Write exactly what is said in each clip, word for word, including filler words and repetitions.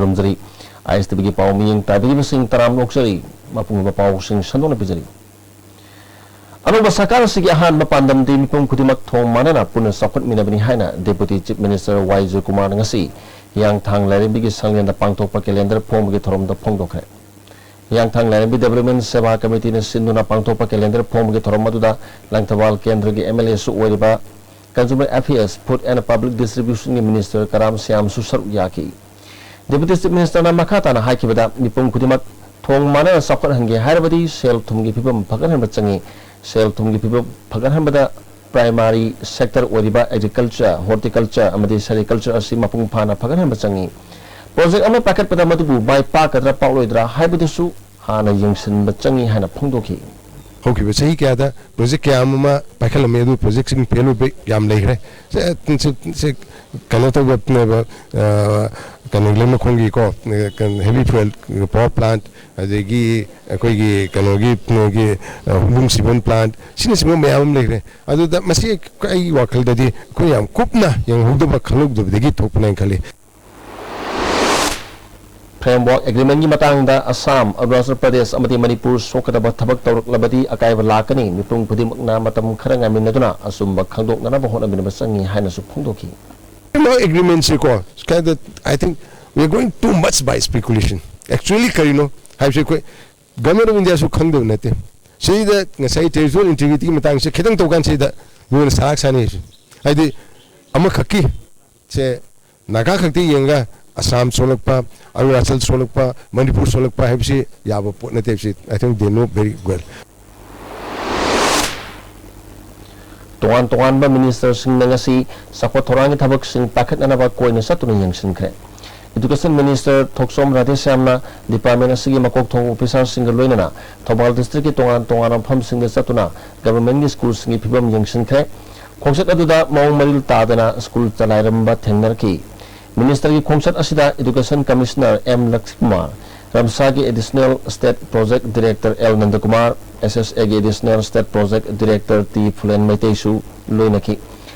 ꯈꯨꯔꯨꯝꯖꯔꯤ꯫ ꯑꯥꯏ ꯑꯦꯁ T ꯚꯤꯒꯤ ꯄꯥꯎ ꯃꯤꯠꯌꯦꯡ ꯇꯥꯕꯤꯔꯤꯕꯁꯤꯡ ꯇꯔꯥꯝꯅ ꯑꯣꯛꯆꯔꯤ꯫ ꯃꯄꯨꯡ ꯑꯣꯏꯕ ꯄꯥꯎꯁꯤꯡ ꯁꯟꯗꯣꯛꯅ ꯄꯤꯖꯔꯤ꯫ ꯑꯅꯧꯕ ꯁꯔꯀꯥꯔ ꯑꯁꯤꯒꯤ ꯑꯍꯥꯟꯕ ꯄꯥꯟꯗꯝꯗꯤ ꯃꯤꯄꯨꯝ ꯈꯨꯗꯤꯡꯃꯛ ꯊꯣꯡ ꯃꯥꯟꯅꯅ ꯄꯨꯟꯅ ꯆꯥꯎꯈꯠꯃꯤꯟꯅꯕꯅꯤ ꯍꯥꯏꯅ Deputy Chief Minister ꯋꯥꯏ ꯖꯣꯏꯀꯨꯃꯥꯔꯅ ꯉꯁꯤ ꯍꯤꯌꯥꯡꯊꯥꯡ ꯂꯥꯏꯔꯦꯝꯕꯤꯒꯤ ꯁꯪꯂꯦꯟꯗ ꯄꯥꯡꯊꯣꯛꯄ calendar ꯐꯣꯡꯕꯒꯤ ꯊꯧꯔꯝꯗ ꯐꯣꯡꯗꯣꯛꯈ꯭ꯔꯦ꯫ ꯍꯤꯌꯥꯡꯊꯥꯡ ꯂꯥꯏꯔꯦꯝꯕꯤ Development Seva Committeeꯅ ꯁꯤꯟꯗꯨꯅ ꯄꯥꯡꯊꯣꯛꯄ calendar ꯐꯣꯡꯕꯒꯤ ꯊꯧꯔꯝ ꯑꯗꯨꯗ ꯂꯪꯊꯕꯥꯜ ꯀꯦꯟꯗ꯭ꯔꯒꯤ M L Aꯁꯨ ꯑꯣꯏꯔꯤꯕ Consumer Affairs, Food and Public Distributionꯒꯤ Minister ꯀꯔꯥꯝ ꯁ꯭ꯌꯥꯝꯁꯨ ꯁꯔꯨꯛ ꯌꯥꯈꯤ꯫ Deputy Chief Ministerꯅ ꯃꯈꯥ ꯇꯥꯅ ꯍꯥꯏꯈꯤꯕꯗ, ꯃꯤꯄꯨꯝ ꯈꯨꯗꯤꯡꯃꯛ ꯊꯣꯡ ꯃꯥꯟꯅꯅ ꯆꯥꯎꯈꯠꯍꯟꯒꯦ ꯍꯥꯏꯔꯕꯗꯤ ꯁꯦꯜ ꯊꯨꯝꯒꯤ ꯐꯤꯕꯝ ꯐꯒꯠꯍꯟꯕ ꯆꯪꯏ꯫ ꯁꯦꯜ ꯊꯨꯝꯒꯤ ꯐꯤꯕꯝ ꯐꯒꯠꯍꯟꯕꯗ primary sector ꯑꯣꯏꯔꯤꯕ agriculture, horticulture ꯑꯃꯗꯤ sericulture ꯑꯁꯤ ꯃꯄꯨꯡ ꯐꯥꯅ ꯐꯒꯠꯍꯟꯕ ꯆꯪꯏ꯫ Project ꯑꯃ ꯄꯥꯏꯈꯠꯄꯗ ꯃꯗꯨꯕꯨ ꯃꯥꯏ ꯄꯥꯛꯀꯗ꯭ꯔꯥ ꯄꯥꯛꯂꯣꯏꯗ꯭ꯔꯥ ꯍꯥꯏꯕꯗꯨꯁꯨ ꯍꯥꯟꯅ ꯌꯦꯡꯁꯤꯟꯕ ꯆꯪꯏ ꯍꯥꯏꯅ ꯐꯣꯡꯗꯣꯛꯈꯤ꯫ ꯍꯧꯈꯤꯕ ꯆꯍꯤ ꯀꯌꯥꯗ project ꯀꯌꯥ ꯑꯃ ꯄꯥꯏꯈꯠꯂꯝꯃꯤ, ꯑꯗꯨ projectꯁꯤꯡ fail ꯑꯣꯏꯕ ꯌꯥꯝ ꯂꯩꯈ꯭ꯔꯦ꯫ ꯁꯦ, ꯁꯦ, ꯁꯦ, ꯀꯩꯅꯣ ꯇꯧꯕ, ꯑ, ꯀꯩꯅꯣ, ꯂꯩꯃꯈꯣꯡꯒꯤꯀꯣ, ꯀꯩꯅꯣ, heavy fuel power plant, ꯑꯗꯒꯤ ꯑꯩꯈꯣꯏꯒꯤ ꯀꯩꯅꯣꯒꯤ, ꯅꯣꯏꯒꯤ, ꯑ, ꯍꯨꯝꯕꯨꯝ cement plant, ꯁꯤꯅꯆꯤꯡꯕ ꯃꯌꯥꯝ ꯑꯃ ꯂꯩꯈ꯭ꯔꯦ꯫ ꯑꯗꯨꯗ ꯃꯁꯤ ꯑꯩꯒꯤ ꯋꯥꯈꯜꯗꯗꯤ ꯑꯩꯈꯣꯏ ꯌꯥꯝ ꯀꯨꯞꯅ ꯌꯦꯡꯍꯧꯗꯕ, ꯈꯜꯍꯧꯗꯕꯗꯒꯤ ꯊꯣꯛꯄꯅꯦꯅ ꯈꯜꯂꯤ꯫ Framework Agreementꯀꯤ ꯃꯇꯥꯡꯗ ꯑꯁꯥꯝ, ꯑꯔꯨꯅꯥꯆꯜ ꯄ꯭ꯔꯗꯦꯁ ꯑꯃꯗꯤ ꯃꯅꯤꯄꯨꯔ ꯁꯣꯛꯀꯗꯕ ꯊꯕꯛ ꯇꯧꯔꯛꯂꯕꯗꯤ ꯑꯀꯥꯏꯕ ꯂꯥꯛꯀꯅꯤ꯫ ꯃꯤꯄꯨꯝ ꯈꯨꯗꯤꯡꯃꯛꯅ ꯃꯇꯝ ꯈꯔ ꯉꯥꯏꯃꯤꯟꯅꯗꯨꯅ ꯑꯆꯨꯝꯕ ꯈꯪꯗꯣꯛꯅꯅꯕ ꯍꯣꯠꯅꯃꯤꯟꯅꯕ ꯆꯪꯏ ꯍꯥꯏꯅꯁꯨ ꯐꯣꯡꯗꯣꯛꯈꯤ꯫ Framework Agreementꯁꯤꯀꯣ, ꯀꯩꯗ, I think we are going too much by speculation. Actually ꯀꯔꯤꯅꯣ ꯍꯥꯏꯕꯁꯤ ꯑꯩꯈꯣꯏ Government of Indiaꯁꯨ ꯈꯪꯗꯕ ꯅꯠꯇꯦ꯫ ꯁꯤꯗ ꯉꯁꯥꯏ territorial integrityꯒꯤ ꯃꯇꯥꯡꯁꯦ ꯈꯤꯇꯪ ꯇꯧꯀꯥꯟꯁꯤꯗ ꯃꯤꯉꯣꯟꯗ ꯁꯔꯥꯛ ꯁꯥꯅꯩꯁꯦ꯫ ꯍꯥꯏꯗꯤ ꯑꯃꯈꯛꯀꯤ ꯁꯦ ꯅꯥꯒꯥ ꯈꯛꯇ ꯌꯦꯡꯉꯒ ꯑꯁꯥꯝ ꯁꯣꯜꯂꯛꯄ, ꯑꯔꯨꯅꯥꯆꯜ ꯁꯣꯜꯂꯛꯄ, ꯃꯅꯤꯄꯨꯔ ꯁꯣꯜꯂꯛꯄ ꯍꯥꯏꯕꯁꯤ ꯌꯥꯕ ꯄꯣꯠ ꯅꯠꯇꯦ ꯍꯥꯏꯕꯁꯤ I think they know very well. ꯇꯣꯉꯥꯟ ꯇꯣꯉꯥꯟꯕ ministerꯁꯤꯡꯅ ꯉꯁꯤ ꯆꯥꯎꯈꯠ ꯊꯧꯔꯥꯡꯒꯤ ꯊꯕꯛꯁꯤꯡ ꯄꯥꯏꯈꯠꯅꯅꯕ ꯀꯣꯏꯅ ꯆꯠꯇꯨꯅ ꯌꯦꯡꯁꯤꯟꯈ꯭ꯔꯦ꯫ Education Minister ꯊꯣꯛꯆꯣꯝ ꯔꯥꯙꯦꯁ꯭ꯌꯥꯝꯅ department ꯑꯁꯤꯒꯤ ꯃꯀꯣꯛ ꯊꯣꯡꯕ officerꯁꯤꯡꯒ ꯂꯣꯏꯅꯅ ꯊꯧꯕꯥꯜ districtꯀꯤ ꯇꯣꯉꯥꯟ ꯇꯣꯉꯥꯟꯕ ꯃꯐꯝꯁꯤꯡꯗ ꯆꯠꯇꯨꯅ governmentꯀꯤ schoolꯁꯤꯡꯒꯤ ꯐꯤꯕꯝ ꯌꯦꯡꯁꯤꯟꯈ꯭ꯔꯦ꯫ ꯈꯣꯡꯆꯠ ꯑꯗꯨꯗ ꯃꯑꯣꯡ ꯃꯔꯤꯜ ꯇꯥꯗꯅ school ꯆꯂꯥꯏꯔꯝꯕ ꯊꯦꯡꯅꯔꯛꯈꯤ꯫ Ministerꯒꯤ ꯈꯣꯡꯆꯠ ꯑꯁꯤꯗ Education Commissioner ꯑꯦꯝ ꯂꯛꯁꯃꯤꯀꯨꯃꯥꯔ, ꯔꯝꯁꯥꯒꯤ Additional State Project Director L Nandakumar, S S Aꯒꯤ Additional State Project Director T Phulen ꯃꯩꯇꯩꯁꯨ ꯂꯣꯏꯅꯈꯤ꯫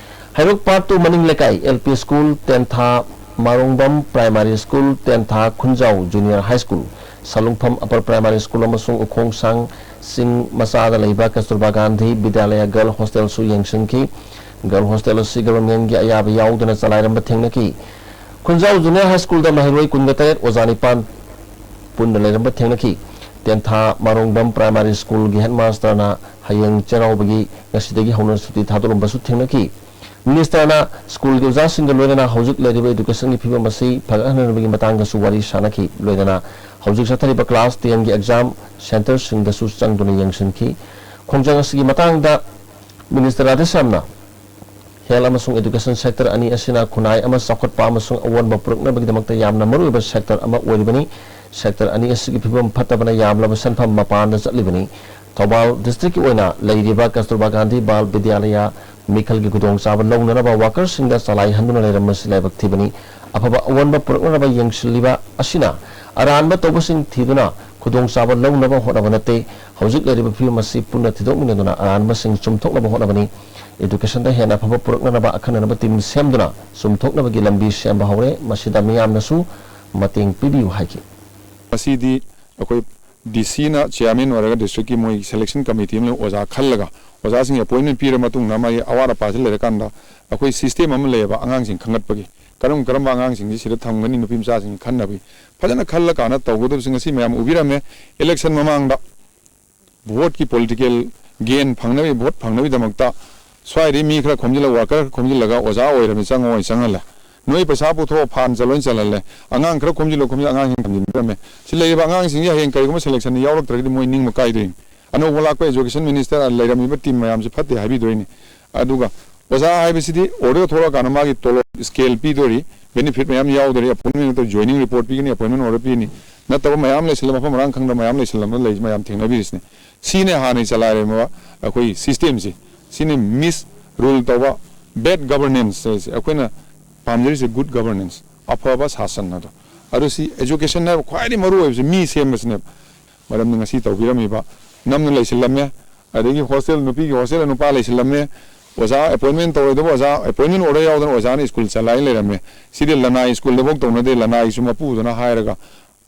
ꯍꯩꯔꯣꯛ Part two ꯃꯅꯤꯡ ꯂꯩꯀꯥꯏ L P School, Tentha Marongbam primary school, Tentha Khunjao junior high school, Salungpham upper primary school ꯑꯃꯁꯨꯡ ꯎꯈꯣꯡꯁꯥꯡ ꯆꯤꯡ ꯃꯆꯥꯗ ꯂꯩꯕ ꯀꯁꯇꯨꯔꯕꯥ ꯒꯥꯟꯙꯤ ꯕꯤꯗ꯭ꯌꯥꯂꯌꯥ ꯒꯔꯜ ꯍꯣꯁꯇꯦꯜꯁꯨ ꯌꯦꯡꯁꯤꯟꯈꯤ꯫ ꯒꯔꯜ ꯍꯣꯁꯇꯦꯜ ꯑꯁꯤ ꯒꯚꯔꯟꯃꯦꯟꯒꯤ ꯑꯌꯥꯕ ꯌꯥꯎꯗꯅ ꯆꯂꯥꯏꯔꯝꯕ ꯊꯦꯡꯅꯈꯤ꯫ ꯈꯨꯟꯖꯥꯎ ꯖꯨꯅꯤꯌꯔ ꯍꯥꯏ ꯁ꯭ꯀꯨꯜꯗ ꯃꯍꯩꯔꯣꯏ ꯀꯨꯟꯒ ꯇꯔꯦꯠ, ꯑꯣꯖꯥ ꯅꯤꯄꯥꯟ ꯄꯨꯟꯅ ꯂꯩꯔꯝꯕ ꯊꯦꯡꯅꯈꯤ꯫ ꯇꯦꯟꯊꯥ ꯃꯥꯔꯣꯡꯕꯝ ꯄ꯭ꯔꯥꯏꯃꯥꯔꯤ ꯁ꯭ꯀꯨꯜꯒꯤ ꯍꯦꯗꯃꯥꯁꯇꯔꯅ ꯍꯌꯦꯡ ꯆꯩꯔꯥꯎꯕꯒꯤ ꯉꯁꯤꯗꯒꯤ ꯍꯧꯅ ꯁꯨꯇꯤ ꯊꯥꯗꯣꯛꯂꯝꯕꯁꯨ ꯊꯦꯡꯅꯈꯤ꯫ ꯃꯤꯅꯤꯁꯇꯔꯅ ꯁ꯭ꯀꯨꯜꯒꯤ ꯑꯣꯖꯥꯁꯤꯡꯒ ꯂꯣꯏꯅꯅ ꯍꯧꯖꯤꯛ ꯂꯩꯔꯤꯕ ꯏꯗꯨꯀꯦꯁꯟꯒꯤ ꯐꯤꯕꯝ ꯑꯁꯤ ꯐꯒꯠꯍꯟꯅꯕꯒꯤ ꯃꯇꯥꯡꯗꯁꯨ ꯋꯥꯔꯤ ꯁꯥꯅꯈꯤ꯫ ꯂꯣꯏꯅꯅ ꯍꯧꯖꯤꯛ ꯆꯠꯊꯔꯤꯕ ꯀ꯭ꯂꯥꯁ ꯇꯦꯟꯒꯤ ꯑꯦꯛꯖꯥꯝ ꯁꯦꯟꯇꯔꯁꯤꯡꯗꯁꯨ ꯆꯪꯗꯨꯅ ꯌꯦꯡꯁꯤꯟꯈꯤ꯫ ꯈꯣꯡꯖꯪ ꯑꯁꯤꯒꯤ ꯃꯇꯥꯡꯗ ꯃꯤꯅꯤꯁꯇꯔ ꯔꯥꯙꯦꯁ꯭ꯌꯥꯝꯅ ꯍꯦꯜꯊ ꯑꯃꯁꯨꯡ ꯑꯦꯗꯨꯀꯦꯁꯟ ꯁꯦꯛꯇꯔ ꯑꯅꯤ ꯑꯁꯤꯅ ꯈꯨꯟꯅꯥꯏ ꯑꯃ ꯆꯥꯎꯈꯠꯄ ꯑꯃꯁꯨꯡ ꯑꯑꯣꯟꯕ ꯄꯨꯔꯛꯅꯕꯒꯤꯗꯃꯛꯇ ꯌꯥꯝꯅ ꯃꯔꯨꯑꯣꯏꯕ ꯁꯦꯛꯇꯔ ꯑꯃ ꯑꯣꯏꯔꯤꯕꯅꯤ꯫ ꯁꯦꯛꯇꯔ ꯑꯅꯤ ꯑꯁꯤꯒꯤ ꯐꯤꯕꯝ ꯐꯠꯇꯕꯅ ꯌꯥꯝꯂꯕ ꯁꯦꯟꯐꯝ ꯃꯄꯥꯟꯗ ꯆꯠꯂꯤꯕꯅꯤ꯫ ꯊꯧꯕꯥꯜ ꯗꯤꯁꯇ꯭ꯔꯤꯛꯀꯤ ꯑꯣꯏꯅ ꯂꯩꯔꯤꯕ ꯀꯁꯇꯨꯔꯕꯥ ꯒꯥꯟꯙꯤ ꯕꯥꯜ ꯕꯤꯗ꯭ꯌꯥꯂꯌꯥ ꯃꯤꯈꯜꯒꯤ ꯈꯨꯗꯣꯡꯆꯥꯕ ꯂꯧꯅꯅꯕ ꯋꯥꯀꯔꯁꯤꯡꯗ ꯆꯂꯥꯏꯍꯟꯗꯨꯅ ꯂꯩꯔꯝꯕꯁꯤ ꯂꯥꯏꯕꯛ ꯊꯤꯕꯅꯤ꯫ ꯑꯐꯕ ꯑꯑꯣꯟꯕ ꯄꯨꯔꯛꯅꯅꯕ ꯌꯦꯡꯁꯤꯜꯂꯤꯕ ꯑꯁꯤꯅ ꯑꯔꯥꯟꯕ ꯇꯧꯕꯁꯤꯡ ꯊꯤꯗꯨꯅ ꯈꯨꯗꯣꯡꯆꯥꯕ ꯂꯧꯅꯕ ꯍꯣꯠꯅꯕ ꯅꯠꯇꯦ꯫ ꯍꯧꯖꯤꯛ ꯂꯩꯔꯤꯕ ꯐꯤꯕꯝ ꯑꯁꯤ ꯄꯨꯟꯅ ꯊꯤꯗꯣꯛꯃꯤꯟꯅꯗꯨꯅ ꯑꯔꯥꯟꯕꯁꯤꯡ ꯆꯨꯝꯊꯣꯛꯅꯕ ꯍꯣꯠꯅꯕꯅꯤ꯫ ꯏꯗꯨꯀꯦꯁꯟꯗ ꯍꯦꯟꯅ ꯑꯐꯕ ꯄꯨꯔꯛꯅꯅꯕ ꯑꯈꯟꯅꯅꯕ ꯇꯤꯝ ꯁꯦꯝꯗꯨꯅ ꯆꯨꯝꯊꯣꯛꯅꯕꯒꯤ ꯂꯝꯕꯤ ꯁꯦꯝꯕ ꯍꯧꯔꯦ꯫ ꯃꯁꯤꯗ ꯃꯤꯌꯥꯝꯅꯁꯨ ꯃꯇꯦꯡ ꯄꯤꯕꯤꯌꯨ ꯍꯥꯏꯈꯤ꯫ ꯉꯁꯤꯗꯤ ꯑꯩꯈꯣꯏ ꯗꯤ ꯁꯤꯅ ꯆꯤꯌꯥꯔꯃꯦꯟ ꯑꯣꯏꯔꯒ ꯗꯤꯁꯇ꯭ꯔꯤꯛꯀꯤ ꯃꯣꯏ ꯁꯦꯂꯦꯛꯁꯟ ꯀꯃꯤꯇꯤ ꯑꯃ ꯂꯩ, ꯑꯣꯖꯥ ꯈꯜꯂꯒ ꯑꯣꯖꯥꯁꯤꯡ ꯑꯦꯄꯣꯏꯟꯃꯦꯟ ꯄꯤꯔ ꯃꯇꯨꯡꯗ ꯃꯥꯒꯤ ꯑꯋꯥꯠ ꯑꯄꯥꯁꯤ ꯂꯩꯔꯀꯥꯟꯗ ꯑꯩꯈꯣꯏ ꯁꯤꯁꯇꯦꯝ ꯑꯃ ꯂꯩꯌꯦꯕ, ꯑꯉꯥꯡꯁꯤꯡ ꯈꯟꯒꯠꯄꯒꯤ ꯀꯔꯝ ꯀꯔꯝꯕ ꯑꯉꯥꯡꯁꯤꯡꯁꯤ ꯁꯤꯗ ꯊꯝꯒꯅꯤ, ꯅꯨꯄꯤ ꯃꯆꯥꯁꯤꯡ ꯈꯟꯅꯕꯒꯤ ꯐꯖꯅ ꯈꯜꯂꯀꯥꯟꯗ ꯇꯧꯒꯗꯕꯁꯤ ꯉꯁꯤ ꯃꯌꯥꯝ ꯎꯕꯤꯔꯝꯃꯦ꯫ ꯏꯂꯦꯛꯁꯟ ꯃꯃꯥꯡꯗ ꯚꯣꯠꯀꯤ ꯄꯣꯂꯤꯇꯤꯀꯦꯜ ꯒꯦꯟ ꯐꯪꯅꯕꯒꯤ, ꯚꯣꯠ ꯐꯪꯅꯕꯒꯤꯗꯃꯛꯇ ꯁ꯭ꯋꯥꯏꯗꯒꯤ ꯃꯤ ꯈꯔ ꯈꯣꯝꯖꯤꯜꯂꯒ, ꯋꯥꯔꯀꯔ ꯈꯔ ꯈꯣꯝꯖꯤꯜꯂꯒꯒ ꯑꯣꯖꯥ ꯑꯣꯏꯔꯕꯅꯤ, ꯆꯪꯉꯣ ꯍꯥꯏꯅ ꯆꯪꯍꯜꯂꯦ꯫ ꯅꯣꯏ ꯄꯩꯁꯥ ꯄꯨꯊꯣꯛꯑꯣ, ꯐꯥꯟ ꯆꯠꯂꯣ ꯍꯥꯏꯅ ꯆꯜꯍꯜꯂꯦ꯫ ꯑꯉꯥꯡ ꯈꯔ ꯈꯣꯝꯖꯤꯜꯂꯣ, ꯈꯣꯝꯖꯤꯜꯂ ꯑꯉꯥꯡꯁꯤꯡ ꯊꯝꯖꯤꯟꯕꯤꯔꯝꯃꯦ꯫ ꯁꯤ ꯂꯩꯔꯤꯕ ꯑꯉꯥꯡꯁꯤꯡꯁꯤ ꯍꯌꯦꯡ ꯀꯔꯤꯒꯨꯝꯕ ꯁꯦꯂꯦꯛꯁꯟꯗ ꯌꯥꯎꯔꯛꯇ꯭ꯔꯒꯗꯤ ꯃꯣꯏ ꯅꯤꯡꯕ ꯀꯥꯏꯗꯣꯏꯅꯤ꯫ ꯑꯅꯧꯕ ꯂꯥꯛꯄ ꯑꯦꯖꯨꯀꯦꯁꯟ ꯃꯤꯅꯤꯁꯇꯔ ꯂꯩꯔꯝꯃꯤꯕ ꯇꯤꯝ ꯃꯌꯥꯝꯁꯤ ꯐꯠꯇꯦ ꯍꯥꯏꯕꯤꯗꯣꯏꯅꯤ꯫ ꯑꯗꯨꯒ ꯑꯣꯖꯥ ꯍꯥꯏꯕꯁꯤꯗꯤ ꯑꯣꯔꯗꯔ ꯊꯣꯛꯂꯛꯑꯀꯥꯟꯗ ꯃꯥꯒꯤ ꯇꯣꯂꯣꯞ ꯁ꯭ꯀꯦꯜ ꯄꯤꯗꯣꯔꯤ, ꯕꯦꯅꯤꯐꯤꯠ ꯃꯌꯥꯝ ꯌꯥꯎꯗꯣꯔꯤ, ꯑꯦꯄꯣꯏꯟꯃꯦꯟ ꯅꯠꯇ꯭ꯔꯒ ꯖꯣꯏꯅꯤꯡ ꯔꯤꯄꯣꯔꯠ ꯄꯤꯒꯅꯤ, ꯑꯦꯄꯣꯏꯟꯃꯦꯟ ꯑꯣꯔꯗꯔ ꯄꯤꯒꯅꯤ꯫ ꯅꯠꯇꯕ ꯃꯌꯥꯝ ꯂꯩꯁꯤꯜꯂ, ꯃꯐꯝ ꯃꯔꯥꯡ ꯈꯪꯗꯕ ꯃꯌꯥꯝ ꯂꯩꯁꯤꯜꯂꯝꯕ ꯂꯩ, ꯃꯌꯥꯝ ꯊꯦꯡꯅꯕꯤꯔꯤꯁꯤꯅꯤ꯫ ꯁꯤꯅꯦ ꯍꯥꯟꯅ ꯆꯂꯥꯏꯔꯝꯃꯤꯕ ꯑꯩꯈꯣꯏ ꯁꯤꯁꯇꯦꯝꯁꯤ꯫ ꯁꯤꯅꯤ ꯃꯤꯁ ꯔꯨꯜ ꯇꯧꯕ, ꯕꯦꯗ ꯒꯕꯔꯅꯦꯟꯁ ꯍꯥꯏꯁꯦ꯫ ꯑꯩꯈꯣꯏꯅ ꯄꯥꯝꯖꯔꯤꯁꯦ ꯒꯨꯗ ꯒꯕꯔꯅꯦꯟꯁ, ꯑꯐꯕ ꯁꯥꯁꯟ ꯑꯗꯣ꯫ ꯑꯗꯨ ꯁꯤ ꯑꯦꯖꯨꯀꯦꯁꯟ ꯍꯥꯏꯕ ꯈ꯭ꯋꯥꯏꯗꯒꯤ ꯃꯔꯨ ꯑꯣꯏꯕꯁꯤ ꯃꯤ ꯁꯦꯝꯕꯁꯤꯅꯦꯕ꯫ ꯃꯔꯝꯗꯤ ꯉꯁꯤ ꯇꯧꯕꯤꯔꯝꯃꯤꯕ ꯅꯝꯅ ꯂꯩꯁꯤꯜꯂꯝꯃꯦ, ꯑꯗꯒꯤ ꯍꯣꯁꯇꯦꯜ, ꯅꯨꯄꯤꯒꯤ ꯍꯣꯁꯇꯦꯜꯗ ꯅꯨꯄꯥ ꯂꯩꯁꯤꯜꯂꯝꯃꯦ, ꯑꯣꯖꯥ ꯑꯦꯄꯣꯏꯟꯃꯦꯟ ꯇꯧꯔꯣꯏꯗꯕ ꯑꯣꯖꯥ, ꯑꯦꯄꯣꯏꯟꯃꯦꯟ ꯑꯣꯔꯗꯔ ꯌꯥꯎꯗꯅ ꯑꯣꯖꯥꯅ ꯁ꯭ꯀꯨꯜ ꯆꯂꯥꯏ ꯂꯩꯔꯝꯃꯦ꯫ ꯁꯤꯗꯤ ꯂꯅꯥꯏ ꯁ꯭ꯀꯨꯜꯗꯐꯥꯎ ꯇꯧꯅꯗꯦ꯫ ꯂꯅꯥꯏꯁꯨ ꯃꯄꯨꯗꯨꯅ ꯍꯥꯏꯔꯒ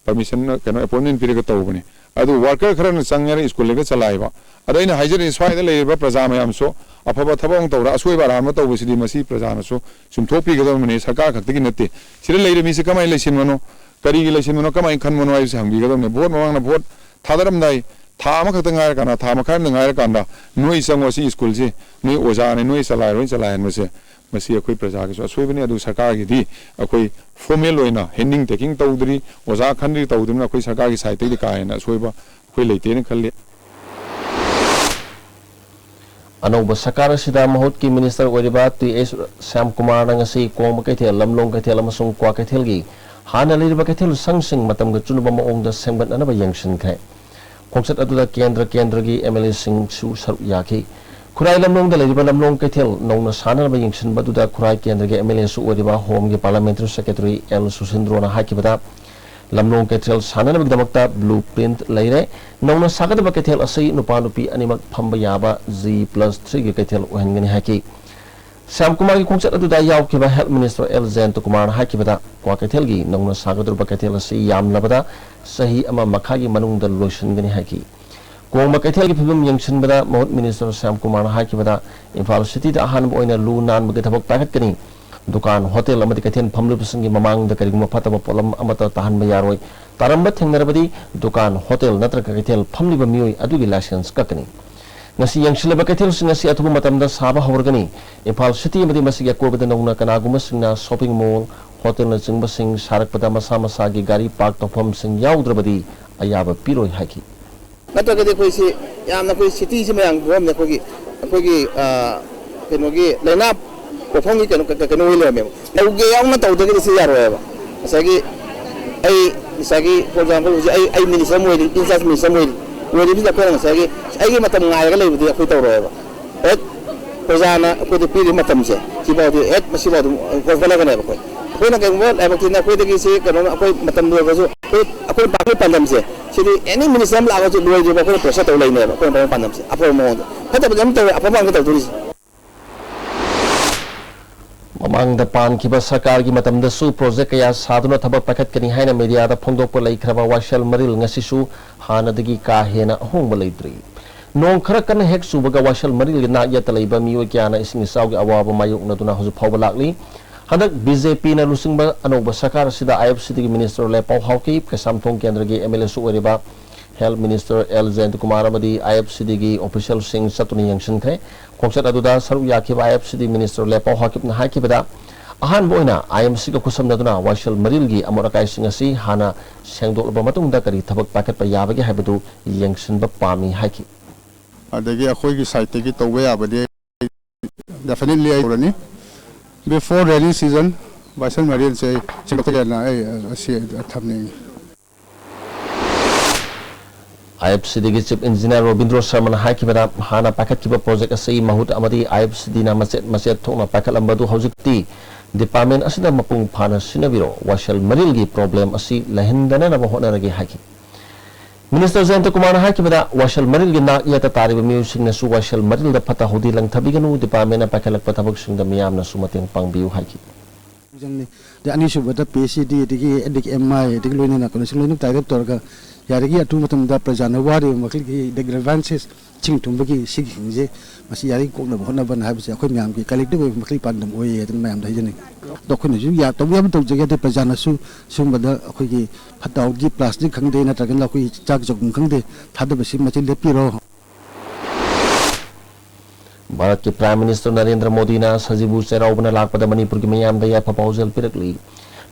ꯄꯔꯃꯤꯁꯟ, ꯀꯩꯅꯣ, ꯑꯦꯄꯣꯏꯟꯃꯦꯟ ꯄꯤꯔꯒ ꯇꯧꯕꯅꯤ꯫ ꯑꯗꯨ ꯋꯥꯔꯀꯔ ꯈꯔꯅ ꯆꯪꯉꯦꯅ ꯁ꯭ꯀꯨꯜ ꯍꯦꯛꯇ ꯆꯂꯥꯏꯕ꯫ ꯑꯗ ꯑꯩꯅ ꯍꯥꯏꯖꯔꯤꯁꯦ, ꯁ꯭ꯋꯥꯏꯗ ꯂꯩꯔꯤꯕ ꯄ꯭ꯔꯖꯥ ꯃꯌꯥꯝꯁꯨ ꯑꯐꯕ ꯊꯕꯛ ꯑꯃ ꯇꯧꯔ ꯑꯁꯣꯏꯕ ꯑꯔꯥꯟꯕ ꯇꯧꯕꯁꯤꯗꯤ ꯃꯁꯤ ꯄ꯭ꯔꯖꯥꯅꯁꯨ ꯆꯨꯝꯊꯣꯛꯄꯤꯒꯗꯕꯅꯤ, ꯁꯔꯀꯥꯔ ꯈꯛꯇꯒꯤ ꯅꯠꯇꯦ꯫ ꯁꯤꯗ ꯂꯩꯔꯤꯕ ꯃꯤꯁꯦ ꯀꯃꯥꯏꯅ ꯂꯩꯁꯤꯟꯕꯅꯣ, ꯀꯔꯤꯒꯤ ꯂꯩꯁꯤꯟꯕꯅꯣ, ꯀꯃꯥꯏꯅ ꯈꯟꯕꯅꯣ ꯍꯥꯏꯕꯁꯤ ꯍꯪꯕꯤꯒꯗꯕꯅꯤ꯫ ꯚꯣꯠ ꯃꯃꯥꯡꯗ, ꯚꯣꯠ ꯊꯥꯗꯔꯝꯗꯥꯏ ꯊꯥ ꯑꯃꯈꯛꯇ ꯉꯥꯏꯔꯀꯥꯟꯗ, ꯊꯥ ꯃꯈꯥꯏ ꯑꯃꯗ ꯉꯥꯏꯔꯀꯥꯟꯗ, "ꯅꯣꯏ ꯆꯪꯉꯣ, ꯁꯤ ꯁ꯭ꯀꯨꯜꯁꯤ ꯅꯣꯏ ꯑꯣꯖꯥꯅꯤ, ꯅꯣꯏ ꯆꯂꯥꯏꯔꯣꯏ" ꯆꯂꯥꯏꯍꯟꯕꯁꯦ, ꯃꯁꯤ ꯑꯩꯈꯣꯏ ꯄ꯭ꯔꯖꯥꯒꯤꯁꯨ ꯑꯁꯣꯏꯕꯅꯤ꯫ ꯑꯗꯨ ꯁꯔꯀꯥꯔꯒꯤꯗꯤ ꯑꯩꯈꯣꯏ ꯐꯣꯔꯃꯦꯜ ꯑꯣꯏꯅ ꯍꯦꯟꯗꯤꯡ ꯇꯦꯀꯤꯡ ꯇꯧꯗ꯭ꯔꯤ, ꯑꯣꯖꯥ ꯈꯟꯗ꯭ꯔꯤ, ꯇꯧꯗ꯭ꯔꯤꯕꯅꯤꯅ ꯑꯩꯈꯣꯏ ꯁꯔꯀꯥꯔꯒꯤ ꯁꯥꯏꯠꯇꯒꯤꯗꯤ ꯀꯥ ꯍꯦꯟꯅ ꯑꯁꯣꯏꯕ ꯑꯩꯈꯣꯏ ꯂꯩꯇꯦꯅ ꯈꯜꯂꯤ꯫ ꯑꯅꯧꯕ ꯁꯔꯀꯥꯔ ꯑꯁꯤꯗ ꯃꯍꯨꯠꯀꯤ ꯃꯤꯅꯤꯁꯇꯔ ꯑꯣꯏꯔꯤꯕ ꯇꯤ ꯑꯩꯆ ꯁ꯭ꯌꯥꯝꯀꯨꯃꯥꯔꯅ ꯉꯁꯤ ꯀꯣꯡꯕ ꯀꯩꯊꯦꯜ, ꯂꯝꯂꯣꯡ ꯀꯩꯊꯦꯜ ꯑꯃꯁꯨꯡ ꯀ꯭ꯋꯥ ꯀꯩꯊꯦꯜꯒꯤ ꯍꯥꯟꯅ ꯂꯩꯔꯤꯕ ꯀꯩꯊꯦꯜ ꯁꯪꯁꯤꯡ ꯃꯇꯝꯒ ꯆꯨꯅꯕ ꯃꯑꯣꯡꯗ ꯁꯦꯝꯒꯠꯅꯅꯕ ꯌꯦꯡꯁꯤꯟꯈ꯭ꯔꯦ꯫ ꯈꯣꯡꯆꯠ ꯑꯗꯨꯗ ꯀꯦꯟꯗ꯭ꯔ ꯀꯦꯟꯗ꯭ꯔꯒꯤ ꯑꯦꯝ ꯑꯦꯜ ꯑꯦꯁꯤꯡꯁꯨ ꯁꯔꯨꯛ ꯌꯥꯈꯤ꯫ ꯈꯨꯔꯥꯏ ꯂꯝꯂꯣꯡꯗ ꯂꯩꯔꯤꯕ ꯂꯝꯂꯣꯡ ꯀꯩꯊꯦꯜ ꯅꯧꯅ ꯁꯥꯅꯅꯕ ꯌꯦꯡꯁꯤꯟꯕ ꯑꯗꯨꯗ ꯈꯨꯔꯥꯏ ꯀꯦꯟꯗ꯭ꯔꯒꯤ ꯑꯦꯝ ꯑꯦꯜ ꯑꯦꯁꯨ ꯑꯣꯏꯔꯤꯕ ꯍꯣꯝꯒꯤ ꯄꯥꯔꯂꯤꯌꯥꯃꯦꯟꯇꯔꯤ ꯁꯦꯀ꯭ꯔꯦꯇꯔꯤ ꯑꯦꯜ ꯁꯨꯁꯤꯟꯗ꯭ꯔꯣꯅ ꯍꯥꯏꯈꯤꯕꯗ, ꯂꯝꯂꯣꯡ ꯀꯩꯊꯦꯜ ꯁꯥꯅꯅꯕꯒꯤꯗꯃꯛꯇ ꯕ꯭ꯂꯨ ꯄ꯭ꯔꯤꯟꯠ ꯂꯩꯔꯦ꯫ ꯅꯧꯅ ꯁꯥꯒꯗꯕ ꯀꯩꯊꯦꯜ ꯑꯁꯤ ꯅꯨꯄꯥ ꯅꯨꯄꯤ ꯑꯅꯤꯃꯛ ꯐꯝꯕ ꯌꯥꯕ ꯖꯤ ꯄ꯭ꯂꯁ ꯊ꯭ꯔꯤꯒꯤ ꯀꯩꯊꯦꯜ ꯑꯣꯏꯍꯟꯒꯅꯤ ꯍꯥꯏꯈꯤ꯫ ꯁ꯭ꯌꯥꯝꯀꯨꯃꯥꯔꯒꯤ ꯈꯣꯡꯆꯠ ꯑꯗꯨꯗ ꯌꯥꯎꯈꯤꯕ ꯍꯦꯜꯊ ꯃꯤꯅꯤꯁꯇꯔ ꯑꯦꯜ ꯖꯌꯟꯇꯀꯨꯃꯥꯔꯅ ꯍꯥꯏꯈꯤꯕꯗ, ꯀ꯭ꯋꯥ ꯀꯩꯊꯦꯜꯒꯤ ꯅꯧꯅ ꯁꯥꯒꯗꯧꯔꯤꯕ ꯀꯩꯊꯦꯜ ꯑꯁꯤ ꯌꯥꯝꯂꯕꯗ ꯆꯍꯤ ꯑꯃ ꯃꯈꯥꯏꯒꯤ ꯃꯅꯨꯡꯗ ꯂꯣꯏꯁꯤꯟꯒꯅꯤ ꯍꯥꯏꯈꯤ꯫ ꯀꯣꯡꯕ ꯀꯩꯊꯦꯜꯒꯤ ꯐꯤꯕꯝ ꯌꯦꯡꯁꯤꯟꯕꯗ ꯃꯍꯨꯠ ꯃꯤꯅꯤꯁꯇꯔ ꯁ꯭ꯌꯥꯝꯀꯨꯃꯥꯔꯅ ꯍꯥꯏꯈꯤꯕꯗ, ꯏꯝꯐꯥꯜ ꯁꯤꯇꯤꯗ ꯑꯍꯥꯟꯕ ꯑꯣꯏꯅ ꯂꯨ ꯅꯥꯟꯕꯒꯤ ꯊꯕꯛ ꯄꯥꯏꯈꯠꯀꯅꯤ꯫ ꯗꯨꯀꯥꯟ, ꯍꯣꯇꯦꯜ ꯑꯃꯗꯤ ꯀꯩꯊꯦꯜ ꯐꯝꯂꯤꯕꯁꯤꯡꯒꯤ ꯃꯃꯥꯡꯗ ꯀꯔꯤꯒꯨꯝꯕ ꯐꯠꯇꯕ ꯄꯣꯠꯂꯝ ꯑꯃꯠꯇ ꯇꯥꯍꯟꯕ ꯌꯥꯔꯣꯏ꯫ ꯇꯥꯔꯝꯕ ꯊꯦꯡꯅꯔꯕꯗꯤ ꯗꯨꯀꯥꯟ, ꯍꯣꯇꯦꯜ ꯅꯠꯇ꯭ꯔꯒ ꯀꯩꯊꯦꯜ ꯐꯝꯂꯤꯕ ꯃꯤꯑꯣꯏ ꯑꯗꯨꯒꯤ ꯂꯥꯏꯁꯦꯟꯁ ꯀꯛꯀꯅꯤ꯫ ꯉꯁꯤ ꯌꯦꯡꯁꯤꯜꯂꯕ ꯀꯩꯊꯦꯜꯁꯤꯡ ꯑꯁꯤ ꯑꯊꯨꯕ ꯃꯇꯝꯗ ꯁꯥꯕ ꯍꯧꯔꯒꯅꯤ꯫ ꯏꯝꯐꯥꯜ ꯁꯤꯇꯤ ꯑꯃꯗꯤ ꯃꯁꯤꯒꯤ ꯑꯀꯣꯏꯕꯗ ꯅꯧꯅ ꯀꯅꯥꯒꯨꯝꯕꯁꯤꯡꯅ ꯁꯣꯄꯤꯡ ꯃꯣꯜ, ꯍꯣꯇꯦꯜꯅꯆꯤꯡꯕꯁꯤꯡ ꯁꯥꯔꯛꯄꯗ ꯃꯁꯥ ꯃꯁꯥꯒꯤ ꯒꯥꯔꯤ ꯄꯥꯔꯛ ꯇꯧꯐꯝꯁꯤꯡ ꯌꯥꯎꯗ꯭ꯔꯕꯗꯤ ꯑꯌꯥꯕ ꯄꯤꯔꯣꯏ ꯍꯥꯏꯈꯤ꯫ ꯅꯠꯇ꯭ꯔꯒꯗꯤ ꯑꯩꯈꯣꯏꯁꯤ ꯌꯥꯝꯅ, ꯑꯩꯈꯣꯏ ꯁꯤꯇꯤꯁꯤ ꯃꯌꯥꯝꯒꯤ ꯐꯤꯕꯝꯅꯦ꯫ ꯑꯩꯈꯣꯏꯒꯤ, ꯑꯩꯈꯣꯏꯒꯤ, ꯑ, ꯀꯩꯅꯣꯒꯤ ꯂꯥꯏꯅꯥ ꯄꯣꯛꯐꯝꯒꯤ ꯀꯩꯅꯣ, ꯀꯩꯅꯣ ꯑꯣꯏ ꯂꯩꯔꯝꯃꯦꯕ꯫ ꯇꯧꯒꯦ ꯌꯥꯎꯅ ꯇꯧꯗ꯭ꯔꯒꯗꯤ ꯁꯤ ꯌꯥꯔꯣꯏꯕ꯫ ꯉꯁꯥꯏꯒꯤ ꯑꯩ, ꯉꯁꯥꯏꯒꯤ, for example, ꯍꯧꯖꯤꯛ ꯑꯩ, ꯑꯩ ꯃꯤꯅꯤꯁꯇꯔ ꯑꯃ ꯑꯣꯏꯔꯤ, ꯏꯟꯆꯥꯔꯖ ꯃꯤꯅꯤꯁꯇꯔ ꯑꯃ ꯑꯣꯏꯔꯤ꯫ ꯑꯣꯏꯔꯤꯕꯁꯤꯗ ꯑꯩꯈꯣꯏꯅ ꯉꯁꯥꯏꯒꯤ ꯑꯩꯒꯤ ꯃꯇꯝ ꯉꯥꯏꯔꯒ ꯂꯩꯕꯗꯤ ꯑꯩꯈꯣꯏ ꯇꯧꯔꯣꯏꯕ꯫ ꯍꯦꯛ ꯄ꯭ꯔꯖꯥꯅ ꯑꯩꯈꯣꯏꯗ ꯄꯤꯔꯤꯕ ꯃꯇꯝꯁꯦ, ꯁꯤꯐꯥꯎꯗꯤ ꯍꯦꯛ ꯃꯁꯤꯐꯥꯎ ꯑꯗꯨꯝ ꯍꯣꯠꯅꯒꯅꯦꯕ ꯑꯩꯈꯣꯏ꯫ ꯑꯩꯈꯣꯏꯅ ꯀꯩꯒꯨꯝꯕ ꯂꯥꯏꯕꯛ ꯊꯤꯅ ꯑꯩꯈꯣꯏꯗꯒꯤ ꯁꯤ ꯀꯩꯅꯣ, ꯑꯩꯈꯣꯏ ꯃꯇꯝ ꯂꯣꯏꯔꯒꯁꯨ ꯑꯩꯈꯣꯏ, ꯑꯩꯈꯣꯏ ꯄꯥꯝꯕꯩ ꯄꯥꯟꯗꯝꯁꯦ, ꯁꯤꯗꯤ ꯑꯦꯅꯤ ꯃꯤꯅꯤꯁꯇꯔ ꯑꯃ ꯂꯥꯛꯑꯒꯁꯨ ꯂꯣꯏꯗ꯭ꯔꯤꯕ ꯑꯩꯈꯣꯏꯅ ꯄ꯭ꯔꯦꯁꯔ ꯇꯧ ꯂꯩꯅꯦꯕ꯫ ꯑꯩꯈꯣꯏꯅ ꯄꯥꯝꯕꯩ ꯄꯥꯟꯗꯝꯁꯦ ꯑꯐꯕ ꯃꯑꯣꯡꯗ꯫ ꯐꯠꯇꯕꯗꯤ ꯑꯗꯨꯝ ꯇꯧꯔꯦ, ꯑꯐꯕ ꯉꯥꯛꯇ ꯇꯧꯗꯣꯔꯤꯁꯦ꯫ ꯃꯥꯡꯗ ꯄꯥꯟꯈꯤꯕ ꯁꯔꯀꯥꯔꯒꯤ ꯃꯇꯝꯗꯁꯨ ꯄ꯭ꯔꯣꯖꯦꯛ ꯀꯌꯥ ꯁꯥꯗꯨꯅ ꯊꯕꯛ ꯄꯥꯏꯈꯠꯀꯅꯤ ꯍꯥꯏꯅ ꯃꯦꯗꯤꯌꯥꯗ ꯐꯣꯡꯗꯣꯛꯄ ꯂꯩꯈ꯭ꯔꯕ ꯋꯥꯏꯁꯦꯜ ꯃꯔꯤꯜ ꯉꯁꯤꯁꯨ ꯍꯥꯟꯅꯗꯒꯤ ꯀꯥ ꯍꯦꯟꯅ ꯑꯍꯣꯡꯕ ꯂꯩꯇ꯭ꯔꯤ꯫ ꯅꯣꯡ ꯈꯔ ꯀꯟꯅ ꯍꯦꯛ ꯆꯨꯕꯒ ꯋꯥꯏꯁꯦꯜ ꯃꯔꯤꯜꯒꯤ ꯅꯥꯛ ꯌꯦꯠꯇ ꯂꯩꯕ ꯃꯤꯑꯣꯏ ꯀꯌꯥꯅ ꯏꯁꯤꯡ ꯏꯆꯥꯎꯒꯤ ꯑꯋꯥꯕ ꯃꯥꯌꯣꯛꯅꯗꯨꯅ ꯍꯧꯖꯤꯛ ꯐꯥꯎꯕ ꯂꯥꯛꯂꯤ꯫ ꯍꯟꯗꯛ ꯕꯤ ꯖꯦ ꯄꯤꯅ ꯂꯨꯆꯤꯡꯕ ꯑꯅꯧꯕ ꯁꯔꯀꯥꯔ ꯑꯁꯤꯗ ꯑꯥꯏ ꯑꯦꯐ ꯁꯤꯗꯒꯤ ꯃꯤꯅꯤꯁꯇꯔ ꯂꯦꯄꯥꯎ ꯍꯥꯎꯀꯤꯞ, ꯀꯩꯁꯥꯝꯊꯣꯡ ꯀꯦꯟꯗ꯭ꯔꯒꯤ ꯑꯦꯝ ꯑꯦꯜ ꯑꯦꯁꯨ ꯑꯣꯏꯔꯤꯕ ꯍꯦꯜꯊ ꯃꯤꯅꯤꯁꯇꯔ ꯑꯦꯜ ꯖꯌꯟꯇꯀꯨꯃꯥꯔ ꯑꯃꯗꯤ ꯑꯥꯏ ꯑꯦꯐ ꯁꯤꯗꯒꯤ ꯑꯣꯐꯤꯁꯤꯌꯦꯜꯁꯤꯡ ꯆꯠꯇꯨꯅ ꯌꯦꯡꯁꯤꯟꯈ꯭ꯔꯦ꯫ ꯈꯣꯡꯆꯠ ꯑꯗꯨꯗ ꯁꯔꯨꯛ ꯌꯥꯈꯤꯕ ꯑꯥꯏ ꯑꯦꯐ ꯁꯤꯗꯤ ꯃꯤꯅꯤꯁꯇꯔ ꯂꯦꯄꯥꯎ ꯍꯥꯀꯤꯞꯅ ꯍꯥꯏꯈꯤꯕꯗ, ꯑꯍꯥꯟꯕ ꯑꯣꯏꯅ ꯑꯥꯏ ꯑꯦꯝ ꯁꯤꯒ ꯈꯨꯠꯁꯝꯅꯗꯨꯅ ꯋꯥꯏꯁꯦꯜ ꯃꯔꯤꯜꯒꯤ ꯑꯃꯣꯠ ꯑꯀꯥꯏꯁꯤꯡ ꯑꯁꯤ ꯍꯥꯟꯅ ꯁꯦꯡꯗꯣꯛꯂꯕ ꯃꯇꯨꯡꯗ ꯀꯔꯤ ꯊꯕꯛ ꯄꯥꯏꯈꯠꯄ ꯌꯥꯕꯒꯦ ꯍꯥꯏꯕꯗꯨ ꯌꯦꯡꯁꯤꯟꯕ ꯄꯥꯝꯃꯤ ꯍꯥꯏꯈꯤ꯫ ꯑꯗꯒꯤ ꯑꯩꯈꯣꯏꯒꯤ ꯁꯥꯏꯠꯇꯒꯤ ꯇꯧꯕ ꯌꯥꯕꯗꯤ definitely ꯑꯩ ꯇꯧꯔꯅꯤ꯫ Before rainy season ꯋꯥꯏꯁꯦꯜ ꯃꯔꯤꯜꯁꯦ ꯑꯩ ꯁꯦꯡꯗꯣꯛꯀꯦꯅ ꯑꯩ ꯑꯁꯤ ꯊꯝꯅꯤꯡꯉꯤ꯫ ꯑꯥꯏ ꯑꯦꯐ ꯁꯤꯗꯤꯒꯤ ꯆꯤꯐ ꯏꯟꯖꯤꯅꯤꯌꯔ ꯔꯣꯕꯤꯟꯗ꯭ꯔꯣ ꯁꯔꯃꯅ ꯍꯥꯏꯈꯤꯕꯗ, ꯍꯥꯟꯅ ꯄꯥꯏꯈꯠꯈꯤꯕ ꯄ꯭ꯔꯣꯖꯦꯛ ꯑꯁꯤ ꯃꯍꯨꯠ ꯑꯃꯗꯤ ꯑꯥꯏ ꯑꯦꯐ ꯁꯤꯗꯤꯅ ꯃꯆꯦꯠ ꯃꯆꯦꯠ ꯊꯣꯛꯅ ꯄꯥꯏꯈꯠꯂꯝꯕꯗꯨ ꯍꯧꯖꯤꯛꯇꯤ ꯗꯤꯄꯥꯔꯠꯃꯦꯟ ꯑꯁꯤꯅ ꯃꯄꯨꯡ ꯐꯥꯅ ꯁꯤꯟꯅꯕꯤꯔꯣ, ꯋꯥꯏꯁꯦꯜ ꯃꯔꯤꯜꯒꯤ ꯄ꯭ꯔꯣꯕ꯭ꯂꯦꯝ ꯑꯁꯤ ꯂꯩꯍꯟꯗꯅꯅꯕ ꯍꯣꯠꯅꯔꯒꯦ ꯍꯥꯏꯈꯤ꯫ ꯃꯤꯅꯤꯁꯇꯔ ꯖꯌꯟꯇꯀꯨꯃꯥꯔꯅ ꯍꯥꯏꯈꯤꯕꯗ, ꯋꯥꯏꯁꯦꯜ ꯃꯔꯤꯜꯒꯤ ꯅꯥꯛ ꯌꯦꯠꯇ ꯇꯥꯔꯤꯕ ꯃꯤꯑꯣꯏꯁꯤꯡꯅꯁꯨ ꯋꯥꯏꯁꯦꯜ ꯃꯔꯤꯜꯗ ꯐꯠꯇ ꯍꯥꯎꯗꯤ ꯂꯪꯊꯕꯤꯒꯅꯨ, ꯗꯤꯄꯥꯔꯠꯃꯦꯟꯅ ꯄꯥꯏꯈꯠꯂꯛꯄ ꯊꯕꯛꯁꯤꯡꯗ ꯃꯤꯌꯥꯝꯅꯁꯨ ꯃꯇꯦꯡ ꯄꯥꯡꯕꯤꯌꯨ ꯍꯥꯏꯈꯤ꯫ ꯆꯪꯅꯤ꯫ ꯑꯗꯩ ꯑꯅꯤꯁꯨꯕꯗ ꯄꯤ ꯑꯩꯆ ꯏ ꯗꯤ, ꯑꯗꯒꯤ, ꯑꯗꯒꯤ ꯑꯦꯝ ꯑꯥꯏ, ꯑꯗꯒꯤ ꯂꯣꯏꯅꯅ ꯀꯩꯅꯣꯁꯤꯡ ꯂꯣꯏꯅ ꯇꯥꯏ ꯑꯞ ꯇꯧꯔꯒ ꯌꯥꯔꯤꯒꯤ ꯑꯊꯨꯕ ꯃꯇꯝꯗ ꯄ꯭ꯔꯖꯥꯅ ꯋꯥꯔꯤꯕ ꯃꯈꯩꯒꯤ grievances ꯏꯁꯤꯡ ꯊꯨꯝꯕꯒꯤ ꯁꯤꯒꯤꯁꯤꯡꯁꯦ ꯃꯁꯤ ꯌꯥꯔꯤꯒꯩ ꯀꯣꯛꯅꯕ ꯍꯣꯠꯅꯕꯅ ꯍꯥꯏꯕꯁꯦ ꯑꯩꯈꯣꯏ ꯃꯌꯥꯝꯒꯤ collective ꯑꯣꯏꯕ ꯃꯈꯩ ꯄꯥꯟꯗꯝ ꯑꯣꯏꯌꯦ ꯑꯗꯨꯅ ꯃꯌꯥꯝꯗ ꯍꯥꯏꯖꯅꯤꯡꯉꯤ꯫ ꯑꯗꯣ ꯑꯩꯈꯣꯏꯅꯁꯨ ꯌꯥ-, ꯇꯧꯕ ꯌꯥꯕ ꯇꯧꯖꯒꯦ, ꯑꯗꯩ ꯄ꯭ꯔꯖꯥꯅꯁꯨ ꯁꯤꯒꯨꯝꯕꯗ ꯑꯩꯈꯣꯏꯒꯤ ꯐꯠꯇ ꯍꯥꯎꯗꯤ plastic ꯈꯪꯗꯦ, ꯅꯠꯇ꯭ꯔꯒꯅ ꯑꯩꯈꯣꯏꯒꯤ ꯆꯥꯛ ꯆꯒꯨꯝ ꯈꯪꯗꯦ, ꯊꯥꯗꯕꯁꯤ ꯃꯁꯤ ꯂꯦꯞꯄꯤꯔꯣ꯫ ꯚꯥꯔꯠꯀꯤ Prime Minister ꯅꯔꯦꯟꯗ꯭ꯔ ꯃꯣꯗꯤꯅ ꯁꯖꯤꯕꯨ ꯆꯩꯔꯥꯎꯕꯅ ꯂꯥꯛꯄꯗ ꯃꯅꯤꯄꯨꯔꯒꯤ ꯃꯤꯌꯥꯝꯗ ꯌꯥꯏꯐ ꯄꯥꯎꯖꯦꯜ ꯄꯤꯔꯛꯂꯤ꯫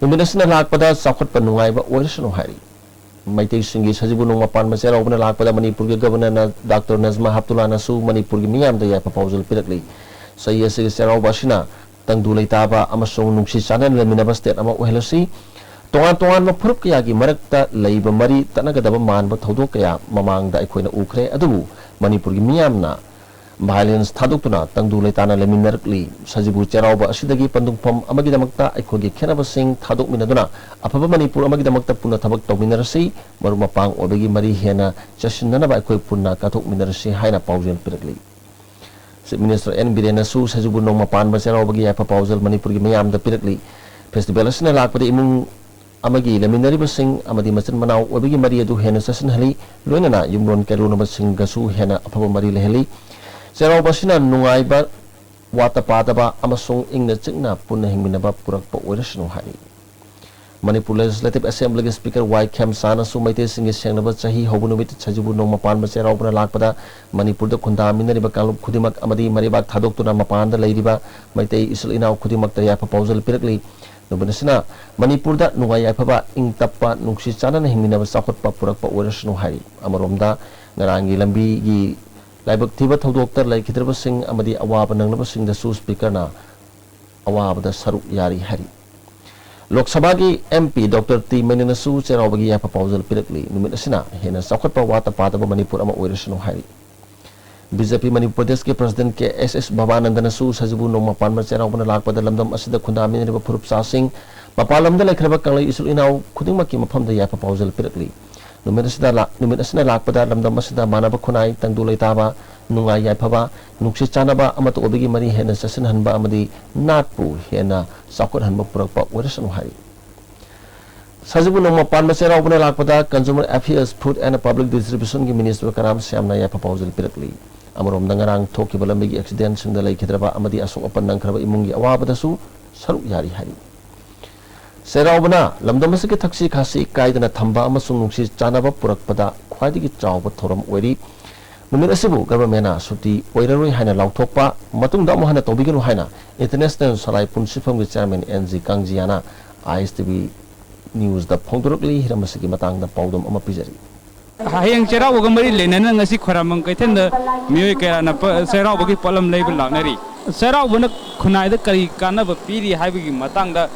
ꯅꯨꯃꯤꯠ ꯑꯁꯤꯅ ꯂꯥꯛꯄꯗ ꯆꯥꯎꯈꯠꯄ ꯅꯨꯡꯉꯥꯏꯕ ꯑꯣꯏꯔꯁꯅꯨ ꯍꯥꯏꯔꯤ꯫ ꯃꯩꯇꯩꯁꯤꯡꯒꯤ ꯁꯖꯤꯕꯨ ꯅꯣꯡꯃ ꯄꯥꯟꯕ ꯆꯩꯔꯥꯎꯕꯅ ꯂꯥꯛꯄꯗ ꯃꯅꯤꯄꯨꯔꯒꯤ Governor ꯅ ꯗꯥꯛꯇꯔ ꯅꯖꯃꯥ ꯍꯦꯞꯇꯨꯂꯥꯅꯁꯨ ꯃꯅꯤꯄꯨꯔꯒꯤ ꯃꯤꯌꯥꯝꯗ ꯌꯥꯏꯐ ꯄꯥꯎꯖꯦꯜ ꯄꯤꯔꯛꯂꯤ꯫ ꯆꯍꯤ ꯑꯁꯤꯒꯤ ꯆꯩꯔꯥꯎꯕ ꯑꯁꯤꯅ ꯇꯪꯗꯨ ꯂꯩꯇꯥꯕ ꯑꯃꯁꯨꯡ ꯅꯨꯡꯁꯤ ꯆꯥꯟꯅꯅ ꯂꯩꯃꯤꯟꯅꯕ state ꯑꯃ ꯑꯣꯏꯍꯜꯂꯁꯤ꯫ ꯇꯣꯉꯥꯟ ꯇꯣꯉꯥꯟꯕ ꯐꯨꯔꯨꯞ ꯀꯌꯥꯒꯤ ꯃꯔꯛꯇ ꯂꯩꯕ ꯃꯔꯤ ꯇꯠꯅꯒꯗꯕ ꯃꯥꯟꯕ ꯊꯧꯗꯣꯛ ꯀꯌꯥ ꯃꯃꯥꯡꯗ ꯑꯩꯈꯣꯏꯅ ꯎꯈ꯭ꯔꯦ, ꯑꯗꯨꯕꯨ ꯃꯅꯤꯄꯨꯔꯒꯤ ꯃꯤꯌꯥꯝꯅ violence ꯊꯥꯗꯣꯛꯇꯨꯅ ꯇꯪꯗꯨ ꯂꯩꯇꯥꯅ ꯂꯩꯃꯤꯟꯅꯔꯛꯂꯤ꯫ ꯁꯖꯤꯕꯨ ꯆꯩꯔꯥꯎꯕ ꯑꯁꯤꯗꯒꯤ ꯄꯟꯊꯨꯡꯐꯝ ꯑꯃꯒꯤꯗꯃꯛꯇ ꯑꯩꯈꯣꯏꯒꯤ ꯈꯦꯠꯅꯕꯁꯤꯡ ꯊꯥꯗꯣꯛꯃꯤꯟꯅꯗꯨꯅ ꯑꯐꯕ ꯃꯅꯤꯄꯨꯔ ꯑꯃꯒꯤꯗꯃꯛꯇ ꯄꯨꯟꯅ ꯊꯕꯛ ꯇꯧꯃꯤꯟꯅꯔꯁꯤ꯫ ꯃꯔꯨꯞ ꯃꯄꯥꯡ ꯑꯣꯏꯕꯒꯤ ꯃꯔꯤ ꯍꯦꯟꯅ ꯆꯦꯠꯁꯤꯟꯅꯅꯕ ꯑꯩꯈꯣꯏ ꯄꯨꯟꯅ ꯀꯠꯊꯣꯛꯃꯤꯟꯅꯔꯁꯤ ꯍꯥꯏꯅ ꯄꯥꯎꯖꯦꯜ ꯄꯤꯔꯛꯂꯤ꯫ Chief Minister N Birennaꯁꯨ ꯁꯖꯤꯕꯨ ꯅꯣꯡꯃ ꯄꯥꯟꯕ ꯆꯩꯔꯥꯎꯕꯒꯤ ꯌꯥꯏꯐ ꯄꯥꯎꯖꯦꯜ ꯃꯅꯤꯄꯨꯔꯒꯤ ꯃꯤꯌꯥꯝꯗ ꯄꯤꯔꯛꯂꯤ꯫ Festival ꯑꯁꯤꯅ ꯂꯥꯛꯄꯗ ꯏꯃꯨꯡ ꯑꯃꯒꯤ ꯂꯩꯃꯤꯟꯅꯔꯤꯕꯁꯤꯡ ꯑꯃꯗꯤ ꯃꯆꯤꯟ ꯃꯅꯥꯎ ꯑꯣꯏꯕꯒꯤ ꯃꯔꯤ ꯑꯗꯨ ꯍꯦꯟꯅ ꯆꯦꯠꯁꯤꯟꯍꯜꯂꯤ, ꯂꯣꯏꯅꯅ ꯌꯨꯝꯂꯣꯟ ꯀꯩꯔꯣꯟꯅꯕꯁꯤꯡꯒꯁꯨ ꯍꯦꯟꯅ ꯑꯐꯕ ꯃꯔꯤ ꯂꯩꯍꯜꯂꯤ꯫ ꯆꯩꯔꯥꯎꯕ ꯑꯁꯤꯅ ꯅꯨꯡꯉꯥꯏꯕ, ꯋꯥꯠꯇ ꯄꯥꯗꯕ ꯑꯃꯁꯨꯡ ꯏꯪꯅ ꯆꯤꯛꯅ ꯄꯨꯟꯅ ꯍꯤꯡꯃꯤꯟꯅꯕ ꯄꯨꯔꯛꯄ ꯑꯣꯏꯔꯁꯅꯨ ꯍꯥꯏꯔꯤ꯫ ꯃꯅꯤꯄꯨꯔ Legislative Assemblyꯒꯤ Speaker ꯋꯥꯏ ꯈꯦꯝꯆꯥꯅꯁꯨ ꯃꯩꯇꯩꯁꯤꯡꯒꯤ ꯁꯦꯡꯂꯕ ꯆꯍꯤ ꯍꯧꯕ ꯅꯨꯃꯤꯠ ꯁꯖꯤꯕꯨ ꯅꯣꯡꯃ ꯄꯥꯟꯕ ꯆꯩꯔꯥꯎꯕꯅ ꯂꯥꯛꯄꯗ ꯃꯅꯤꯄꯨꯔꯗ ꯈꯨꯟꯗꯥꯃꯤꯟꯅꯔꯤꯕ ꯀꯥꯡꯂꯨꯞ ꯈꯨꯗꯤꯡꯃꯛ ꯑꯃꯗꯤ ꯃꯔꯩꯕꯥꯛ ꯊꯥꯗꯣꯛꯇꯨꯅ ꯃꯄꯥꯟꯗ ꯂꯩꯔꯤꯕ ꯃꯩꯇꯩ ꯏꯆꯤꯜ ꯏꯅꯥꯎ ꯈꯨꯗꯤꯡꯃꯛꯇ ꯌꯥꯏꯐ ꯄꯥꯎꯖꯦꯜ ꯄꯤꯔꯛꯂꯤ꯫ ꯅꯨꯃꯤꯠ ꯑꯁꯤꯅ ꯃꯅꯤꯄꯨꯔꯗ ꯅꯨꯡꯉꯥꯏ ꯌꯥꯏꯐꯕ, ꯏꯪ ꯇꯞꯄ, ꯅꯨꯡꯁꯤ ꯆꯥꯟꯅꯅ ꯍꯤꯡꯃꯤꯟꯅꯕ ꯆꯥꯎꯈꯠꯄ ꯄꯨꯔꯛꯄ ꯑꯣꯏꯔꯁꯅꯨ ꯍꯥꯏꯔꯤ꯫ ꯑꯃꯔꯣꯝꯗ, ꯉꯔꯥꯡꯒꯤ ꯂꯝꯕꯤꯒꯤ ꯂꯥꯏꯕꯛ ꯊꯤꯕ ꯊꯧꯗꯣꯛꯇ ꯂꯩꯈꯤꯗ꯭ꯔꯕꯁꯤꯡ ꯑꯃꯗꯤ ꯑꯋꯥꯕ ꯅꯪꯂꯕꯁꯤꯡꯗꯁꯨ Speakerꯅ ꯑꯋꯥꯕꯗ ꯁꯔꯨꯛ ꯌꯥꯔꯤ ꯍꯥꯏꯔꯤ꯫ ꯂꯣꯛ ꯁꯚꯥꯒꯤ MP Doctor ꯇꯤ ꯃꯩꯅꯦꯅꯁꯨ ꯆꯩꯔꯥꯎꯕꯒꯤ ꯌꯥꯏꯐ ꯄꯥꯎꯖꯦꯜ ꯄꯤꯔꯛꯂꯤ꯫ ꯅꯨꯃꯤꯠ ꯑꯁꯤꯅ ꯍꯦꯟꯅ ꯆꯥꯎꯈꯠꯄ, ꯋꯥꯠꯇ ꯄꯥꯗꯕ ꯃꯅꯤꯄꯨꯔ ꯑꯃ ꯑꯣꯏꯔꯁꯅꯨ ꯍꯥꯏꯔꯤ꯫ BJP ꯃꯅꯤꯄꯨꯔ ꯄ꯭ꯔꯗꯦꯁꯀꯤ President ꯀꯦ ꯑꯦꯁ ꯑꯦꯁ ꯚꯕꯥꯅꯟꯗꯅꯁꯨ ꯁꯖꯤꯕꯨ ꯅꯣꯡꯃ ꯄꯥꯟꯕ ꯆꯩꯔꯥꯎꯕꯅ ꯂꯥꯛꯄꯗ ꯂꯝꯗꯝ ꯑꯁꯤꯗ ꯈꯨꯟꯗꯥꯃꯤꯟꯅꯔꯤꯕ ꯐꯨꯔꯨꯞ ꯆꯥꯁꯤꯡ, ꯃꯄꯥꯟ ꯂꯝꯗ ꯂꯩꯈ꯭ꯔꯕ ꯀꯪꯂꯩ ꯏꯆꯤꯜ ꯏꯅꯥꯎ ꯈꯨꯗꯤꯡꯃꯛꯀꯤ ꯃꯐꯝꯗ ꯌꯥꯏꯐ ꯄꯥꯎꯖꯦꯜ ꯄꯤꯔꯛꯂꯤ꯫ ꯅꯨꯃꯤꯠ ꯑꯁꯤꯗ ꯂꯥꯛ-, ꯅꯨꯃꯤꯠ ꯑꯁꯤꯅ ꯂꯥꯛꯄꯗ ꯂꯝꯗꯝ ꯑꯁꯤꯗ ꯃꯥꯟꯅꯕ ꯈꯨꯟꯅꯥꯏ, ꯇꯪꯗꯨ ꯂꯩꯇꯥꯕ, ꯅꯨꯡꯉꯥꯏ ꯌꯥꯏꯐꯕ, ꯅꯨꯡꯁꯤ ꯆꯥꯟꯅꯕ ꯑꯃꯠꯇ ꯑꯣꯏꯕꯒꯤ ꯃꯔꯤ ꯍꯦꯟꯅ ꯆꯦꯠꯁꯤꯟꯍꯟꯕ ꯑꯃꯗꯤ ꯅꯥꯠꯄꯨ ꯍꯦꯟꯅ ꯆꯥꯎꯈꯠꯍꯟꯕ ꯄꯨꯔꯛꯄ ꯑꯣꯏꯔꯁꯅꯨ ꯍꯥꯏꯔꯤ꯫ ꯁꯖꯤꯕꯨ ꯅꯣꯡꯃ ꯄꯥꯟꯕ ꯆꯩꯔꯥꯎꯕꯅ ꯂꯥꯛꯄꯗ Consumer Affairs, Food and Public Distributionꯒꯤ Minister ꯀꯔꯥꯝ ꯁ꯭ꯌꯥꯝꯅ ꯌꯥꯏꯐ ꯄꯥꯎꯖꯦꯜ ꯄꯤꯔꯛꯂꯤ꯫ ꯑꯃꯔꯣꯝꯗ, ꯉꯔꯥꯡ ꯊꯣꯛꯈꯤꯕ ꯂꯝꯕꯤꯒꯤ accidentꯁꯤꯡꯗ ꯂꯩꯈꯤꯗ꯭ꯔꯕ ꯑꯃꯗꯤ ꯑꯁꯣꯛ ꯑꯄꯟ ꯅꯪꯈ꯭ꯔꯕ ꯏꯃꯨꯡꯒꯤ ꯑꯋꯥꯕꯗꯁꯨ ꯁꯔꯨꯛ ꯌꯥꯔꯤ ꯍꯥꯏꯔꯤ꯫ ꯆꯩꯔꯥꯎꯕꯅ ꯂꯝꯗꯝ ꯑꯁꯤꯒꯤ ꯊꯛꯁꯤ ꯈꯥꯁꯤ ꯀꯥꯏꯗꯅ ꯊꯝꯕ ꯑꯃꯁꯨꯡ ꯅꯨꯡꯁꯤ ꯆꯥꯟꯅꯕ ꯄꯨꯔꯛꯄꯗ ꯈ꯭ꯋꯥꯏꯗꯒꯤ ꯆꯥꯎꯕ ꯊꯧꯔꯝ ꯑꯣꯏꯔꯤ꯫ ꯅꯨꯃꯤꯠ ꯑꯁꯤꯕꯨ governmentꯅ ꯁꯨꯇꯤ ꯑꯣꯏꯔꯔꯣꯏ ꯍꯥꯏꯅ ꯂꯥꯎꯊꯣꯛꯄ, ꯃꯇꯨꯡꯗ ꯑꯃꯨꯛ ꯍꯟꯅ ꯇꯧꯕꯤꯒꯅꯨ ꯍꯥꯏꯅ International ꯁꯂꯥꯏ ꯄꯨꯟꯁꯤꯐꯝꯒꯤ Chairman ꯑꯦꯟ ꯖꯤ ꯀꯥꯡꯖꯤꯌꯥꯅ ISTV Newsꯇ ꯐꯣꯡꯗꯣꯔꯛꯂꯤ꯫ ꯍꯤꯔꯝ ꯑꯁꯤꯒꯤ ꯃꯇꯥꯡꯗ ꯄꯥꯎꯗꯝ ꯑꯃ ꯄꯤꯖꯔꯤ꯫ ꯍꯌꯦꯡ ꯆꯩꯔꯥꯎꯕꯒ ꯃꯔꯤ ꯂꯩꯅꯅ ꯉꯁꯤ ꯈ꯭ꯋꯥꯏꯔꯝꯕꯟ ꯀꯩꯊꯦꯜꯗ ꯃꯤꯑꯣꯏ ꯀꯌꯥꯅ ꯄ-, ꯆꯩꯔꯥꯎꯕꯒꯤ ꯄꯣꯠꯂꯝ ꯂꯩꯕ ꯂꯥꯛꯅꯔꯤ꯫ ꯆꯩꯔꯥꯎꯕꯅ ꯈꯨꯟꯅꯥꯏꯗ ꯀꯔꯤ ꯀꯥꯟꯅꯕ ꯄꯤꯔꯤ ꯍꯥꯏꯕꯒꯤ ꯃꯇꯥꯡꯗ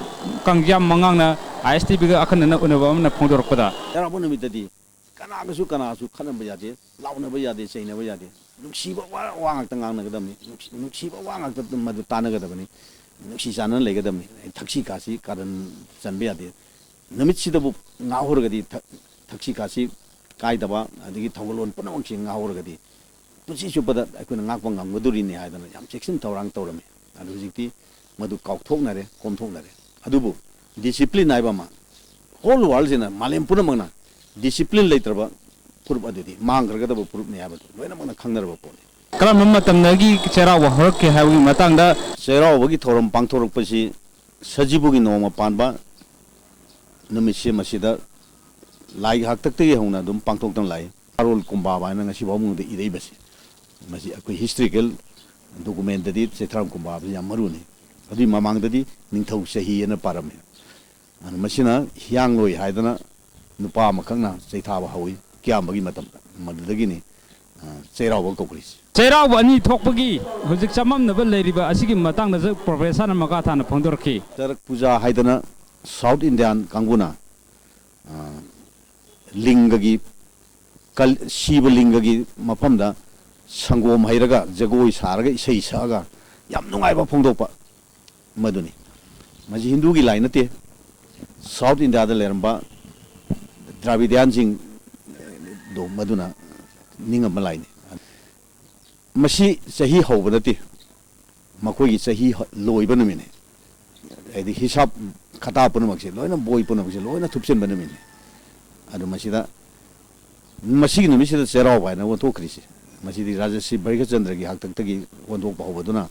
ꯀꯥꯡꯖꯤꯌꯥꯝ ꯃꯉꯥꯡꯅ ISTVꯒ ꯑꯈꯟꯅꯅ ꯎꯅꯕ ꯑꯃꯅ ꯐꯣꯡꯗꯣꯔꯛꯄꯗ, ꯆꯩꯔꯥꯎꯕ ꯅꯨꯃꯤꯠꯇꯗꯤ ꯀꯅꯥꯒꯁꯨ ꯀꯅꯥꯁꯨ ꯈꯠꯅꯕ ꯌꯥꯗꯦ, ꯂꯥꯎꯅꯕ ꯌꯥꯗꯦ, ꯆꯩꯅꯕ ꯌꯥꯗꯦ꯫ ꯅꯨꯡꯁꯤꯕ ꯋꯥ, ꯋꯥ ꯉꯥꯛꯇ ꯉꯥꯡꯅꯒꯗꯕꯅꯤ꯫ ꯅꯨꯡꯁꯤ-, ꯅꯨꯡꯁꯤꯕ ꯋꯥ ꯉꯥꯛꯇ ꯃꯗꯨ ꯇꯥꯟꯅꯒꯗꯕꯅꯤ꯫ ꯅꯨꯡꯁꯤ ꯆꯥꯟꯅꯅ ꯂꯩꯒꯗꯕꯅꯤ꯫ ꯊꯛꯁꯤ ꯈꯥꯁꯤ ꯀꯥꯔꯟ ꯆꯟꯕ ꯌꯥꯗꯦ꯫ ꯅꯨꯃꯤꯠꯁꯤꯗꯕꯨ ꯉꯥꯎꯍꯧꯔꯒꯗꯤ ꯊꯛ-, ꯊꯛꯁꯤ ꯈꯥꯁꯤ ꯀꯥꯏꯗꯕ, ꯑꯗꯒꯤ ꯊꯧꯒꯜꯂꯣꯟ ꯄꯨꯝꯅꯃꯛꯁꯤ ꯉꯥꯎꯍꯧꯔꯒꯗꯤ ꯄꯨꯟꯁꯤ ꯆꯨꯞꯄꯗ ꯑꯩꯈꯣꯏꯅ ꯉꯥꯛꯄ ꯉꯝꯒꯗꯣꯔꯤꯅꯤ ꯍꯥꯏꯗꯅ ꯌꯥꯝ ꯆꯦꯛꯁꯤꯟ ꯊꯧꯔꯥꯡ ꯇꯧꯔꯝꯃꯤ꯫ ꯑꯗꯨ ꯍꯧꯖꯤꯛꯇꯤ ꯃꯗꯨ ꯀꯥꯎꯊꯣꯛꯅꯔꯦ, ꯀꯣꯝꯊꯣꯛꯅꯔꯦ꯫ ꯑꯗꯨꯕꯨ ꯗꯤꯁꯤꯄ꯭ꯂꯤꯟ ꯍꯥꯏꯕ ꯑꯃ ꯍꯣꯜ ꯋꯥꯔꯜꯁꯤꯅ, ꯃꯥꯂꯦꯝ ꯄꯨꯝꯅꯃꯛꯅ ꯗꯤꯁꯤꯄ꯭ꯂꯤꯟ ꯂꯩꯇ꯭ꯔꯕ ꯐꯨꯔꯨꯞ ꯑꯗꯨꯗꯤ ꯃꯥꯡꯈ꯭ꯔꯒꯗꯕ ꯐꯨꯔꯨꯞꯅꯤ ꯍꯥꯏꯕꯗꯨ ꯂꯣꯏꯅꯃꯛꯅ ꯈꯪꯅꯔꯕ ꯄꯣꯠꯅꯤ꯫ ꯀꯔꯝꯕ ꯃꯇꯝꯗꯒꯤ ꯆꯩꯔꯥꯎꯕ ꯍꯧꯔꯛꯀꯦ ꯍꯥꯏꯕꯒꯤ ꯃꯇꯥꯡꯗ? ꯆꯩꯔꯥꯎꯕꯒꯤ ꯊꯧꯔꯝ ꯄꯥꯡꯊꯣꯔꯛꯄꯁꯤ ꯁꯖꯤꯕꯨꯒꯤ ꯅꯣꯡꯃ ꯄꯥꯟꯕ ꯅꯨꯃꯤꯠꯁꯦ ꯃꯁꯤꯗ ꯂꯥꯏꯒꯤ ꯍꯥꯛꯇꯛꯇꯒꯤ ꯍꯧꯅ ꯑꯗꯨꯝ ꯄꯥꯡꯊꯣꯛꯇꯨꯅ ꯂꯥꯛꯏ꯫ ꯆꯩꯔꯥꯎ ꯀꯨꯝꯕꯥꯕ ꯍꯥꯏꯅ ꯉꯁꯤ ꯐꯥꯎꯕꯗ ꯏꯔꯛꯏꯕꯁꯦ, ꯃꯁꯤ ꯑꯩꯈꯣꯏ ꯍꯤꯁꯇ꯭ꯔꯤꯀꯦꯜ ꯗꯣꯀꯨꯃꯦꯟꯇꯗꯤ ꯆꯩꯊꯥꯔꯣꯜ ꯀꯨꯝꯕꯥꯕꯁꯤ ꯌꯥꯝ ꯃꯔꯨꯅꯤ꯫ ꯑꯗꯨꯒꯤ ꯃꯃꯥꯡꯗꯗꯤ ꯅꯤꯡꯊꯧ ꯆꯍꯤ ꯍꯥꯏꯅ ꯄꯥꯔꯝꯃꯤ꯫ ꯑꯗꯨꯅ ꯃꯁꯤꯅ ꯍꯤꯌꯥꯡꯂꯣꯏ ꯍꯥꯏꯗꯅ ꯅꯨꯄꯥ ꯑꯃꯈꯛꯅ ꯆꯩꯊꯥꯕ ꯍꯧꯏ ꯀꯤꯌꯥꯝꯕꯒꯤ ꯃꯇꯝꯗ, ꯃꯗꯨꯗꯒꯤꯅꯤ, ꯑ, ꯆꯩꯔꯥꯎꯕ ꯀꯧꯈ꯭ꯔꯤꯁꯤ꯫ ꯆꯩꯔꯥꯎꯕ ꯑꯅꯤ ꯊꯣꯛꯄꯒꯤ ꯍꯧꯖꯤꯛ ꯆꯃꯝꯅꯕ ꯂꯩꯔꯤꯕ ꯑꯁꯤꯒꯤ ꯃꯇꯥꯡꯗꯁꯨ ꯄ꯭ꯔꯣꯐꯦꯁꯔꯅ ꯃꯈꯥ ꯇꯥꯅ ꯐꯣꯡꯗꯣꯔꯛꯈꯤ꯫ ꯆꯔꯛ ꯄꯨꯖꯥ ꯍꯥꯏꯗꯅ ꯁꯥꯎꯠ ꯏꯟꯗꯤꯌꯥꯟ ꯀꯥꯡꯕꯨꯅ, ꯑ, ꯂꯤꯡꯒꯒꯤ ꯀꯜ-, ꯁꯤꯕ ꯂꯤꯡꯒꯒꯤ ꯃꯐꯝꯗ ꯁꯪꯒꯣꯝ ꯍꯩꯔꯒ, ꯖꯒꯣꯏ ꯁꯥꯔꯒ, ꯏꯁꯩ ꯁꯛꯑꯒ ꯌꯥꯝ ꯅꯨꯡꯉꯥꯏꯕ ꯐꯣꯡꯗꯣꯛꯄ ꯃꯗꯨꯅꯤ꯫ ꯃꯁꯤ ꯍꯤꯟꯗꯨꯒꯤ ꯂꯥꯏ ꯅꯠꯇꯦ, ꯁꯥꯎꯠ ꯏꯟꯗꯤꯌꯥꯗ ꯂꯩꯔꯝꯕ ꯗ꯭ꯔꯥꯕꯤꯗꯤꯌꯥꯟꯁꯤꯡꯗꯣ ꯃꯗꯨꯅ ꯅꯤꯡꯉꯝꯕ ꯂꯥꯏꯅꯤ꯫ ꯃꯁꯤ ꯆꯍꯤ ꯍꯧꯕ ꯅꯠꯇꯦ, ꯃꯈꯣꯏꯒꯤ ꯆꯍꯤ ꯍ-, ꯂꯣꯏꯕ ꯅꯨꯃꯤꯠꯅꯤ꯫ ꯍꯥꯏꯗꯤ ꯍꯤꯁꯥꯞ ꯈꯇꯥ ꯄꯨꯝꯅꯃꯛꯁꯦ ꯂꯣꯏꯅ, ꯕꯣꯏ ꯄꯨꯝꯅꯃꯛꯁꯦ ꯂꯣꯏꯅ ꯊꯨꯞꯆꯤꯟꯕ ꯅꯨꯃꯤꯠꯅꯤ꯫ ꯑꯗꯨ ꯃꯁꯤꯗ, ꯃꯁꯤꯒꯤ ꯅꯨꯃꯤꯠꯁꯤꯗ ꯆꯩꯔꯥꯎꯕ ꯍꯥꯏꯅ ꯑꯣꯟꯊꯣꯛꯈ꯭ꯔꯤꯁꯦ, ꯃꯁꯤꯗꯤ ꯔꯥꯖꯁ꯭ꯔꯤ ꯕ꯭ꯔꯍꯀꯆꯟꯗ꯭ꯔꯒꯤ ꯍꯥꯛꯇꯛꯇꯒꯤ ꯑꯣꯟꯊꯣꯛꯄ ꯍꯧꯕꯗꯨꯅ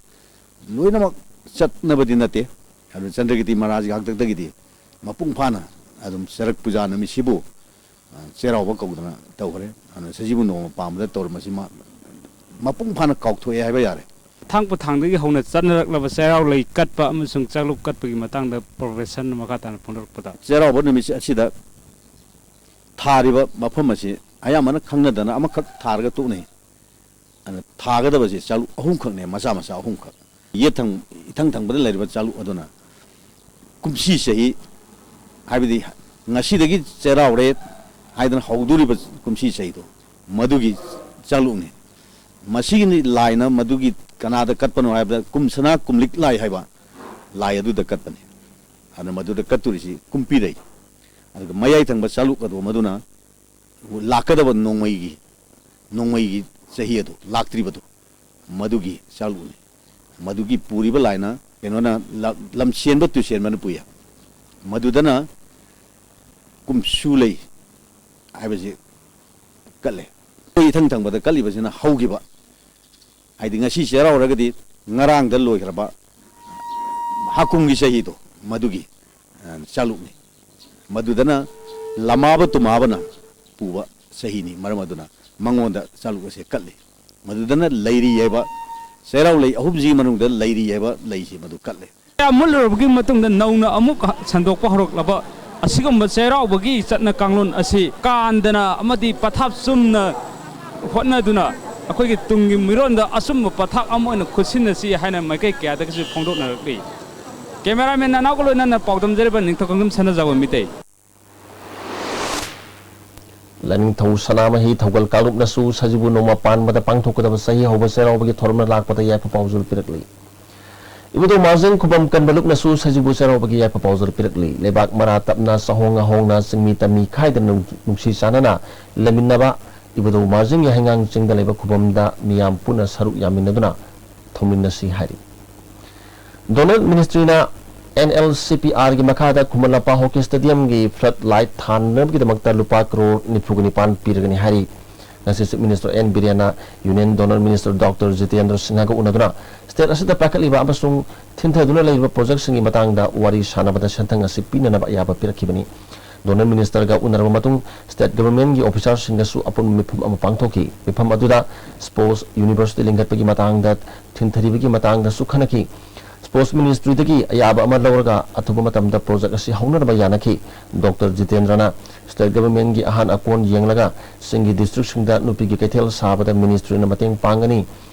ꯂꯣꯏꯅꯃꯛ ꯆꯠꯅꯕꯗꯤ ꯅꯠꯇꯦ꯫ ꯑꯗꯨ ꯆꯟꯗ꯭ꯔꯀꯤꯔꯇꯤ ꯃꯍꯥꯔꯥꯖꯒꯤ ꯍꯥꯛꯇꯛꯇꯒꯤꯗꯤ ꯃꯄꯨꯡ ꯐꯥꯅ ꯑꯗꯨꯝ ꯆꯔꯛ ꯄꯨꯖꯥ ꯅꯨꯃꯤꯠꯁꯤꯕꯨ, ꯑ, ꯆꯩꯔꯥꯎꯕ ꯀꯧꯗꯅ ꯇꯧꯈ꯭ꯔꯦ꯫ ꯑꯗꯨꯅ ꯁꯖꯤꯕꯨ ꯅꯣꯡꯃ ꯄꯥꯟꯕꯗ ꯇꯧꯔꯝꯕꯁꯤ ꯃꯥ ꯃꯄꯨꯡ ꯐꯥꯅ ꯀꯥꯎꯊꯣꯛꯑꯦ ꯍꯥꯏꯕ ꯌꯥꯔꯦ꯫ ꯊꯥꯡ ꯄꯨ ꯊꯥꯡꯗꯒꯤ ꯍꯧꯅ ꯆꯠꯅꯔꯛꯂꯕ ꯆꯩꯔꯥꯎ ꯂꯩ ꯀꯠꯄ ꯑꯃꯁꯨꯡ ꯆꯥꯛꯂꯨꯛ ꯀꯠꯄꯒꯤ ꯃꯇꯥꯡꯗ ꯄ꯭ꯔꯣꯐꯦꯁꯔꯅ ꯃꯈꯥ ꯇꯥꯅ ꯐꯣꯡꯗꯣꯔꯛꯄꯗ, ꯆꯩꯔꯥꯎꯕ ꯅꯨꯃꯤꯠꯁꯤ ꯑꯁꯤꯗ ꯊꯥꯔꯤꯕ ꯃꯐꯝ ꯑꯁꯤ ꯑꯌꯥꯝꯕꯅ ꯈꯪꯅꯗꯅ ꯑꯃꯈꯛ ꯊꯥꯔꯒ ꯇꯣꯛꯅꯩ꯫ ꯑꯗꯨꯅ ꯊꯥꯒꯗꯕꯁꯦ ꯆꯥꯂꯨꯛ ꯑꯍꯨꯝꯈꯛꯅꯦ, ꯃꯆꯥ ꯃꯆꯥ ꯑꯍꯨꯝꯈꯛ꯫ ꯌꯦꯠ ꯊꯪ-, ꯏꯊꯪ ꯊꯪꯕꯗ ꯂꯩꯔꯤꯕ ꯆꯥꯂꯨꯛ ꯑꯗꯨꯅ ꯀꯨꯝꯁꯤ ꯆꯍꯤ, ꯍꯥꯏꯕꯗꯤ ꯉꯁꯤꯗꯒꯤ ꯆꯩꯔꯥꯎꯔꯦ ꯍꯥꯏꯗꯅ ꯍꯧꯗꯣꯔꯤꯕ ꯀꯨꯝꯁꯤ ꯆꯍꯤꯗꯣ, ꯃꯗꯨꯒꯤ ꯆꯥꯂꯨꯛꯅꯤ꯫ ꯃꯁꯤꯒꯤ ꯂꯥꯏꯅ ꯃꯗꯨꯒꯤ ꯀꯅꯥꯗ ꯀꯠꯄꯅꯣ ꯍꯥꯏꯕꯗ ꯀꯨꯝꯁꯅꯥ ꯀꯨꯝꯂꯤꯛ ꯂꯥꯏ ꯍꯥꯏꯕ ꯂꯥꯏ ꯑꯗꯨꯗ ꯀꯠꯄꯅꯤ꯫ ꯑꯗꯨꯅ ꯃꯗꯨꯗ ꯀꯠꯇꯣꯔꯤꯁꯤ ꯀꯨꯝꯄꯤꯔꯩ꯫ ꯑꯗꯨꯒ ꯃꯌꯥꯏ ꯊꯪꯕ ꯆꯥꯂꯨꯛ ꯑꯗꯣ ꯃꯗꯨꯅ ꯂꯥꯛꯀꯗꯕ ꯅꯣꯡꯃꯩꯒꯤ, ꯅꯣꯡꯃꯩꯒꯤ ꯆꯍꯤ ꯑꯗꯨ ꯂꯥꯛꯇ꯭ꯔꯤꯕꯗꯨ, ꯃꯗꯨꯒꯤ ꯆꯥꯛꯂꯨꯛꯅꯤ꯫ ꯃꯗꯨꯒꯤ ꯄꯨꯔꯤꯕ ꯂꯥꯏꯅ ꯀꯩꯅꯣꯅ ꯂ-, ꯂꯝꯁꯦꯟꯕ ꯇꯨꯁꯦꯟꯕꯅ ꯄꯨꯏꯌꯦ꯫ ꯃꯗꯨꯗꯅ ꯀꯨꯝꯁꯨ ꯂꯩ ꯍꯥꯏꯕꯁꯤ ꯀꯠꯂꯦ꯫ ꯑꯩꯈꯣꯏ ꯏꯊꯪ ꯊꯪꯕꯗ ꯀꯠꯂꯤꯕꯁꯤꯅ ꯍꯧꯈꯤꯕ, ꯍꯥꯏꯗꯤ ꯉꯁꯤ ꯆꯩꯔꯥꯎꯔꯒꯗꯤ ꯉꯔꯥꯡꯗ ꯂꯣꯏꯈ꯭ꯔꯕ ꯍꯥꯀꯨꯝꯒꯤ ꯆꯍꯤꯗꯣ, ꯃꯗꯨꯒꯤ, ꯑ, ꯆꯥꯂꯨꯛꯅꯤ꯫ ꯃꯗꯨꯗꯅ ꯂꯃꯥꯕ ꯇꯨꯃꯥꯕꯅ ꯄꯨꯕ ꯆꯍꯤꯅꯤ꯫ ꯃꯔꯝ ꯑꯗꯨꯅ ꯃꯉꯣꯟꯗ ꯆꯥꯂꯨꯛ ꯑꯁꯦ ꯀꯠꯂꯤ꯫ ꯃꯗꯨꯗꯅ ꯂꯩꯔꯤ ꯍꯥꯏꯕ, ꯆꯩꯔꯥꯎ ꯂꯩ ꯑꯍꯨꯝꯁꯤꯒꯤ ꯃꯅꯨꯡꯗ ꯂꯩꯔꯤ ꯍꯥꯏꯕ ꯂꯩꯁꯤ ꯃꯗꯨ ꯀꯠꯂꯤ꯫ ꯃꯨꯠꯂꯨꯔꯕꯒꯤ ꯃꯇꯨꯡꯗ ꯅꯧꯅ ꯑꯃꯨꯛ ꯁꯟꯗꯣꯛꯄ ꯍꯧꯔꯛꯂꯕ ꯑꯁꯤꯒꯨꯝꯕ ꯆꯩꯔꯥꯎꯕꯒꯤ ꯆꯠꯅ ꯀꯥꯡꯂꯣꯟ ꯑꯁꯤ ꯀꯥꯟꯗꯅ ꯑꯃꯗꯤ ꯄꯊꯥꯞ ꯆꯨꯝꯅ ꯍꯣꯠꯅꯗꯨꯅ ꯑꯩꯈꯣꯏꯒꯤ ꯇꯨꯡꯒꯤ ꯃꯤꯔꯣꯟꯗ ꯑꯆꯨꯝꯕ ꯄꯊꯥꯞ ꯑꯃ ꯑꯣꯏꯅ ꯈꯨꯠꯁꯤꯟꯅꯁꯤ ꯍꯥꯏꯅ ꯃꯥꯏꯀꯩ ꯀꯌꯥꯗꯒꯤꯁꯨ ꯐꯣꯡꯗꯣꯛꯅꯔꯛꯂꯤ꯫ ꯀꯦꯃꯦꯔꯥꯃꯦꯟ ꯅꯅꯥꯎꯒ ꯂꯣꯏꯅꯅ ꯄꯥꯎꯗꯝꯖꯔꯤꯕ ꯅꯤꯡꯊꯧ ꯈꯣꯡꯖꯝ ꯁꯅꯥꯖꯥꯎꯕ ꯃꯤꯇꯩ꯫ ꯂꯥꯏꯅꯤꯡꯊꯧ ꯁꯅꯥꯃꯍꯤ ꯊꯧꯒꯜ ꯀꯥꯡꯂꯨꯞꯅꯁꯨ ꯁꯖꯤꯕꯨ ꯅꯣꯡꯃ ꯄꯥꯟꯕꯗ ꯄꯥꯡꯊꯣꯛꯀꯗꯕ ꯆꯍꯤ ꯍꯧꯕ ꯆꯩꯔꯥꯎꯕꯒꯤ ꯊꯧꯔꯝꯅ ꯂꯥꯛꯄꯗ ꯌꯥꯏꯐ ꯄꯥꯎꯖꯦꯜ ꯄꯤꯔꯛꯂꯤ꯫ ꯏꯕꯨꯙꯧ ꯃꯥꯔꯖꯤꯡ ꯈꯨꯕꯝ ꯀꯟꯕ ꯂꯨꯞꯅꯁꯨ ꯁꯖꯤꯕꯨ ꯆꯩꯔꯥꯎꯕꯒꯤ ꯌꯥꯏꯐ ꯄꯥꯎꯖꯦꯜ ꯄꯤꯔꯛꯂꯤ꯫ ꯂꯩꯕꯥꯛ ꯃꯔꯥ ꯇꯞꯅ ꯆꯍꯣꯡ ꯉꯍꯣꯡꯅ ꯆꯤꯡꯃꯤ ꯇꯝꯃꯤ ꯈꯥꯏꯗꯅ ꯅꯨꯡ-, ꯅꯨꯡꯁꯤ ꯆꯥꯟꯅꯅ ꯂꯩꯃꯤꯟꯅꯕ ꯏꯕꯨꯙꯧ ꯃꯥꯔꯖꯤꯡꯒꯤ ꯍꯩꯉꯥꯡ ꯆꯤꯡꯗ ꯂꯩꯕ ꯈꯨꯕꯝꯗ ꯃꯤꯌꯥꯝ ꯄꯨꯟꯅ ꯁꯔꯨꯛ ꯌꯥꯃꯤꯟꯅꯗꯨꯅ ꯊꯧꯃꯤꯟꯅꯁꯤ ꯍꯥꯏꯔꯤ꯫ ꯗꯣꯅꯔ ꯃꯤꯅꯤꯁꯇ꯭ꯔꯤꯅ ꯑꯦꯟ ꯑꯦꯜ ꯁꯤ ꯄꯤ ꯑꯥꯔꯒꯤ ꯃꯈꯥꯗ ꯈꯨꯃꯟ ꯂꯝꯄꯥꯛ ꯍꯣꯀꯤ ꯁ꯭ꯇꯦꯗꯤꯌꯝꯒꯤ ꯐ꯭ꯂꯗ ꯂꯥꯏꯠ ꯊꯥꯅꯕꯒꯤꯗꯃꯛꯇ ꯂꯨꯄꯥ ꯀ꯭ꯔꯣꯔ ꯅꯤꯐꯨꯒ ꯅꯤꯄꯥꯟ ꯄꯤꯔꯒꯅꯤ ꯍꯥꯏꯔꯤ꯫ ꯉꯁꯤ ꯆꯤꯐ ꯃꯤꯅꯤꯁꯇꯔ ꯑꯦꯟ ꯕꯤꯔꯦꯟꯅ union DoNER minister doctor Jitendra ꯁꯤꯡꯍꯒ ꯎꯅꯗꯨꯅ ꯁ꯭ꯇꯦꯠ ꯑꯁꯤꯗ ꯄꯥꯏꯈꯠꯂꯤꯕ ꯑꯃꯁꯨꯡ ꯊꯤꯟꯊꯗꯨꯅ ꯂꯩꯔꯤꯕ ꯄ꯭ꯔꯣꯖꯦꯛꯁꯤꯡꯒꯤ ꯃꯇꯥꯡꯗ ꯋꯥꯔꯤ ꯁꯥꯟꯅꯕꯗ ꯁꯦꯟꯊꯪ ꯑꯁꯤ ꯄꯤꯅꯅꯕ ꯑꯌꯥꯕ ꯄꯤꯔꯛꯈꯤꯕꯅꯤ꯫ ꯗꯣꯅꯔ ꯃꯤꯅꯤꯁꯇꯔꯒ ꯎꯅꯔꯕ ꯃꯇꯨꯡ ꯁ꯭ꯇꯦꯠ ꯒꯚꯔꯟꯃꯦꯟꯠꯒꯤ ꯑꯣꯐꯤꯁꯥꯔꯁꯤꯡꯒꯁꯨ ꯑꯄꯨꯟꯕ ꯃꯤꯐꯝ ꯑꯃ ꯄꯥꯡꯊꯣꯛꯈꯤ꯫ ꯃꯤꯐꯝ ꯑꯗꯨꯗ ꯁ꯭ꯄꯣꯔꯠꯁ ꯌꯨꯅꯤꯚꯔꯁꯤꯇꯤ ꯂꯤꯡꯈꯠꯄꯒꯤ ꯃꯇꯥꯡꯗ ꯊꯤꯟꯊꯔꯤꯕꯒꯤ ꯃꯇꯥꯡꯗꯁꯨ ꯈꯟꯅꯈꯤ꯫ ꯁ꯭ꯄꯣꯔꯠꯁ ꯃꯤꯅꯤꯁꯇ꯭ꯔꯤꯗꯒꯤ ꯑꯌꯥꯕ ꯑꯃ ꯂꯧꯔꯒ ꯑꯊꯨꯕ ꯃꯇꯝꯗ ꯄ꯭ꯔꯣꯖꯦꯛ ꯑꯁꯤ ꯍꯧꯅꯅꯕ ꯌꯥꯅꯈꯤ꯫ ꯗꯣꯛꯇꯔ ꯖꯤꯇꯦꯟꯗ꯭ꯔꯅ ꯁ꯭ꯇꯦꯠ ꯒꯚꯔꯟꯃꯦꯟꯠꯒꯤ ꯑꯍꯥꯟ ꯑꯀꯣꯟ ꯌꯦꯡꯂꯒ ꯆꯤꯡꯒꯤ ꯗꯤꯁꯇ꯭ꯔꯤꯛꯁꯤꯡꯗ ꯅꯨꯄꯤꯒꯤ ꯀꯩꯊꯦꯜ ꯁꯥꯕꯗ ꯃꯤꯅꯤꯁꯇ꯭ꯔꯤꯅ ꯃꯇꯦꯡ ꯄꯥꯡꯒꯅꯤ꯫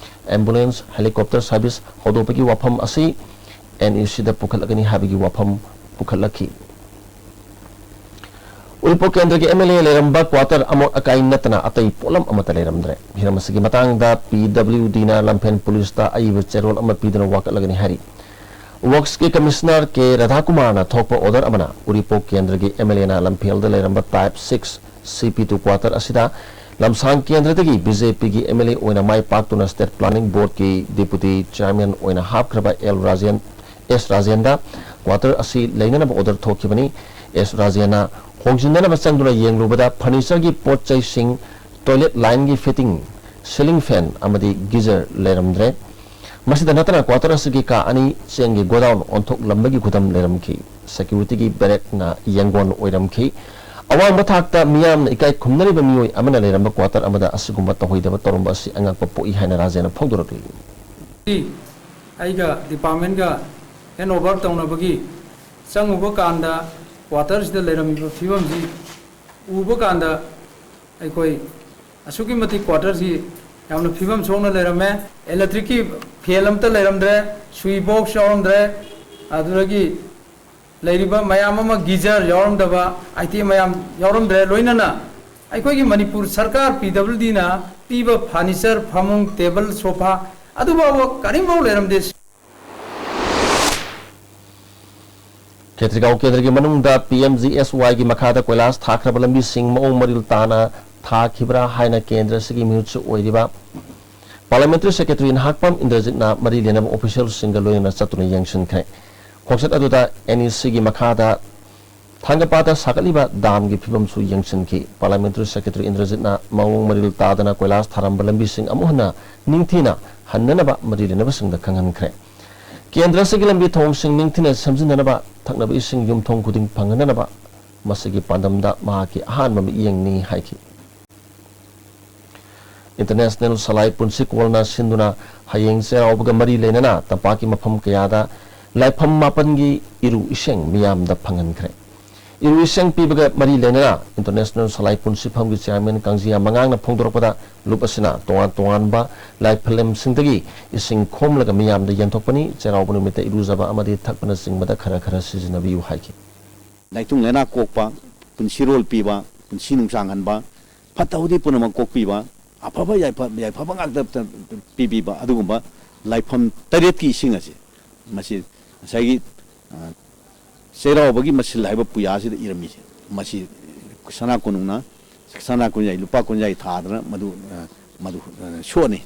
ꯑꯦꯝꯕꯨꯂꯦꯟꯁ, ꯍꯦꯂꯤꯀꯣꯞꯇꯔ ꯁꯥꯔꯚꯤꯁ ꯍꯧꯗꯣꯛꯄꯒꯤ ꯋꯥꯐꯝ ꯑꯁꯤ ꯑꯦꯟ ꯏ ꯁꯤꯗ ꯄꯨꯈꯠꯂꯒꯅꯤ ꯍꯥꯏꯕꯒꯤ ꯋꯥꯐꯝ ꯄꯨꯈꯠꯂꯛꯈꯤ꯫ ꯎꯔꯤꯄꯣꯛ ꯀꯦꯟꯗ꯭ꯔꯒꯤ ꯑꯦꯝ ꯑꯦꯜ ꯑꯦ ꯂꯩꯔꯝꯕ ꯀ꯭ꯋꯥꯇꯔ ꯑꯃꯣꯠ ꯑꯀꯥꯏ ꯅꯠꯇꯅ ꯑꯇꯩ ꯄꯣꯠꯂꯝ ꯑꯃꯠꯇ ꯂꯩꯔꯝꯗ꯭ꯔꯦ꯫ ꯍꯤꯔꯝ ꯑꯁꯤꯒꯤ ꯃꯇꯥꯡꯗ ꯄꯤ ꯗꯕ꯭ꯂꯤꯎ ꯗꯤꯅ ꯂꯝꯐꯦꯜ ꯄꯨꯂꯤꯁꯇ ꯑꯏꯕ ꯆꯦꯔꯣꯜ ꯑꯃ ꯄꯤꯗꯨꯅ ꯋꯥꯀꯠꯂꯒꯅꯤ ꯍꯥꯏꯔꯤ꯫ ꯋꯛꯁꯀꯤ ꯀꯃꯤꯁꯅꯔ ꯀꯦ ꯔꯥꯙꯥꯀꯨꯃꯥꯔꯅ ꯊꯣꯛꯄ ꯑꯣꯔꯗꯔ ꯑꯃꯅ ꯎꯔꯤꯄꯣꯛ ꯀꯦꯟꯗ꯭ꯔꯒꯤ ꯑꯦꯝ ꯑꯦꯜ ꯑꯦꯅ ꯂꯝꯐꯦꯜꯗ ꯂꯩꯔꯝꯕ ꯇꯥꯏꯞ ꯁꯤꯛꯁ ꯁꯤ ꯄꯤ ꯇꯨ ꯀ꯭ꯋꯥꯇꯔ ꯑꯁꯤꯗ ꯂꯝꯁꯥꯡ ꯀꯦꯟꯗ꯭ꯔꯗꯒꯤ ꯕꯤ ꯖꯦ ꯄꯤꯒꯤ ꯑꯦꯝ ꯑꯦꯜ ꯑꯦ ꯑꯣꯏꯅ ꯃꯥꯏ ꯄꯥꯛꯇꯨꯅ ꯁ꯭ꯇꯦꯠ ꯄ꯭ꯂꯥꯅꯤꯡ ꯕꯣꯔꯗꯀꯤ ꯗꯤꯄꯨꯇꯤ ꯆꯤꯌꯥꯔꯃꯦꯟ ꯑꯣꯏꯅ ꯍꯥꯞꯈ꯭ꯔꯕ ꯑꯦꯜ ꯔꯥꯖꯦꯟ, ꯑꯦꯁ ꯔꯥꯖꯦꯟꯗ ꯀ꯭ꯋꯥꯇꯔ ꯑꯁꯤ ꯂꯩꯅꯅꯕ ꯑꯣꯔꯗꯔ ꯊꯣꯛꯈꯤꯕꯅꯤ꯫ ꯑꯦꯁ ꯔꯥꯖꯦꯟꯅ ꯍꯣꯡꯖꯤꯟꯅꯅꯕ ꯆꯪꯗꯨꯅ ꯌꯦꯡꯂꯨꯕꯗ ꯐꯔꯅꯤꯆꯔꯒꯤ ꯄꯣꯠ ꯆꯩꯁꯤꯡ, ꯇꯣꯏꯂꯦꯠ ꯂꯥꯏꯟꯒꯤ ꯐꯤꯇꯤꯡ, ꯁꯤꯂꯤꯡ ꯐꯦꯟ ꯑꯃꯗꯤ ꯒꯤꯖꯔ ꯂꯩꯔꯝꯗ꯭ꯔꯦ꯫ ꯃꯁꯤꯗ ꯅꯠꯇꯅ ꯀ꯭ꯋꯥꯇꯔ ꯑꯁꯤꯒꯤ ꯀꯥ ꯑꯅꯤ ꯆꯦꯡꯒꯤ ꯒꯣꯗꯥꯎꯟ ꯑꯣꯟꯊꯣꯛꯂꯝꯕꯒꯤ ꯈꯨꯗꯝ ꯂꯩꯔꯝꯈꯤ꯫ ꯁꯦꯀ꯭ꯌꯨꯔꯤꯇꯤꯒꯤ ꯕꯦꯔꯦꯛꯅ ꯌꯦꯡꯒꯣꯟ ꯑꯣꯏꯔꯝꯈꯤ꯫ ꯑꯋꯥꯡꯕ ꯊꯥꯛꯇ ꯃꯤꯌꯥꯝꯅ ꯏꯀꯥꯏ ꯈꯨꯝꯅꯔꯤꯕ ꯃꯤꯑꯣꯏ ꯑꯃꯅ ꯂꯩꯔꯝꯕ ꯀ꯭ꯋꯥꯇꯔ ꯑꯃꯗ ꯑꯁꯤꯒꯨꯝꯕ ꯇꯧꯍꯩꯗꯕ ꯇꯧꯔꯝꯕ ꯑꯁꯤ ꯑꯉꯛꯄ ꯄꯣꯛꯏ ꯍꯥꯏꯅ ꯔꯥꯖꯦꯟꯅ ꯐꯣꯡꯗꯣꯔꯛꯂꯤ꯫ ꯑꯩꯒ ꯗꯤꯄꯥꯔꯠꯃꯦꯟꯒ ꯍꯦꯟ ꯑꯣꯚꯔ ꯇꯧꯅꯕꯒꯤ ꯆꯪꯉꯨꯕ ꯀꯥꯟꯗ ꯀ꯭ꯋꯥꯇꯔꯁꯤꯗ ꯂꯩꯔꯝꯃꯤꯕ ꯐꯤꯕꯝꯁꯤ ꯎꯕ ꯀꯥꯟꯗ ꯑꯩꯈꯣꯏ ꯑꯁꯨꯛꯀꯤ ꯃꯇꯤꯛ ꯀ꯭ꯋꯥꯇꯔꯁꯤ ꯌꯥꯝꯅ ꯐꯤꯕꯝ ꯁꯣꯛꯅ ꯂꯩꯔꯝꯃꯦ꯫ ꯏꯂꯦꯛꯇ꯭ꯔꯤꯛꯀꯤ ꯐꯦꯟ ꯑꯝꯇ ꯂꯩꯔꯝꯗ꯭ꯔꯦ, ꯁ꯭ꯋꯤꯆ ꯕꯣꯛꯁ ꯌꯥꯎꯔꯝꯗ꯭ꯔꯦ, ꯑꯗꯨꯗꯒꯤ ꯂꯩꯔꯤꯕ ꯃꯌꯥꯝ ꯑꯃ ꯒꯤꯖꯔ ꯌꯥꯎꯔꯝꯗꯕ ꯑꯥꯏꯇꯦꯝ ꯃꯌꯥꯝ ꯌꯥꯎꯔꯝꯗ꯭ꯔꯦ꯫ ꯂꯣꯏꯅꯅ ꯑꯩꯈꯣꯏꯒꯤ ꯃꯅꯤꯄꯨꯔ ꯁꯔꯀꯥꯔ ꯄꯤ ꯗꯕ꯭ꯂꯤꯎ ꯗꯤꯅ ꯄꯤꯕ ꯐꯔꯅꯤꯆꯔ, ꯐꯃꯨꯡ, ꯇꯦꯕꯜ, ꯁꯣꯐꯥ ꯑꯗꯨꯐꯥꯎꯕ ꯀꯔꯤꯝꯐꯥꯎ ꯂꯩꯔꯝꯗꯦ꯫ ꯈꯦꯇ꯭ꯔꯤꯒꯥꯎ ꯀꯦꯟꯗ꯭ꯔꯒꯤ ꯃꯅꯨꯡꯗ ꯄꯤ ꯑꯦꯝ ꯖꯤ ꯑꯦꯁ ꯋꯥꯏꯒꯤ ꯃꯈꯥꯗ ꯀꯣꯏꯂꯥꯁ ꯊꯥꯈ꯭ꯔꯕ ꯂꯝꯕꯤꯁꯤꯡ ꯃꯑꯣꯡ ꯃꯔꯤꯜ ꯇꯥꯅ ꯊꯥꯈꯤꯕ꯭ꯔꯥ ꯍꯥꯏꯅ ꯀꯦꯟꯗ꯭ꯔ ꯑꯁꯤꯒꯤ ꯃꯤꯍꯨꯠꯁꯨ ꯑꯣꯏꯔꯤꯕ ꯄꯥꯔꯂꯤꯌꯥꯃꯦꯟꯇꯔꯤ ꯁꯦꯀ꯭ꯔꯦꯇꯔꯤ ꯅꯍꯥꯛꯄꯝ ꯏꯟꯗ꯭ꯔꯖꯤꯠꯅ ꯃꯔꯤ ꯂꯩꯅꯕ ꯑꯣꯐꯤꯁꯤꯌꯦꯜꯁꯤꯡꯒ ꯂꯣꯏꯅꯅ ꯆꯠꯇꯨꯅ ꯌꯦꯡꯁꯤꯟꯈ꯭ꯔꯦ꯫ ꯈꯣꯡꯆꯠ ꯑꯗꯨꯗ ꯑꯦꯟ ꯏ ꯁꯤꯒꯤ ꯃꯈꯥꯗ ꯊꯥꯡꯒꯄꯥꯠꯇ ꯁꯥꯒꯠꯂꯤꯕ ꯗꯥꯝꯒꯤ ꯐꯤꯕꯝꯁꯨ ꯌꯦꯡꯁꯤꯟꯈꯤ꯫ ꯄꯥꯔꯂꯤꯌꯥꯃꯦꯟꯇꯔꯤ ꯁꯦꯀ꯭ꯔꯦꯇꯔꯤ ꯏꯟꯗ꯭ꯔꯖꯤꯠꯅ ꯃꯑꯣꯡ ꯃꯔꯤꯜ ꯇꯥꯗꯅ ꯀꯣꯏꯂꯥꯁ ꯊꯥꯔꯝꯕ ꯂꯝꯕꯤꯁꯤꯡ ꯑꯃꯨꯛ ꯍꯟꯅ ꯅꯤꯡꯊꯤꯅ ꯍꯟꯅꯅꯕ ꯃꯔꯤ ꯂꯩꯅꯕꯁꯤꯡꯗ ꯈꯪꯍꯟꯈ꯭ꯔꯦ꯫ ꯀꯦꯟꯗ꯭ꯔ ꯑꯁꯤꯒꯤ ꯂꯝꯕꯤ ꯊꯣꯡꯁꯤꯡ ꯅꯤꯡꯊꯤꯅ ꯁꯦꯝꯖꯤꯟꯅꯅꯕ ꯊꯛꯅꯕ ꯏꯁꯤꯡ ꯌꯨꯝꯊꯣꯡ ꯈꯨꯗꯤꯡ ꯐꯪꯍꯟꯅꯅꯕ ꯃꯁꯤꯒꯤ ꯄꯥꯟꯗꯝꯗ ꯃꯍꯥꯛꯀꯤ ꯑꯍꯥꯟꯕ ꯃꯤꯠꯌꯦꯡꯅꯤ ꯍꯥꯏꯈꯤ꯫ ꯏꯟꯇꯔꯅꯦꯁꯅꯦꯜ ꯁꯂꯥꯏ ꯄꯨꯟꯁꯤꯀꯣꯜꯅ ꯁꯤꯟꯗꯨꯅ ꯍꯌꯦꯡ ꯆꯩꯔꯥꯎꯕꯒ ꯃꯔꯤ ꯂꯩꯅꯅ ꯇꯝꯄꯥꯛꯀꯤ ꯃꯐꯝ ꯀꯌꯥꯗ ꯂꯥꯏꯐꯝ ꯃꯥꯄꯟꯒꯤ ꯏꯔꯨ ꯏꯁꯤꯡ ꯃꯤꯌꯥꯝꯗ ꯐꯪꯍꯟꯈ꯭ꯔꯦ꯫ ꯏꯔꯨ ꯏꯁꯤꯡ ꯄꯤꯕꯒ ꯃꯔꯤ ꯂꯩꯅꯅ ꯏꯟꯇꯔꯅꯦꯁꯅꯦꯜ ꯁꯂꯥꯏ ꯄꯨꯟꯁꯤꯐꯝꯒꯤ ꯆꯤꯌꯥꯔꯃꯦꯟ ꯀꯥꯡꯖꯤꯌꯥ ꯃꯉꯥꯡꯅ ꯐꯣꯡꯗꯣꯔꯛꯄꯗ, ꯂꯨꯞ ꯑꯁꯤꯅ ꯇꯣꯉꯥꯟ ꯇꯣꯉꯥꯟꯕ ꯂꯥꯏꯐꯝꯁꯤꯡꯗꯒꯤ ꯏꯁꯤꯡ ꯈꯣꯝꯂꯒ ꯃꯤꯌꯥꯝꯗ ꯌꯦꯟꯊꯣꯛꯄꯅꯤ꯫ ꯆꯩꯔꯥꯎꯕ ꯅꯨꯃꯤꯠꯇ ꯏꯔꯨꯖꯕ ꯑꯃꯗꯤ ꯊꯛꯄꯅꯆꯤꯡꯕꯗ ꯈꯔ ꯈꯔ ꯁꯤꯖꯤꯟꯅꯕꯤꯌꯨ ꯍꯥꯏꯈꯤ꯫ ꯂꯥꯏꯇꯨꯡ ꯂꯥꯏꯅꯥ ꯀꯣꯛꯄ, ꯄꯨꯟꯁꯤꯔꯣꯜ ꯄꯤꯕ, ꯄꯨꯟꯁꯤ ꯅꯨꯡꯁꯥꯡꯍꯟꯕ, ꯐꯠꯇ ꯍꯥꯎꯗꯤ ꯄꯨꯝꯅꯃꯛ ꯀꯣꯛꯄꯤꯕ, ꯑꯐꯕ ꯌꯥꯏꯐ-, ꯌꯥꯏꯐꯕ ꯉꯥꯛꯇ ꯄꯤꯕꯤꯕ ꯑꯗꯨꯒꯨꯝꯕ ꯂꯥꯏꯐꯝ ꯇꯔꯦꯠꯀꯤ ꯏꯁꯤꯡ ꯑꯁꯤ, ꯃꯁꯤ ꯉꯁꯥꯏꯒꯤ, ꯑ, ꯆꯩꯔꯥꯎꯕꯒꯤ ꯃꯁꯤꯜ ꯍꯥꯏꯕ ꯄꯨꯌꯥꯁꯤꯗ ꯏꯔꯝꯃꯤꯁꯦ, ꯃꯁꯤ ꯁꯅꯥ ꯀꯣꯅꯨꯡꯅ ꯁꯅꯥ ꯀꯨꯟꯖꯥꯏ, ꯂꯨꯄꯥ ꯀꯨꯟꯖꯥꯏ ꯊꯥꯗꯅ ꯃꯗꯨ, ꯑ, ꯃꯗꯨ, ꯑ, ꯁꯣꯛꯑꯅꯤ꯫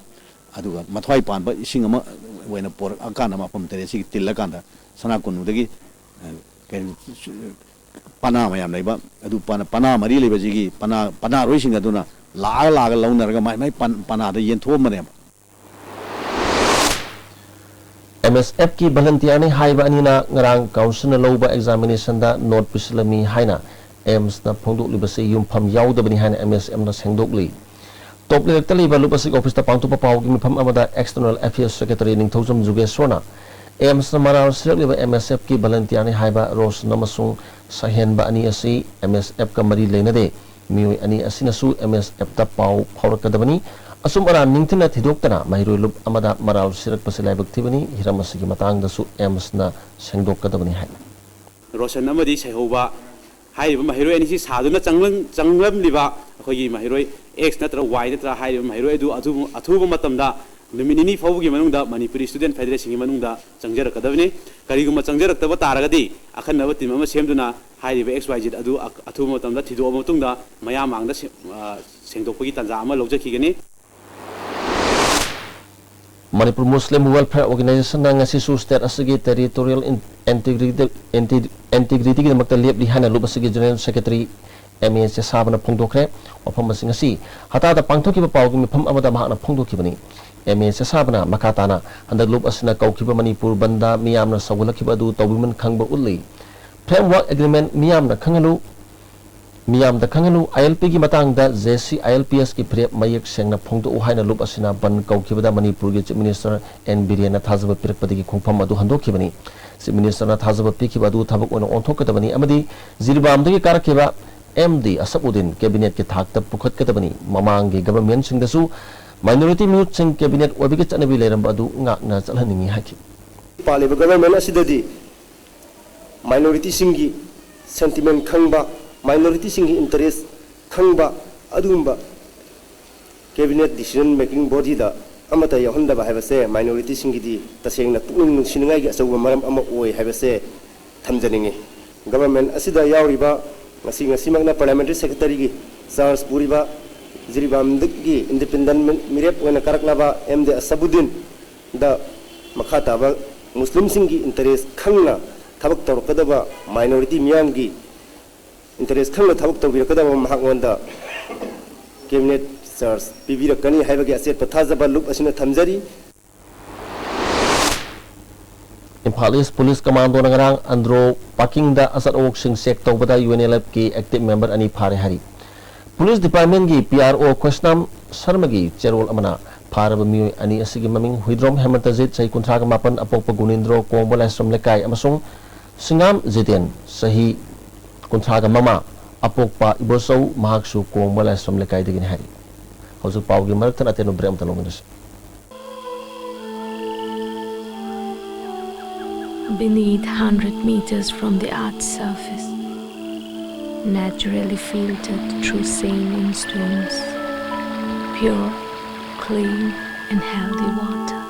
ꯑꯗꯨꯒ ꯃꯊ꯭ꯋꯥꯏ ꯄꯥꯟꯕ ꯏꯁꯤꯡ ꯑꯃ ꯑꯣꯏꯅ ꯄꯣꯔꯛꯑꯀꯥꯟꯗ, ꯃꯐꯝ ꯇꯔꯦꯠꯁꯤꯒꯤ ꯇꯤꯜꯂꯀꯥꯟꯗ, ꯁꯅꯥ ꯀꯨꯟꯅꯨꯗꯒꯤ, ꯑ, ꯀꯩꯅꯣ, ꯄꯅꯥ ꯃꯌꯥꯝ ꯂꯩꯕ, ꯑꯗꯨ ꯄꯅꯥ, ꯄꯅꯥ ꯃꯔꯤ ꯂꯩꯕꯁꯤꯒꯤ ꯄꯅꯥ, ꯄꯅꯥꯔꯣꯏꯁꯤꯡ ꯑꯗꯨꯅ ꯂꯥꯛꯑ ꯂꯥꯛꯑꯒ ꯂꯧꯅꯔꯒ ꯃꯥꯏ ꯃꯥꯏ ꯄꯟ-, ꯄꯅꯥꯗ ꯌꯦꯟꯊꯣꯛꯑꯝꯕꯅꯦꯕ꯫ ꯑꯦꯝ ꯑꯦꯁ ꯑꯦꯐꯀꯤ ꯚꯂꯟꯇꯤꯌꯥꯔꯅꯤ ꯍꯥꯏꯕ ꯑꯅꯤꯅ ꯉꯔꯥꯡ ꯀꯥꯎꯟꯁꯤꯜꯅ ꯂꯧꯕ ꯑꯦꯛꯖꯥꯃꯤꯅꯦꯁꯟꯗ ꯅꯣꯠ ꯄꯤꯁꯤꯜꯂꯝꯃꯤ ꯍꯥꯏꯅ ꯑꯦꯝꯁꯅ ꯐꯣꯡꯗꯣꯛꯂꯤꯕꯁꯤ ꯌꯨꯝꯐꯝ ꯌꯥꯎꯗꯕꯅꯤ ꯍꯥꯏꯅ ꯑꯦꯝ ꯑꯦꯁ ꯑꯦꯐꯅ ꯁꯦꯡꯗꯣꯛꯂꯤ꯫ ꯇꯣꯞ ꯂꯦꯔꯛꯇ ꯂꯩꯕ ꯂꯨꯞ ꯑꯁꯤꯒꯤ ꯑꯣꯐꯤꯁꯇ ꯄꯥꯡꯊꯣꯛꯄ ꯄꯥꯎꯒꯤ ꯃꯤꯐꯝ ꯑꯃꯗ ꯑꯦꯛꯁꯇꯔꯅꯦꯜ ꯑꯦꯐꯤꯌꯔꯁ ꯁꯦꯀ꯭ꯔꯦꯇꯔꯤ ꯅꯤꯡꯊꯧꯖꯝ ꯖꯨꯒꯦꯁ꯭ꯋꯔꯅ ꯑꯦꯝꯁꯅ ꯃꯔꯥꯜ ꯁꯤꯔꯛꯂꯤꯕ ꯑꯦꯝ ꯑꯦꯁ ꯑꯦꯐꯀꯤ ꯚꯂꯟꯇꯤꯌꯥꯔꯅꯤ ꯍꯥꯏꯕ ꯔꯣꯁꯟ ꯑꯃꯁꯨꯡ ꯁꯍꯦꯟꯕ ꯑꯅꯤ ꯑꯁꯤ ꯑꯦꯝ ꯑꯦꯁ ꯑꯦꯐꯀ ꯃꯔꯤ ꯂꯩꯅꯗꯦ꯫ ꯃꯤꯑꯣꯏ ꯑꯅꯤ ꯑꯁꯤꯅꯁꯨ ꯑꯦꯝ ꯑꯦꯁ ꯑꯦꯐꯇ ꯄꯥꯎ ꯐꯥꯎꯔꯛꯀꯗꯕꯅꯤ꯫ ꯑꯆꯨꯝ ꯑꯔꯥꯟ ꯅꯤꯡꯊꯤꯅ ꯊꯤꯗꯣꯛꯇꯅ ꯃꯍꯩꯔꯣꯏ ꯂꯨꯞ ꯑꯃꯗ ꯃꯔꯥꯜ ꯁꯤꯔꯛꯄꯁꯤ ꯂꯥꯏꯕꯛ ꯊꯤꯕꯅꯤ꯫ ꯍꯤꯔꯝ ꯑꯁꯤꯒꯤ ꯃꯇꯥꯡꯗꯁꯨ ꯑꯦꯝꯁꯅ ꯁꯦꯡꯗꯣꯛꯀꯗꯕꯅꯤ ꯍꯥꯏ꯫ ꯔꯣꯁꯟ ꯑꯃꯗꯤ ꯁꯩꯍꯧꯕ ꯍꯥꯏꯔꯤꯕ ꯃꯍꯩꯔꯣꯏ ꯑꯅꯤꯁꯤ ꯁꯥꯗꯨꯅ ꯆꯪꯂꯝ-, ꯆꯪꯂꯝꯂꯤꯕ ꯑꯩꯈꯣꯏꯒꯤ ꯃꯍꯩꯔꯣꯏ ꯑꯦꯛꯁ ꯅꯠꯇ꯭ꯔꯒ ꯋꯥꯏ ꯅꯠꯇ꯭ꯔꯒ ꯍꯥꯏꯔꯤꯕ ꯃꯍꯩꯔꯣꯏ ꯑꯗꯨ ꯑꯊꯨꯕ, ꯑꯊꯨꯕ ꯃꯇꯝꯗ ꯅꯨꯃꯤꯠ ꯅꯤꯅꯤ ꯐꯥꯎꯕꯒꯤ ꯃꯅꯨꯡꯗ ꯃꯅꯤꯄꯨꯔꯤ ꯁ꯭ꯇꯨꯗꯦꯟꯠ ꯐꯦꯗꯔꯦꯁꯟꯒꯤ ꯃꯅꯨꯡꯗ ꯆꯪꯖꯔꯛꯀꯗꯕꯅꯤ꯫ ꯀꯔꯤꯒꯨꯝꯕ ꯆꯪꯖꯔꯛꯇꯕ ꯇꯥꯔꯒꯗꯤ ꯑꯈꯟꯅꯕ ꯇꯤꯝ ꯑꯃ ꯁꯦꯝꯗꯨꯅ ꯍꯥꯏꯔꯤꯕ ꯑꯦꯛꯁ ꯋꯥꯏ ꯖꯦꯠ ꯑꯗꯨ ꯑ-, ꯑꯊꯨꯕ ꯃꯇꯝꯗ ꯊꯤꯗꯣꯛꯑꯕ ꯃꯇꯨꯡꯗ ꯃꯌꯥꯝ ꯃꯥꯡꯗ ꯁꯦ-, ꯑ, ꯁꯦꯡꯗꯣꯛꯄꯒꯤ ꯇꯥꯟꯖꯥ ꯑꯃ ꯂꯧꯖꯈꯤꯒꯅꯤ꯫ ꯃꯅꯤꯄꯨꯔ ꯃꯨꯁꯂꯤꯝ ꯋꯦꯜꯐꯤꯌꯔ ꯑꯣꯔꯒꯅꯥꯏꯖꯦꯁꯟꯅ ꯉꯁꯤꯁꯨ ꯁ꯭ꯇꯦꯠ ꯑꯁꯤꯒꯤ ꯇꯦꯔꯤꯇꯣꯔꯤꯌꯦꯜ ꯏꯟ-, ꯏꯟꯇꯤꯒ꯭ꯔꯤꯇꯤ-, ꯏꯟꯇꯤ-, ꯏꯟꯇꯤꯒ꯭ꯔꯤꯇꯤꯒꯤꯗꯃꯛꯇ ꯂꯦꯞꯂꯤ ꯍꯥꯏꯅ ꯂꯨꯞ ꯑꯁꯤꯒꯤ ꯖꯦꯅꯔꯦꯜ ꯁꯦꯀ꯭ꯔꯦꯇꯔꯤ ꯑꯦꯝ ꯑꯦ ꯆꯦꯁꯥꯕꯅ ꯐꯣꯡꯗꯣꯛꯈ꯭ꯔꯦ꯫ ꯋꯥꯐꯝ ꯑꯁꯤ ꯉꯁꯤ ꯍꯇꯥꯗ ꯄꯥꯡꯊꯣꯛꯈꯤꯕ ꯄꯥꯎꯒꯤ ꯃꯤꯐꯝ ꯑꯃꯗ ꯃꯍꯥꯛꯅ ꯐꯣꯡꯗꯣꯛꯈꯤꯕꯅꯤ꯫ ꯑꯦꯝ ꯑꯦ ꯆꯦꯁꯥꯕꯅ ꯃꯈꯥ ꯇꯥꯅ ꯍꯟꯗꯛ ꯂꯨꯞ ꯑꯁꯤꯅ ꯀꯧꯈꯤꯕ ꯃꯅꯤꯄꯨꯔ ꯕꯟꯗ ꯃꯤꯌꯥꯝꯅ ꯁꯧꯒꯠꯂꯛꯈꯤꯕ ꯑꯗꯨ ꯇꯧꯕꯤꯃꯟ ꯈꯪꯕ ꯎꯠꯂꯤ꯫ ꯐ꯭ꯔꯦꯝꯋꯥꯔꯛ ꯑꯦꯒ꯭ꯔꯤꯃꯦꯟꯠ ꯃꯤꯌꯥꯝꯅ ꯈꯪꯍꯜꯂꯨ, ꯃꯤꯌꯥꯝꯗ ꯈꯪꯍꯜꯂꯨ, ꯑꯥꯏ ꯑꯦꯜ ꯄꯤꯒꯤ ꯃꯇꯥꯡꯗ J C I L P ꯑꯦꯁꯀꯤ ꯐꯤꯔꯦꯞ ꯃꯌꯦꯛ ꯁꯦꯡꯅ ꯐꯣꯡꯗꯣꯛꯎ ꯍꯥꯏꯅ ꯂꯨꯞ ꯑꯁꯤꯅ ꯕꯟ ꯀꯧꯈꯤꯕꯗ ꯃꯅꯤꯄꯨꯔꯒꯤ ꯆꯤꯐ ꯃꯤꯅꯤꯁꯇꯔ ꯑꯦꯟ ꯕꯤꯔꯦꯟꯅ ꯊꯥꯖꯕ ꯄꯤꯔꯛꯄꯗꯒꯤ ꯈꯣꯡꯐꯝ ꯑꯗꯨ ꯍꯟꯗꯣꯛꯈꯤꯕꯅꯤ꯫ ꯆꯤꯐ ꯃꯤꯅꯤꯁꯇꯔꯅ ꯊꯥꯖꯕ ꯄꯤꯈꯤꯕ ꯑꯗꯨ ꯊꯕꯛ ꯑꯣꯏꯅ ꯑꯣꯟꯊꯣꯛꯀꯗꯕꯅꯤ ꯑꯃꯗꯤ ꯖꯤꯔꯤꯕꯥꯝꯗꯒꯤ ꯀꯥꯔꯛꯈꯤꯕ ꯑꯦꯝ ꯗꯤ ꯑꯁꯞꯎꯗꯤꯟ ꯀꯦꯕꯤꯅꯦꯠꯀꯤ ꯊꯥꯛꯇ ꯄꯨꯈꯠꯀꯗꯕꯅꯤ꯫ ꯃꯃꯥꯡꯒꯤ ꯒꯚꯔꯟꯃꯦꯟꯠꯁꯤꯡꯗꯁꯨ ꯃꯥꯏꯅꯣꯔꯤꯇꯤ ꯃꯤꯍꯨꯠꯁꯤꯡ ꯀꯦꯕꯤꯅꯦꯠ ꯑꯣꯏꯕꯒꯤ ꯆꯠꯅꯕꯤ ꯂꯩꯔꯝꯕ ꯑꯗꯨ ꯉꯥꯛꯅ ꯆꯠꯍꯟꯅꯤꯡꯏ ꯍꯥꯏꯈꯤ꯫ ꯄꯥꯜꯂꯤꯕ ꯒꯚꯔꯟꯃꯦꯟꯠ ꯑꯁꯤꯗꯗꯤ ꯃꯥꯏꯅꯣꯔꯤꯇꯤꯁꯤꯡꯒꯤ ꯁꯦꯟꯇꯤꯃꯦꯟꯠ ꯈꯪꯕ, ꯃꯥꯏꯅꯣꯔꯤꯇꯤꯁꯤꯡꯒꯤ ꯏꯟꯇꯔꯦꯁ ꯈꯪꯕ ꯑꯗꯨꯒꯨꯝꯕ ꯀꯦꯕꯤꯅꯦꯠ ꯗꯤꯁꯤꯖꯟ ꯃꯦꯀꯤꯡ ꯕꯣꯗꯤꯗ ꯑꯃꯠꯇ ꯌꯥꯎꯍꯟꯗꯕ ꯍꯥꯏꯕꯁꯦ ꯃꯥꯏꯅꯣꯔꯤꯇꯤꯁꯤꯡꯒꯤꯗꯤ ꯇꯁꯦꯡꯅ ꯄꯨꯛꯅꯤꯡ ꯅꯨꯡꯁꯤꯅꯤꯡꯉꯥꯏꯒꯤ ꯑꯆꯧꯕ ꯃꯔꯝ ꯑꯃ ꯑꯣꯏ ꯍꯥꯏꯕꯁꯦ ꯊꯝꯖꯅꯤꯡꯉꯤ꯫ ꯒꯚꯔꯟꯃꯦꯟꯠ ꯑꯁꯤꯗ ꯌꯥꯎꯔꯤꯕ, ꯉꯁꯤ, ꯉꯁꯤꯃꯛꯅ ꯄꯥꯔꯂꯤꯌꯥꯃꯦꯟꯇꯔꯤ ꯁꯦꯀ꯭ꯔꯦꯇꯔꯤꯒꯤ ꯆꯥꯔꯖ ꯄꯨꯔꯤꯕ ꯖꯤꯔꯤꯕꯥꯝꯗꯒꯤ ꯏꯟꯗꯤꯄꯦꯟꯗꯦꯟ ꯃꯤꯔꯦꯞ ꯑꯣꯏꯅ ꯀꯥꯔꯛꯂꯕ ꯑꯦꯝ ꯗꯤ ꯑꯁꯕꯨꯗꯤꯟꯗ ꯃꯈꯥ ꯇꯥꯕ ꯃꯨꯁꯂꯤꯝꯁꯤꯡꯒꯤ ꯏꯟꯇꯔꯦꯁ ꯈꯪꯅ ꯊꯕꯛ ꯇꯧꯔꯛꯀꯗꯕ, ꯃꯥꯏꯅꯣꯔꯤꯇꯤ ꯃꯤꯌꯥꯝꯒꯤ ꯏꯟꯇꯔꯦꯁ ꯈꯪꯅ ꯊꯕꯛ ꯇꯧꯕꯤꯔꯛꯀꯗꯕ ꯃꯍꯥꯛꯉꯣꯟꯗ ꯀꯦꯕꯤꯅꯦꯠ ꯆꯥꯔꯖ ꯄꯤꯕꯤꯔꯛꯀꯅꯤ ꯍꯥꯏꯕꯒꯤ ꯑꯆꯦꯠꯄ ꯊꯥꯖꯕ ꯂꯨꯞ ꯑꯁꯤꯅ ꯊꯝꯖꯔꯤ꯫ ꯏꯝꯐꯥꯜ ꯏꯁ ꯄꯨꯂꯤꯁ ꯀꯃꯥꯟꯗꯣꯅ ꯉꯔꯥꯡ ꯑꯟꯗ꯭ꯔꯣ ꯄꯥꯔꯀꯤꯡꯗ ꯑꯆꯠ ꯑꯋꯣꯛꯁꯤꯡ ꯆꯦꯛ ꯇꯧꯕꯗ ꯌꯨ ꯑꯦꯟ ꯑꯦꯜ ꯑꯦꯐꯀꯤ ꯑꯦꯛꯇꯤꯚ ꯃꯦꯝꯕꯔ ꯑꯅꯤ ꯐꯥꯔꯦ ꯍꯥꯏꯔꯤ꯫ ꯄꯨꯂꯤꯁ ꯗꯤꯄꯥꯔꯠꯃꯦꯟꯒꯤ ꯄꯤ ꯑꯥꯔ ꯑꯣ ꯈ꯭ꯔꯤꯁꯅꯥꯝ ꯁꯔꯃꯒꯤ ꯆꯦꯔꯣꯜ ꯑꯃꯅ ꯐꯥꯔꯕ ꯃꯤꯑꯣꯏ ꯑꯅꯤ ꯑꯁꯤꯒꯤ ꯃꯃꯤꯡ ꯍꯨꯏꯗ꯭ꯔꯣꯝ ꯍꯦꯃꯟꯇꯖꯤꯠ, ꯆꯍꯤ ꯀꯨꯟꯊ꯭ꯔꯥꯒ ꯃꯥꯄꯟ, ꯑꯄꯣꯛꯄ ꯒꯨꯅꯤꯟꯗ꯭ꯔꯣ, ꯀꯣꯡꯕ ꯂꯥꯏꯁ꯭ꯔꯝ ꯂꯩꯀꯥꯏ, ꯑꯃꯁꯨꯡ ꯁꯤꯡꯉꯥꯝ ꯖꯤꯇꯦꯟ, ꯆꯍꯤ ꯀꯨꯟꯊ꯭ꯔꯥꯒ ꯃꯉꯥ, ꯑꯄꯣꯛꯄ ꯏꯕꯣꯆꯧ, ꯃꯍꯥꯛꯁꯨ ꯀꯣꯡꯕ ꯂꯥꯏꯁ꯭ꯔꯝ ꯂꯩꯀꯥꯏꯗꯒꯤꯅꯤ ꯍꯥꯏꯔꯤ꯫ ꯍꯧꯖꯤꯛ ꯄꯥꯎꯒꯤ ꯃꯔꯛ ꯊꯠꯅ ꯑꯇꯦꯟꯕ ꯕ꯭ꯔꯦꯛ ꯑꯃꯇ ꯂꯧꯃꯤꯟꯅꯁꯤ꯫ Beneath, hundred meters from the earth's surface, naturally filtered through saline streams, pure, clean, and healthy water.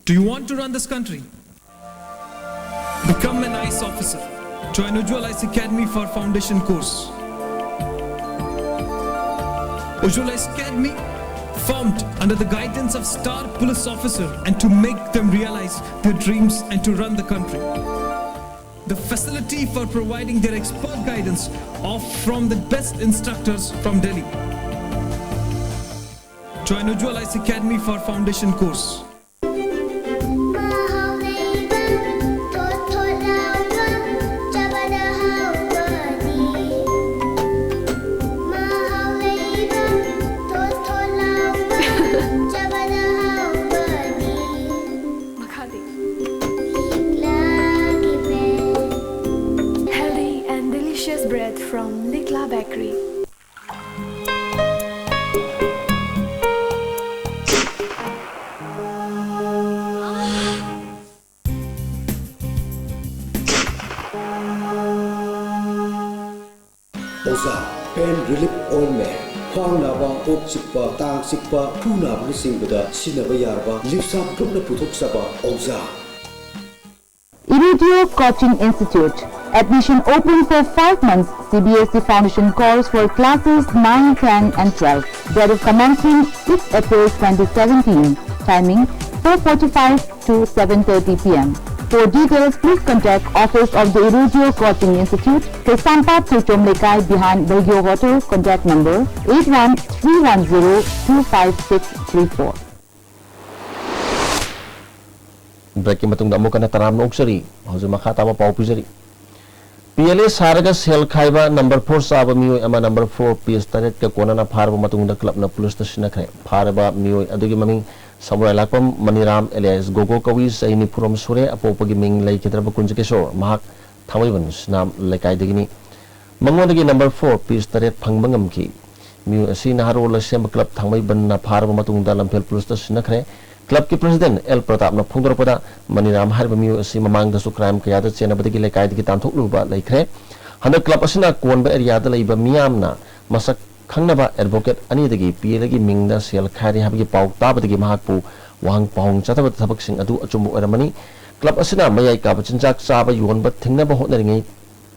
Do you want to run this country? Become an I A S officer. Join Ujjwal I A S Academy for foundation course. Ujjwal I A S Academy, formed under the guidance of star police officer, and to make them realize their dreams and to run the country. The facility for providing their expert guidance of from the best instructors from Delhi. Join Ujjwal I A S Academy for foundation course. Healthy and delicious bread from Likla Bakery. ꯑꯣꯖꯥ, pain relief ointment, ꯈ꯭ꯋꯥꯡ ꯅꯥꯕ, ꯀꯣꯛ ꯆꯤꯛꯄ, ꯇꯥꯡ ꯆꯤꯛꯄ, ꯈꯨ ꯅꯥꯕꯅꯆꯤꯡꯕꯗ ꯁꯤꯖꯤꯟꯅꯕ ꯌꯥꯔꯕ ꯂꯤꯞꯁꯥꯞ ꯒ꯭ꯔꯨꯞꯅ ꯄꯨꯊꯣꯛꯆꯕ ꯑꯣꯖꯥ꯫ Iridio Coaching Institute, Admission open for five months. C B S E Foundation calls for classes nine, ten and twelve. Date of commencement six April twenty seventeen. Timing four forty-five to seven thirty p m. For details, please contact Office of the Irudio Coaching Institute, Kaisampad Churchom Lekai behind Baigyo Hotel, contact number eight one three one zero two five six three four. Breakꯀꯤ ꯃꯇꯨꯡꯗ ꯑꯃꯨꯛ ꯍꯟꯅ ꯇꯔꯥꯝꯅ ꯑꯣꯛꯆꯔꯤ꯫ ꯍꯧꯖꯤꯛ ꯃꯈꯥ ꯇꯥꯕ ꯄꯥꯎ ꯄꯤꯖꯔꯤ꯫ P L A ꯁꯥꯔꯒ ꯁꯦꯜ ꯈꯥꯏꯕ ꯅꯝꯕꯔ ꯐꯣꯔ ꯆꯥꯕ ꯃꯤꯑꯣꯏ ꯑꯃ ꯅꯝꯕꯔ ꯐꯣꯔ ꯄꯤꯁ ꯇꯔꯦꯠꯀ ꯀꯣꯟꯅꯅ ꯐꯥꯔꯕ ꯃꯇꯨꯡꯗ ꯀ꯭ꯂꯕꯅ ꯄꯨꯂꯤꯁꯇ ꯁꯤꯟꯅꯈ꯭ꯔꯦ꯫ ꯐꯥꯔꯕ ꯃꯤꯑꯣꯏ ꯑꯗꯨꯒꯤ ꯃꯃꯤꯡ ꯁꯃꯨꯔꯥꯏ ꯂꯥꯛꯄꯝ ꯃꯅꯤꯔꯥꯝ ꯑꯦꯂꯤꯌꯥꯁ ꯒꯣꯒꯣ ꯀꯧꯏ, ꯆꯍꯤ ꯅꯤꯐꯨꯔꯣꯝ ꯁꯨꯔꯦ꯫ ꯑꯄꯣꯛꯄꯒꯤ ꯃꯤꯡ ꯂꯩꯈꯤꯗ꯭ꯔꯕ ꯀꯨꯟꯖꯀꯦꯁꯣꯔ, ꯃꯍꯥꯛ ꯊꯥꯡꯃꯩꯕꯟ ꯁꯤꯅꯥꯝ ꯂꯩꯀꯥꯏꯗꯒꯤꯅꯤ꯫ ꯃꯉꯣꯟꯗꯒꯤ ꯅꯝꯕꯔ ꯐꯣꯔ ꯄꯤꯁ ꯇꯔꯦꯠ ꯐꯪꯕ ꯉꯝꯈꯤ꯫ ꯃꯤꯑꯣꯏ ꯑꯁꯤ ꯅꯍꯥꯔꯣꯜ ꯂꯩꯁꯦꯝꯕ ꯀ꯭ꯂꯕ ꯊꯥꯡꯃꯩꯕꯟꯅ ꯐꯥꯔꯕ ꯃꯇꯨꯡꯗ ꯂꯝꯐꯦꯜ ꯄꯨꯂꯤꯁꯇ ꯁꯤꯟꯅꯈ꯭ꯔꯦ꯫ ꯀ꯭ꯂꯕꯀꯤ ꯄ꯭ꯔꯁꯤꯗꯦꯟ ꯑꯦꯜ ꯄ꯭ꯔꯇꯥꯞꯅ ꯐꯣꯡꯗꯣꯔꯛꯄꯗ, ꯃꯅꯤꯔꯥꯝ ꯍꯥꯏꯔꯤꯕ ꯃꯤꯑꯣꯏ ꯑꯁꯤ ꯃꯃꯥꯡꯗꯁꯨ ꯀ꯭ꯔꯥꯏꯝ ꯀꯌꯥꯗ ꯆꯦꯟꯅꯕꯗꯒꯤ ꯂꯩꯀꯥꯏꯗꯒꯤ ꯇꯥꯟꯊꯣꯛꯂꯨꯕ ꯂꯩꯈ꯭ꯔꯦ꯫ ꯍꯟꯗꯛ ꯀ꯭ꯂꯕ ꯑꯁꯤꯅ ꯀꯣꯟꯕ ꯑꯦꯔꯤꯌꯥꯗ ꯂꯩꯕ ꯃꯤꯌꯥꯝꯅ ꯃꯁꯛ ꯈꯪꯅꯕ ꯑꯦꯗꯚꯣꯀꯦꯠ ꯑꯅꯤꯗꯒꯤ ꯄꯤ ꯑꯦꯜ ꯑꯦꯒꯤ ꯃꯤꯡꯗ ꯁꯦꯜ ꯈꯥꯏꯔꯤ ꯍꯥꯏꯕꯒꯤ ꯄꯥꯎ ꯇꯥꯕꯗꯒꯤ ꯃꯍꯥꯛꯄꯨ ꯋꯥꯍꯪ ꯄꯥꯎꯍꯪ ꯆꯠꯊꯕꯗ ꯊꯕꯛꯁꯤꯡ ꯑꯗꯨ ꯑꯆꯨꯝꯕ ꯑꯣꯏꯔꯝꯃꯅꯤ꯫ ꯀ꯭ꯂꯕ ꯑꯁꯤꯅ ꯃꯌꯥꯏ ꯀꯥꯕ ꯆꯤꯟꯖꯥꯛ ꯆꯥꯕ ꯌꯣꯟꯕ ꯊꯤꯡꯅꯕ ꯍꯣꯠꯅꯔꯤꯉꯩ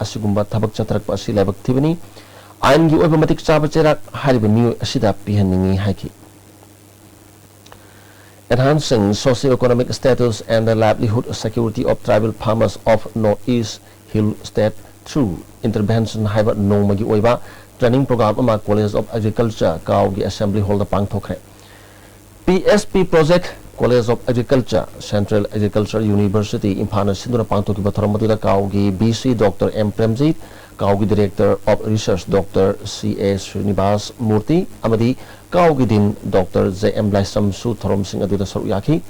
ꯑꯁꯤꯒꯨꯝꯕ ꯊꯕꯛ ꯆꯠꯊꯔꯛꯄ ꯑꯁꯤ ꯂꯥꯏꯕꯛ ꯊꯤꯕꯅꯤ꯫ ꯑꯥꯏꯟꯒꯤ ꯑꯣꯏꯕ ꯃꯇꯤꯛ ꯆꯥꯕ ꯆꯩꯔꯥꯛ ꯍꯥꯏꯔꯤꯕ ꯃꯤꯑꯣꯏ ꯑꯁꯤꯗ ꯄꯤꯍꯟꯅꯤꯡꯏ ꯍꯥꯏꯈꯤ꯫ Enhancing Socio-Economic Status and the Livelihood Security of Tribal Farmers of North East Hill State Through Intervention ꯍꯥꯏꯕ ꯅꯣꯡꯃꯒꯤ ꯑꯣꯏꯕ ꯇ꯭ꯔꯦꯅꯤꯡ ꯄ꯭ꯔꯣꯒ꯭ꯔꯥꯝ ꯑꯃ College of Agriculture ꯀꯥꯎꯒꯤ ꯑꯦꯁꯦꯝꯕ꯭ꯂꯤ ꯍꯣꯜꯗ ꯄꯥꯡꯊꯣꯛꯈ꯭ꯔꯦ꯫ P S P Project, College of Agriculture, Central Agriculture University, ꯏꯝꯐꯥꯜꯅ ꯁꯤꯟꯗꯨꯅ ꯄꯥꯡꯊꯣꯛꯈꯤꯕ ꯊꯧꯔꯝ ꯑꯗꯨꯗ ꯀꯥꯎꯒꯤ V C doctor M Premjit, ꯀꯥꯎꯒꯤ Director of Research doctor C A Srinivas Murthy ꯑꯃꯗꯤ ꯀꯥꯎꯒꯤ Dean ꯗꯣꯛꯇꯔ ꯖꯦ ꯑꯦꯝ ꯂꯥꯏꯁ꯭ꯔꯝꯁꯨ ꯊꯧꯔꯝꯁꯤꯡ ꯑꯗꯨꯗ ꯁꯔꯨꯛ ꯌꯥꯈꯤ꯫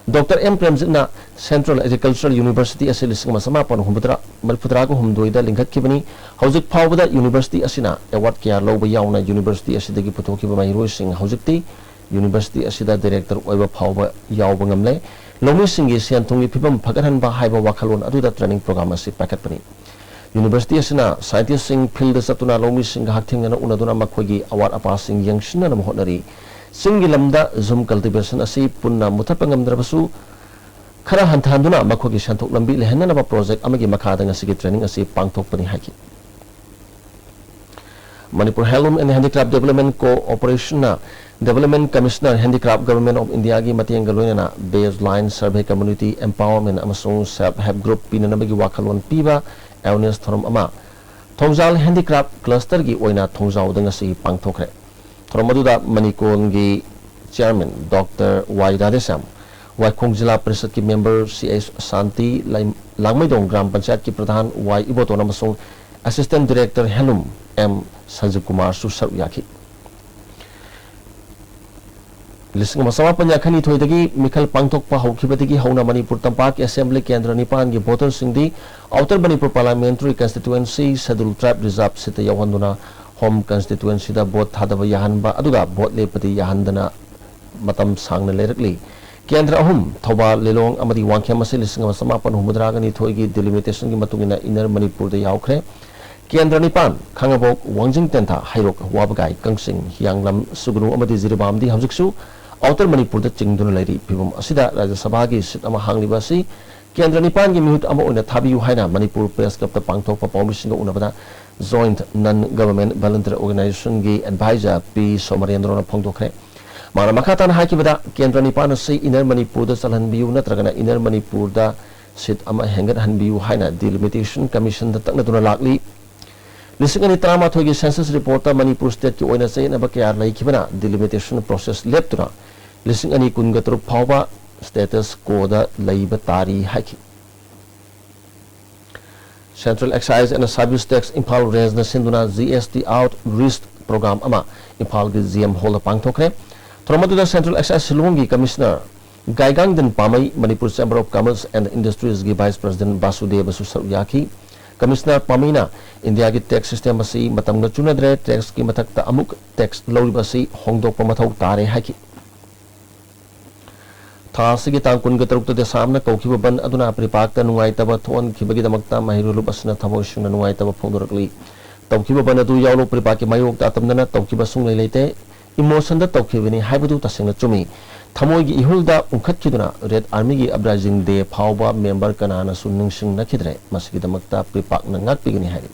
ꯗꯣꯛꯇꯔ ꯑꯦꯝ ꯄ꯭ꯔꯦꯝꯖꯤꯠꯅ Central Agriculture University ꯑꯁꯤ ꯂꯤꯁꯤꯡ ꯑꯃ ꯆꯃꯥꯄꯟ ꯍꯨꯝꯐꯨꯇꯔꯥ, ꯃꯔꯤꯐꯨꯇꯔꯥꯒ ꯍꯨꯝꯗꯣꯏꯗ ꯂꯤꯡꯈꯠꯈꯤꯕꯅꯤ꯫ ꯍꯧꯖꯤꯛ ꯐꯥꯎꯕꯗ university ꯑꯁꯤꯅ award ꯀꯌꯥ ꯂꯧꯕ ꯌꯥꯎꯅ university ꯑꯁꯤꯗꯒꯤ ꯄꯨꯊꯣꯛꯈꯤꯕ ꯃꯍꯩꯔꯣꯏꯁꯤꯡ ꯍꯧꯖꯤꯛꯇꯤ university ꯑꯁꯤꯗ director ꯑꯣꯏꯕ ꯐꯥꯎꯕ ꯌꯥꯎꯕ ꯉꯝꯂꯦ꯫ ꯂꯧꯃꯤꯁꯤꯡꯒꯤ ꯁꯦꯟ ꯊꯨꯝꯒꯤ ꯐꯤꯕꯝ ꯐꯒꯠꯍꯟꯕ ꯍꯥꯏꯕ ꯋꯥꯈꯜꯂꯣꯟ ꯑꯗꯨꯗ training program ꯑꯁꯤ ꯄꯥꯏꯈꯠꯄꯅꯤ꯫ University ꯑꯁꯤꯅ scientistꯁꯤꯡ fieldꯗ ꯆꯠꯇꯨꯅ ꯂꯧꯃꯤꯁꯤꯡꯒ ꯍꯛꯊꯦꯡꯅꯅ ꯎꯅꯗꯨꯅ ꯃꯈꯣꯏꯒꯤ ꯑꯋꯥꯠ ꯑꯄꯥꯁꯤꯡ ꯌꯦꯡꯁꯤꯟꯅꯅꯕ ꯍꯣꯠꯅꯔꯤ꯫ ꯆꯤꯡꯒꯤ ꯂꯝꯗ ꯖꯨꯝ cultivation ꯑꯁꯤ ꯄꯨꯟꯅ ꯃꯨꯊꯠꯄ ꯉꯝꯗ꯭ꯔꯕꯁꯨ, ꯈꯔ ꯍꯟꯊꯍꯟꯗꯨꯅ ꯃꯈꯣꯏꯒꯤ ꯁꯦꯟꯊꯣꯛ ꯂꯝꯕꯤ ꯂꯩꯍꯟꯅꯅꯕ ꯄ꯭ꯔꯣꯖꯦꯛ ꯑꯃꯒꯤ ꯃꯈꯥꯗ ꯉꯁꯤꯒꯤ ꯇ꯭ꯔꯦꯅꯤꯡ ꯑꯁꯤ ꯄꯥꯡꯊꯣꯛꯄꯅꯤ ꯍꯥꯏꯈꯤ꯫ Manipur handloom and handicraft development ꯀꯣꯑꯣꯄꯔꯦꯁꯟꯅ development commissioner, handicraft, government of ꯏꯟꯗꯤꯌꯥꯒꯤ ꯃꯇꯦꯡꯒ ꯂꯣꯏꯅꯅ baseline survey community empowerment ꯑꯃꯁꯨꯡ ꯁꯦꯜꯐ ꯍꯦꯜꯞ ꯒ꯭ꯔꯨꯞ ꯄꯤꯅꯅꯕꯒꯤ ꯋꯥꯈꯜꯂꯣꯟ ꯄꯤꯕ ꯑꯦꯋꯦꯔꯅꯦꯁ ꯊꯧꯔꯝ ꯑꯃ ꯊꯣꯡꯖꯥꯜ ꯍꯦꯟꯗꯤꯀ꯭ꯔꯥꯐ ꯀ꯭ꯂꯁꯇꯔꯒꯤ ꯑꯣꯏꯅ ꯊꯣꯡꯖꯥꯎꯗ ꯉꯁꯤ ꯄꯥꯡꯊꯣꯛꯈ꯭ꯔꯦ꯫ ꯊꯧꯔꯝ ꯑꯗꯨꯗ ꯃꯅꯤꯀꯣꯟꯒꯤ ꯆꯤꯌꯥꯔꯃꯦꯟ ꯗꯣꯛꯇꯔ ꯋꯥꯏ ꯔꯥꯙꯦꯁ꯭ꯌꯥꯝ, ꯋꯥꯏꯈꯣꯡ ꯖꯤꯂꯥ ꯄꯔꯤꯁꯠꯀꯤ ꯃꯦꯝꯕꯔ ꯁꯤ ꯑꯩꯆ ꯁꯥꯟꯇꯤ, ꯂꯥꯏ-, ꯂꯥꯡꯃꯩꯗꯣꯡ ꯒ꯭ꯔꯥꯝ ꯄꯟꯆꯥꯌꯠꯀꯤ ꯄ꯭ꯔꯙꯥꯟ ꯋꯥꯏ ꯏꯕꯣꯇꯣꯟ ꯑꯃꯁꯨꯡ ꯑꯦꯁꯤꯁꯇꯦꯟꯠ ꯗꯤꯔꯦꯛꯇꯔ ꯍꯦꯟꯂꯨꯝ ꯑꯦꯝ ꯁꯟꯖꯤꯕ ꯀꯨꯃꯥꯔꯁꯨ ꯁꯔꯨꯛ ꯌꯥꯈꯤ꯫ ꯂꯤꯁꯤꯡ ꯑꯃ ꯆꯃꯥꯄꯟ ꯌꯥꯡꯈꯩꯅꯤꯊꯣꯏꯗꯒꯤ ꯃꯤꯈꯜ ꯄꯥꯡꯊꯣꯛꯄ ꯍꯧꯈꯤꯕꯗꯒꯤ ꯍꯧꯅ ꯃꯅꯤꯄꯨꯔ ꯇꯝꯄꯥꯛꯀꯤ ꯑꯦꯁꯦꯝꯕ꯭ꯂꯤ ꯀꯦꯟꯗ꯭ꯔ ꯅꯤꯄꯥꯟꯒꯤ ꯚꯣꯇꯔꯁꯤꯡꯗꯤ outer Manipur parliamentary constituency schedule ꯇ꯭ꯔꯥꯏꯕ ꯔꯤꯖꯥꯔꯕ ꯁꯤꯠꯇ ꯌꯥꯎꯍꯟꯗꯨꯅ ꯍꯣꯝ ꯀꯟꯁꯇꯤꯇ꯭ꯋꯦꯟꯁꯤꯗ ꯚꯣꯠ ꯊꯥꯗꯕ ꯌꯥꯍꯟꯕ ꯑꯗꯨꯒ ꯚꯣꯠ ꯂꯦꯞꯄꯗꯤ ꯌꯥꯍꯟꯗꯅ ꯃꯇꯝ ꯁꯥꯡꯅ ꯂꯩꯔꯛꯂꯤ꯫ ꯀꯦꯟꯗ꯭ꯔ ꯑꯍꯨꯝ, ꯊꯧꯕꯥꯜ, ꯂꯤꯂꯣꯡ ꯑꯃꯗꯤ ꯋꯥꯡꯈꯦꯝ ꯑꯁꯤ ꯂꯤꯁꯤꯡ ꯑꯃ ꯆꯃꯥꯄꯟ ꯍꯨꯝꯐꯨꯇꯔꯥꯒ ꯅꯤꯊꯣꯏꯒꯤ ꯗꯤꯂꯤꯃꯤꯇꯦꯁꯟꯒꯤ ꯃꯇꯨꯡ ꯏꯟꯅ ꯏꯟꯅꯔ ꯃꯅꯤꯄꯨꯔꯗ ꯌꯥꯎꯈ꯭ꯔꯦ꯫ ꯀꯦꯟꯗ꯭ꯔ ꯅꯤꯄꯥꯟ, ꯈꯥꯉꯕꯣꯛ, ꯋꯥꯡꯖꯤꯡ ꯇꯦꯟꯊꯥ, ꯍꯩꯔꯣꯛ, ꯋꯥꯕꯒꯥꯏ, ꯀꯛꯆꯤꯡ, ꯍꯤꯌꯥꯡꯂꯝ, ꯁꯨꯒꯅꯨ ꯑꯃꯗꯤ ꯖꯤꯔꯤꯕꯥꯝꯗꯤ ꯍꯧꯖꯤꯛꯁꯨ ꯑꯥꯎꯇꯔ ꯃꯅꯤꯄꯨꯔꯗ ꯆꯤꯡꯗꯨꯅ ꯂꯩꯔꯤ꯫ ꯐꯤꯕꯝ ꯑꯁꯤꯗ ꯔꯥꯖ꯭ꯌ ꯁꯚꯥꯒꯤ ꯁꯤꯠ ꯑꯃ ꯍꯥꯡꯂꯤꯕ ꯑꯁꯤ ꯀꯦꯟꯗ꯭ꯔ ꯅꯤꯄꯥꯟꯒꯤ ꯃꯤꯍꯨꯠ ꯑꯃ ꯑꯣꯏꯅ ꯊꯥꯕꯤꯌꯨ ꯍꯥꯏꯅ ꯃꯅꯤꯄꯨꯔ ꯄ꯭ꯔꯦꯁ ꯀ꯭ꯂꯕꯇ ꯄꯥꯡꯊꯣꯛꯄ ꯄꯥꯎꯃꯤꯁꯤꯡꯒ ꯎꯅꯕꯗ ꯖꯣꯏꯟꯠ ꯅꯟ ꯒꯚꯔꯟꯃꯦꯟꯠ ꯚꯣꯂꯨꯟꯇꯤꯌꯔ ꯑꯣꯔꯒꯅꯥꯏꯖꯦꯁꯟꯒꯤ ꯑꯦꯗꯚꯥꯏꯖꯔ ꯄꯤ ꯁꯣꯃꯔꯦꯟꯗ꯭ꯔꯣꯅ ꯐꯣꯡꯗꯣꯛꯈ꯭ꯔꯦ꯫ ꯃꯥꯅ ꯃꯈꯥ ꯇꯥꯅ ꯍꯥꯏꯈꯤꯕꯗ, ꯀꯦꯟꯗ꯭ꯔ ꯅꯤꯄꯥꯟ ꯑꯁꯤ ꯏꯟꯅꯔ ꯃꯅꯤꯄꯨꯔꯗ ꯆꯜꯍꯟꯕꯤꯌꯨ ꯅꯠꯇ꯭ꯔꯒꯅ ꯏꯟꯅꯔ ꯃꯅꯤꯄꯨꯔꯗ ꯁꯤꯠ ꯑꯃ ꯍꯦꯟꯒꯠꯍꯟꯕꯤꯌꯨ ꯍꯥꯏꯅ ꯗꯤꯂꯤꯃꯤꯇꯦꯁꯟ ꯀꯃꯤꯁꯟꯗ ꯇꯛꯅꯗꯨꯅ ꯂꯥꯛꯂꯤ꯫ ꯂꯤꯁꯤꯡ ꯑꯅꯤ ꯇꯔꯥꯃꯥꯊꯣꯏꯒꯤ ꯁꯦꯟꯁꯁ ꯔꯤꯄꯣꯔꯠꯇ ꯃꯅꯤꯄꯨꯔ ꯁ꯭ꯇꯦꯠꯀꯤ ꯑꯣꯏꯅ ꯆꯌꯦꯠꯅꯕ ꯀꯌꯥ ꯂꯩꯈꯤꯕꯅ ꯗꯤꯂꯤꯃꯤꯇꯦꯁꯟ ꯄ꯭ꯔꯣꯁꯦꯁ ꯂꯦꯞꯇꯨꯅ ꯂꯤꯁꯤꯡ ꯑꯅꯤ ꯀꯨꯟꯒ ꯇꯔꯨꯛ ꯐꯥꯎꯕ ꯁ꯭ꯇꯦꯇꯁ ꯀꯣꯗ ꯂꯩꯕ ꯇꯥꯔꯤ ꯍꯥꯏꯈꯤ꯫ Central Excise and Service Tax Imphal ꯔꯦꯟꯖꯅ ꯁꯤꯟꯗꯨꯅ G S T outreach programme ꯑꯃ ꯏꯝꯐꯥꯜꯒꯤ ꯖꯤ ꯑꯦꯝ ꯍꯣꯜꯗ ꯄꯥꯡꯊꯣꯛꯈ꯭ꯔꯦ꯫ ꯊꯧꯔꯝ ꯑꯗꯨꯗ ꯁꯦꯟꯇ꯭ꯔꯦꯜ ꯑꯦꯛꯁꯥꯏꯖ ꯁꯤꯂꯣꯡꯒꯤ commissioner Gaigangdan Pamei, Manipur chamber of commerce and ꯏꯟꯗꯁꯇ꯭ꯔꯤꯁꯒꯤ ꯚꯥꯏꯁ ꯄ꯭ꯔꯁꯤꯗꯦꯟꯠ ꯕꯥꯁꯨꯗꯦꯕꯁꯨ ꯁꯔꯨꯛ ꯌꯥꯈꯤ꯫ ꯀꯃꯤꯁꯅꯔ ꯄꯥꯃꯩꯅ ꯏꯟꯗꯤꯌꯥꯒꯤ ꯇꯦꯛꯁ ꯁꯤꯁꯇꯦꯝ ꯑꯁꯤ ꯃꯇꯝꯒ ꯆꯨꯅꯗ꯭ꯔꯦ, ꯇꯦꯛꯁꯀꯤ ꯃꯊꯛꯇ ꯑꯃꯨꯛ ꯇꯦꯛꯁ ꯂꯧꯔꯤꯕ ꯑꯁꯤ ꯍꯣꯡꯗꯣꯛꯄ ꯃꯊꯧ ꯇꯥꯔꯦ ꯍꯥꯏꯈꯤ꯫ ꯊꯥ ꯑꯁꯤꯒꯤ ꯇꯥꯡ ꯀꯨꯟꯒ ꯇꯔꯨꯛꯇ ꯗꯦꯁꯥꯝꯅ ꯀꯧꯈꯤꯕ ꯕꯟ ꯑꯗꯨꯅ ꯄ꯭ꯔꯤꯄꯥꯛꯇ ꯅꯨꯡꯉꯥꯏꯇꯕ ꯊꯣꯛꯍꯟꯈꯤꯕꯒꯤꯗꯃꯛꯇ ꯃꯍꯩꯔꯣꯏ ꯂꯨꯞ ꯑꯁꯤꯅ ꯊꯃꯣꯏ ꯁꯦꯡꯅ ꯅꯨꯡꯉꯥꯏꯇꯕ ꯐꯣꯡꯗꯣꯔꯛꯂꯤ꯫ ꯇꯧꯈꯤꯕ ꯕꯟ ꯑꯗꯨ ꯌꯥꯎꯂꯣ ꯄ꯭ꯔꯤꯄꯥꯛꯀꯤ ꯃꯥꯌꯣꯛꯇ ꯑꯇꯝꯅꯅ ꯇꯧꯈꯤꯕ ꯁꯨꯡꯂꯩ ꯂꯩꯇꯦ꯫ ꯏꯃꯣꯁꯟꯗ ꯇꯧꯈꯤꯕꯅꯤ ꯍꯥꯏꯕꯗꯨ ꯇꯁꯦꯡꯅ ꯆꯨꯝꯃꯤ꯫ ꯊꯃꯣꯏꯒꯤ ꯏꯍꯨꯜꯗ ꯎꯪꯈꯠꯈꯤꯗꯨꯅ Red Armyꯒꯤ Uprising Day ꯐꯥꯎꯕ member ꯀꯅꯥꯅꯁꯨ ꯅꯤꯡꯁꯤꯡꯅꯈꯤꯗ꯭ꯔꯦ꯫ ꯃꯁꯤꯒꯤꯗꯃꯛꯇ ꯄ꯭ꯔꯤꯄꯥꯛꯅ ꯉꯥꯛꯄꯤꯒꯅꯤ ꯍꯥꯏꯔꯤ꯫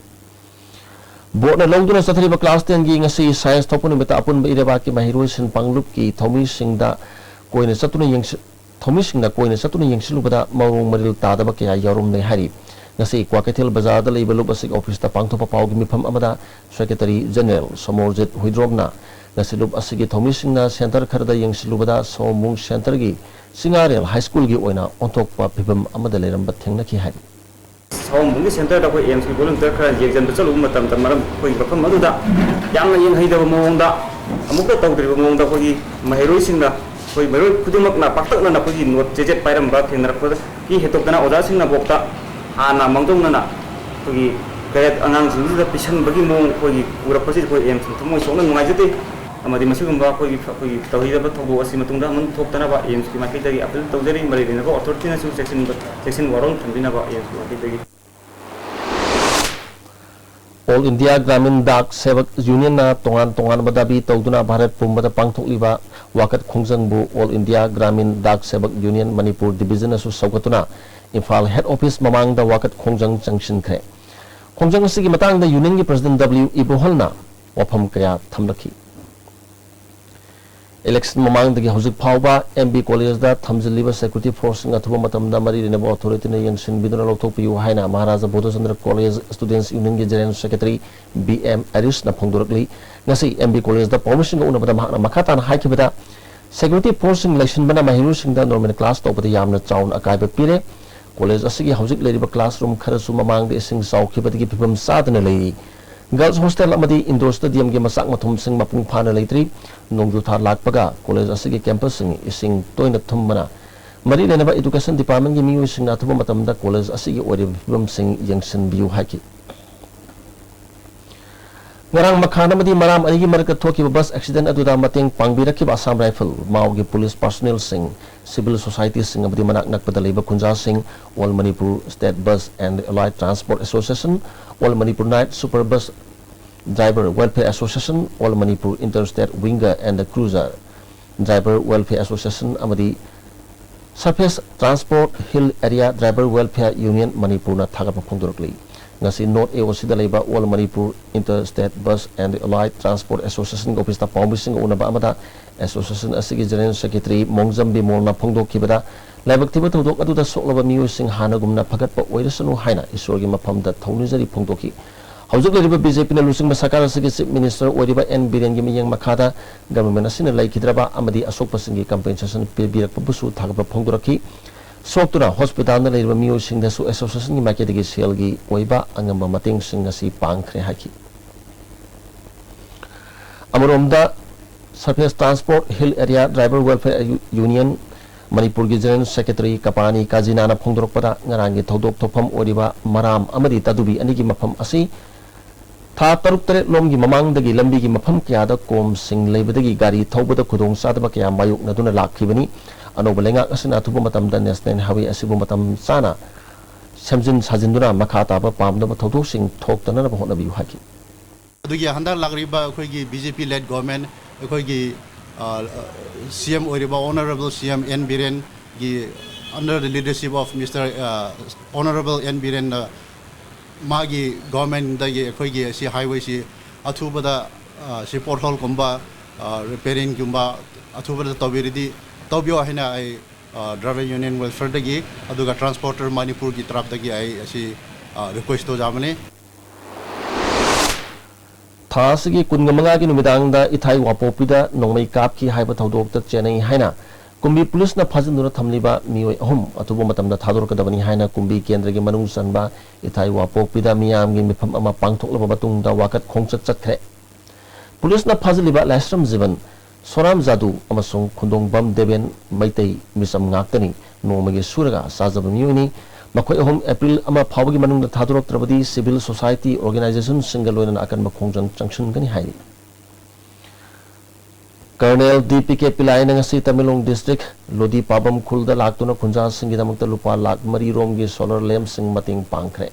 Boardꯅ ꯂꯧꯗꯨꯅ ꯆꯠꯊꯔꯤꯕ class tenꯒꯤ ꯉꯁꯤ Science ꯊꯣꯛꯄ ꯅꯨꯃꯤꯠꯇ ꯑꯄꯨꯟꯕ ꯏꯔꯩꯕꯥꯛꯀꯤ ꯃꯍꯩꯔꯣꯏꯁꯤꯡ ꯄꯥꯡꯂꯨꯞꯀꯤ ꯊꯧꯃꯤꯁꯤꯡꯗ ꯀꯣꯏꯅ ꯆꯠꯇꯨꯅ ꯌꯦꯡꯁꯤ-, ꯊꯧꯃꯤꯁꯤꯡꯅ ꯀꯣꯏꯅ ꯆꯠꯇꯨꯅ ꯌꯦꯡꯁꯤꯜꯂꯨꯕꯗ ꯃꯑꯣꯡ ꯃꯔꯤꯜ ꯇꯥꯗꯕ ꯀꯌꯥ ꯌꯥꯎꯔꯝꯂꯦ ꯍꯥꯏꯔꯤ꯫ ꯉꯁꯤ ꯀ꯭ꯋꯥꯀꯩꯊꯦꯜ ꯕꯖꯥꯔꯗ ꯂꯩꯕ ꯂꯨꯞ ꯑꯁꯤꯒꯤ officeꯇ ꯄꯥꯡꯊꯣꯛꯄ ꯄꯥꯎꯒꯤ ꯃꯤꯐꯝ ꯑꯃꯗ Secretary General ꯁꯣꯃꯣꯔꯖꯤꯠ ꯍꯨꯏꯗ꯭ꯔꯣꯝꯅ ꯉꯁꯤ ꯂꯨꯞ ꯑꯁꯤꯒꯤ ꯊꯧꯃꯤꯁꯤꯡꯅ center ꯈꯔꯗ ꯌꯦꯡꯁꯤꯜꯂꯨꯕꯗ ꯁꯑꯣꯝꯕꯨꯡ centreꯒꯤ ꯆꯤꯡꯉꯥꯔꯦꯜ High Schoolꯒꯤ ꯑꯣꯏꯅ ꯑꯣꯟꯊꯣꯛꯄ ꯐꯤꯕꯝ ꯑꯃꯗ ꯂꯩꯔꯝꯕ ꯊꯦꯡꯅꯈꯤ ꯍꯥꯏꯔꯤ꯫ ꯁꯑꯣꯝꯕꯨꯡꯒꯤ centreꯗ ꯑꯩꯈꯣꯏ AIIMSꯀꯤ volunteer ꯈꯔ ꯌꯦꯡꯁꯤꯟꯕ ꯆꯠꯂꯨꯕ ꯃꯇꯝꯗ ꯃꯔꯝ ꯑꯩꯈꯣꯏ ꯃꯐꯝ ꯑꯗꯨꯗ ꯌꯥꯝꯅ ꯌꯦꯡꯍꯩꯗꯕ ꯃꯑꯣꯡꯗ, ꯑꯃꯨꯛꯇ ꯇꯧꯗ꯭ꯔꯤꯕ ꯃꯑꯣꯡꯗ ꯑꯩꯈꯣꯏꯒꯤ ꯃꯍꯩꯔꯣꯏꯁꯤꯡꯅ, ꯑꯩꯈꯣꯏ ꯃꯍꯩꯔꯣꯏ ꯈꯨꯗꯤꯡꯃꯛꯅ ꯄꯥꯛꯇꯛꯅꯅ ꯑꯩꯈꯣꯏꯒꯤ note ꯆꯦꯖꯦꯠ ꯄꯥꯏꯔꯝꯕ ꯊꯦꯡꯅꯔꯛꯄꯗꯒꯤ ꯍꯦꯟꯗꯣꯛꯇꯅ ꯑꯣꯖꯥꯁꯤꯡꯅꯐꯥꯎꯗ ꯍꯥꯟꯅ ꯃꯥꯡꯖꯧꯅꯅ ꯑꯩꯈꯣꯏꯒꯤ cadet ꯑꯉꯥꯡꯁꯤꯡꯁꯤꯗ ꯄꯤꯁꯟꯕꯒꯤ ꯃꯑꯣꯡ ꯑꯩꯈꯣꯏꯒꯤ ꯎꯔꯛꯄꯁꯤ ꯑꯩꯈꯣꯏ AIIMSꯅ ꯊꯃꯣꯏ ꯁꯣꯛꯅ ꯅꯨꯡꯉꯥꯏꯖꯗꯦ꯫ ꯑꯃꯗꯤ ꯃꯁꯤꯒꯨꯝꯕ ꯑꯩꯈꯣꯏꯒꯤ, ꯑꯩꯈꯣꯏꯒꯤ ꯇꯧꯍꯩꯗꯕ ꯊꯧꯗꯣꯛ ꯑꯁꯤ ꯃꯇꯨꯡꯗ ꯑꯃꯨꯛ ꯊꯣꯛꯇꯅꯕ AIIMSꯀꯤ ꯃꯥꯏꯀꯩꯗꯒꯤ appeal ꯇꯧꯖꯔꯤ꯫ ꯃꯔꯤ ꯂꯩꯅꯕ authorityꯅꯁꯨ ꯆꯦꯛꯁꯤꯟꯕ, ꯆꯦꯛꯁꯤꯟ ꯋꯥꯔꯣꯜ ꯊꯝꯕꯤꯅꯕ AIIMSꯀꯤ ꯃꯥꯏꯀꯩꯗꯒꯤ꯫ All India Gramin Dak Sevak Unionꯅ ꯇꯣꯉꯥꯟ ꯇꯣꯉꯥꯟꯕ ꯗꯥꯕꯤ ꯇꯧꯗꯨꯅ ꯚꯥꯔꯠ ꯄꯨꯝꯕꯗ ꯄꯥꯡꯊꯣꯛꯂꯤꯕ ꯋꯥꯀꯠ ꯈꯣꯡꯖꯪꯕꯨ All India Gramin Dak Sevak Union Manipur Divisionꯅꯁꯨ ꯁꯧꯒꯠꯇꯨꯅ Imphal head office ꯃꯃꯥꯡꯗ ꯋꯥꯀꯠ ꯈꯣꯡꯖꯪ ꯆꯪꯁꯤꯟꯈ꯭ꯔꯦ꯫ ꯈꯣꯡꯖꯪ ꯑꯁꯤꯒꯤ ꯃꯇꯥꯡꯗ unionꯒꯤ president W ꯏꯕꯣꯍꯜꯅ ꯋꯥꯐꯝ ꯀꯌꯥ ꯊꯝꯂꯛꯈꯤ꯫ Election ꯃꯃꯥꯡꯗꯒꯤ ꯍꯧꯖꯤꯛ ꯐꯥꯎꯕ M B Collegeꯗ ꯊꯝꯖꯤꯜꯂꯤꯕ security forceꯁꯤꯡ ꯑꯊꯨꯕ ꯃꯇꯝꯗ ꯃꯔꯤ ꯂꯩꯅꯕ authorityꯅ ꯌꯦꯡꯁꯤꯟꯕꯤꯗꯨꯅ ꯂꯧꯊꯣꯛꯄꯤꯌꯨ ꯍꯥꯏꯅ Maharaja ꯕꯣꯙꯆꯟꯗ꯭ꯔ College Students Unionꯒꯤ General Secretary B M Arishꯅ ꯐꯣꯡꯗꯣꯔꯛꯂꯤ꯫ ꯉꯁꯤ M B Collegeꯗ ꯄꯥꯎꯃꯤꯁꯤꯡꯒ ꯎꯅꯕꯗ ꯃꯍꯥꯛꯅ ꯃꯈꯥ ꯇꯥꯅ ꯍꯥꯏꯈꯤꯕꯗ, security forceꯁꯤꯡ ꯂꯩꯁꯤꯟꯕꯅ ꯃꯍꯩꯔꯣꯏꯁꯤꯡꯗ normal class ꯇꯧꯕꯗ ꯌꯥꯝꯅ ꯆꯥꯎꯅ ꯑꯀꯥꯏꯕ ꯄꯤꯔꯦ꯫ College ꯑꯁꯤꯒꯤ ꯍꯧꯖꯤꯛ ꯂꯩꯔꯤꯕ classroom ꯈꯔꯁꯨ ꯃꯃꯥꯡꯗ ꯏꯁꯤꯡ ꯆꯥꯎꯈꯤꯕꯗꯒꯤ ꯐꯤꯕꯝ ꯆꯥꯗꯅ ꯂꯩꯔꯤ꯫ Girls Hostel ꯑꯃꯗꯤ Indoor Stadiumꯒꯤ ꯃꯆꯥꯛ ꯃꯊꯨꯝꯁꯤꯡ ꯃꯄꯨꯡ ꯐꯥꯅ ꯂꯩꯇ꯭ꯔꯤ꯫ ꯅꯣꯡꯖꯨ ꯊꯥ ꯂꯥꯛꯄꯒ college ꯑꯁꯤꯒꯤ campusꯁꯤꯡ ꯏꯁꯤꯡ ꯇꯣꯏꯅ ꯊꯨꯝꯕꯅ ꯃꯔꯤ ꯂꯩꯅꯕ Education Departmentꯀꯤ ꯃꯤꯑꯣꯏꯁꯤꯡꯅ ꯑꯊꯨꯕ ꯃꯇꯝꯗ college ꯑꯁꯤꯒꯤ ꯑꯣꯏꯔꯤꯕ ꯐꯤꯕꯝꯁꯤꯡ ꯌꯦꯡꯁꯤꯟꯕꯤꯌꯨ ꯍꯥꯏꯈꯤ꯫ ꯉꯔꯥꯡ ꯃꯈꯥꯟ ꯑꯃꯗꯤ ꯃꯔꯥꯝ ꯑꯅꯤꯒꯤ ꯃꯔꯛꯇ ꯊꯣꯛꯈꯤꯕ bus accident ꯑꯗꯨꯗ ꯃꯇꯦꯡ ꯄꯥꯡꯕꯤꯔꯛꯈꯤꯕ Assam Rifle, ꯃꯥꯎꯒꯤ police personnelꯁꯤꯡ, civil societyꯁꯤꯡ ꯑꯃꯗꯤ ꯃꯅꯥꯛ ꯅꯛꯄꯗ ꯂꯩꯕ ꯈꯨꯟꯖꯥꯁꯤꯡ, All Manipur State Bus and Allied Transport Association, All Manipur Night Super Bus Driver Welfare Association, All Manipur Interstate Winger and Cruiser Driver Welfare Association ꯑꯃꯗꯤ Surface Transport Hill Area Driver Welfare Union ꯃꯅꯤꯄꯨꯔꯅ ꯊꯥꯒꯠꯄ ꯐꯣꯡꯗꯣꯔꯛꯂꯤ꯫ ꯉꯁꯤ north ꯑꯦ ꯑꯣ ꯁꯤꯗ ꯂꯩꯕ All Manipur Inter-State Bus and Allied Transport Associationꯒꯤ ꯑꯣꯐꯤꯁꯇ ꯄꯥꯎꯃꯤꯁꯤꯡꯒ ꯎꯅꯕ ꯑꯃꯗ ꯑꯦꯁꯣꯁꯤꯌꯦꯁꯟ ꯑꯁꯤꯒꯤ ꯖꯦꯅꯔꯦꯜ ꯁꯦꯀ꯭ꯔꯦꯇꯔꯤ ꯃꯣꯡꯖꯝ ꯕꯤꯃꯣꯜꯅ ꯐꯣꯡꯗꯣꯛꯈꯤꯕꯗ, ꯂꯥꯏꯕꯛ ꯊꯤꯕ ꯊꯧꯗꯣꯛ ꯑꯗꯨꯗ ꯁꯣꯛꯂꯕ ꯃꯤꯑꯣꯏꯁꯤꯡ ꯍꯥꯟꯅꯒꯨꯝꯅ ꯐꯒꯠꯄ ꯑꯣꯏꯔꯁꯅꯨ ꯍꯥꯏꯅ ꯏꯁꯣꯔꯒꯤ ꯃꯐꯝꯗ ꯊꯧꯅꯤꯖꯔꯤ ꯐꯣꯡꯗꯣꯛꯈꯤ꯫ ꯍꯧꯖꯤꯛ ꯂꯩꯔꯤꯕ ꯕꯤ ꯖꯦ ꯄꯤꯅ ꯂꯨꯆꯤꯡꯕ ꯁꯔꯀꯥꯔ ꯑꯁꯤꯒꯤ ꯆꯤꯐ ꯃꯤꯅꯤꯁꯇꯔ ꯑꯣꯏꯔꯤꯕ ꯑꯦꯟ ꯕꯤꯔꯦꯟꯒꯤ ꯃꯤꯠꯌꯦꯡ ꯃꯈꯥꯗ ꯒꯚꯔꯟꯃꯦꯟꯠ ꯑꯁꯤꯅ ꯂꯩꯈꯤꯗ꯭ꯔꯕ ꯑꯃꯗꯤ ꯑꯁꯣꯛꯄꯁꯤꯡꯒꯤ ꯀꯝꯄꯦꯟꯁꯦꯁꯟ ꯄꯤꯕꯤꯔꯛꯄꯕꯨꯁꯨ ꯊꯥꯒꯠꯄ ꯐꯣꯡꯗꯣꯔꯛꯈꯤ꯫ ꯁꯣꯛꯇꯨꯅ ꯍꯣꯁꯄꯤꯇꯥꯜꯗ ꯂꯩꯔꯤꯕ ꯃꯤꯑꯣꯏꯁꯤꯡꯗꯁꯨ ꯑꯦꯁꯣꯁꯤꯌꯦꯁꯟꯒꯤ ꯃꯥꯏꯀꯩꯗꯒꯤ ꯁꯦꯜꯒꯤ ꯑꯣꯏꯕ ꯑꯉꯝꯕ ꯃꯇꯦꯡꯁꯤꯡ ꯉꯁꯤ ꯄꯥꯡꯈ꯭ꯔꯦ ꯍꯥꯏꯈꯤ꯫ ꯑꯃꯔꯣꯝꯗ, Surface Transport Hill Area Driver Welfare Union ꯃꯅꯤꯄꯨꯔꯒꯤ ꯖꯦꯅꯔꯦꯜ ꯁꯦꯀ꯭ꯔꯦꯇꯔꯤ ꯀꯄꯥꯅꯤ ꯀꯥꯖꯤꯅꯥꯅ ꯐꯣꯡꯗꯣꯔꯛꯄꯗ, ꯉꯔꯥꯡꯒꯤ ꯊꯧꯗꯣꯛ ꯊꯣꯛꯐꯝ ꯑꯣꯏꯔꯤꯕ ꯃꯔꯥꯝ ꯑꯃꯗꯤ ꯇꯥꯗꯨꯕꯤ ꯑꯅꯤꯒꯤ ꯃꯐꯝ ꯑꯁꯤ ꯊꯥ ꯇꯔꯨꯛ ꯇꯔꯦꯠ ꯂꯣꯝꯒꯤ ꯃꯃꯥꯡꯗꯒꯤ ꯂꯝꯕꯤꯒꯤ ꯃꯐꯝ ꯀꯌꯥꯗ ꯀꯣꯝꯁꯤꯡ ꯂꯩꯕꯗꯒꯤ ꯒꯥꯔꯤ ꯊꯧꯕꯗ ꯈꯨꯗꯣꯡꯆꯥꯗꯕ ꯀꯌꯥ ꯃꯥꯌꯣꯛꯅꯗꯨꯅ ꯂꯥꯛꯈꯤꯕꯅꯤ꯫ ꯑꯅꯧꯕ ꯂꯩꯉꯥꯛ ꯑꯁꯤꯅ ꯑꯊꯨꯕ ꯃꯇꯝꯗ ꯅꯦꯁꯅꯦꯜ ꯍꯥꯏꯋꯦ ꯑꯁꯤꯕꯨ ꯃꯇꯝ ꯆꯥꯅ ꯁꯦꯝꯖꯤꯟ ꯁꯥꯖꯤꯟꯗꯨꯅ ꯃꯈꯥ ꯇꯥꯕ ꯄꯥꯝꯗꯕ ꯊꯧꯗꯣꯛꯁꯤꯡ ꯊꯣꯛꯇꯅꯅꯕ ꯍꯣꯠꯅꯕꯤꯌꯨ ꯍꯥꯏꯈꯤ꯫ ꯑꯗꯨꯒꯤ ꯍꯟꯗꯛ ꯂꯥꯛꯂꯤꯕ ꯑꯩꯈꯣꯏꯒꯤ B J P led government, ꯑꯩꯈꯣꯏꯒꯤ, ꯑ, ꯁꯤ ꯑꯦꯝ ꯑꯣꯏꯔꯤꯕ ꯑꯣꯅꯔꯦꯕꯜ ꯁꯤ ꯑꯦꯝ ꯑꯦꯟ ꯕꯤꯔꯦꯟꯒꯤ under the leadership of Mister, uh, Honorable N ꯕꯤꯔꯦꯟꯅ ꯃꯥꯒꯤ ꯒꯣꯔꯃꯦꯟꯗꯒꯤ ꯑꯩꯈꯣꯏꯒꯤ ꯑꯁꯤ ꯍꯥꯏꯋꯦꯁꯤ ꯑꯊꯨꯕꯗ, ꯑ, ꯁꯤ ꯄꯣꯠꯍꯣꯜꯒꯨꯝꯕ, ꯑ, ꯔꯤꯄꯦꯌꯔꯤꯡꯒꯨꯝꯕ ꯑꯊꯨꯕꯗ ꯇꯧꯕꯤꯔꯗꯤ, ꯇꯧꯕꯤꯌꯣ ꯍꯥꯏꯅ ꯑꯩ, ꯑ, ꯗ꯭ꯔꯥꯏꯚꯔ ꯌꯨꯅꯤꯌꯟ ꯋꯦꯜꯐꯤꯌꯔꯗꯒꯤ ꯑꯗꯨꯒ ꯇ꯭ꯔꯥꯟꯁꯄꯣꯔꯇꯔ ꯃꯅꯤꯄꯨꯔꯒꯤ ꯇꯔꯞꯇꯒꯤ ꯑꯩ ꯑꯁꯤ, ꯑ, ꯔꯤꯀ꯭ꯋꯦꯁ ꯇꯧꯖꯕꯅꯤ꯫ ꯊꯥ ꯑꯁꯤꯒꯤ ꯀꯨꯟꯃꯉꯥꯒꯤ ꯅꯨꯃꯤꯗꯥꯡꯗ ꯏꯊꯥꯏ ꯋꯥꯄꯣꯛꯄꯤꯗ ꯅꯣꯡꯃꯩ ꯀꯥꯞꯈꯤ ꯍꯥꯏꯕ ꯊꯧꯗꯣꯛꯇ ꯆꯦꯟꯅꯩ ꯍꯥꯏꯅ ꯀꯨꯝꯕꯤ ꯄꯨꯂꯤꯁꯅ ꯐꯥꯖꯤꯟꯗꯨꯅ ꯊꯝꯂꯤꯕ ꯃꯤꯑꯣꯏ ꯑꯍꯨꯝ ꯑꯊꯨꯕ ꯃꯇꯝꯗ ꯊꯥꯗꯣꯔꯛꯀꯗꯕꯅꯤ ꯍꯥꯏꯅ ꯀꯨꯝꯕꯤ ꯀꯦꯟꯗ꯭ꯔꯒꯤ ꯃꯅꯨꯡ ꯆꯟꯕ ꯏꯊꯥꯏ ꯋꯥꯄꯣꯛꯄꯤꯗ ꯃꯤꯌꯥꯝꯒꯤ ꯃꯤꯐꯝ ꯑꯃ ꯄꯥꯡꯊꯣꯛꯂꯕ ꯃꯇꯨꯡꯗ ꯋꯥꯀꯠ ꯈꯣꯡꯆꯠ ꯆꯠꯈ꯭ꯔꯦ꯫ ꯄꯨꯂꯤꯁꯅ ꯐꯥꯖꯤꯜꯂꯤꯕ ꯂꯥꯏꯁ꯭ꯔꯝ ꯖꯤꯕꯟ, ꯁꯣꯔꯥꯝ ꯖꯥꯗꯨ ꯑꯃꯁꯨꯡ ꯈꯨꯟꯗꯣꯡꯕꯝ ꯗꯦꯕꯦꯟ ꯃꯩꯇꯩ ꯃꯤꯆꯝ ꯉꯥꯛꯇꯅꯤ꯫ ꯅꯣꯡꯃꯒꯤ ꯁꯨꯔꯒ ꯆꯥꯖꯕ ꯃꯤꯑꯣꯏꯅꯤ꯫ ꯃꯈꯣꯏ ꯑꯍꯨꯝ ꯑꯦꯄ꯭ꯔꯤꯜ ꯑꯃ ꯐꯥꯎꯕꯒꯤ ꯃꯅꯨꯡꯗ ꯊꯥꯗꯣꯔꯛꯇ꯭ꯔꯕꯗꯤ ꯁꯤꯚꯤꯜ ꯁꯣꯁꯥꯏꯇꯤ ꯑꯣꯔꯒꯅꯥꯏꯖꯦꯁꯟꯁꯤꯡꯒ ꯂꯣꯏꯅꯅ ꯑꯀꯟꯕ ꯈꯣꯡꯖꯪ ꯆꯪꯁꯤꯟꯒꯅꯤ ꯍꯥꯏꯔꯤ꯫ ꯀꯔꯅꯦꯜ ꯗꯤ ꯄꯤ ꯀꯦ ꯄꯤꯂꯥꯏꯅ ꯉꯁꯤ ꯇꯃꯦꯡꯂꯣꯡ ꯗꯤꯁꯇ꯭ꯔꯤꯛ ꯂꯣꯗꯤ ꯄꯥꯕꯝ ꯈꯨꯜꯗ ꯂꯥꯛꯇꯨꯅ ꯈꯨꯟꯖꯥꯁꯤꯡꯒꯤꯗꯃꯛꯇ ꯂꯨꯄꯥ ꯂꯥꯈ ꯃꯔꯤ ꯔꯣꯝꯒꯤ ꯁꯣꯂꯔ ꯂꯦꯝꯞꯁꯤꯡ ꯃꯇꯦꯡ ꯄꯥꯡꯈ꯭ꯔꯦ꯫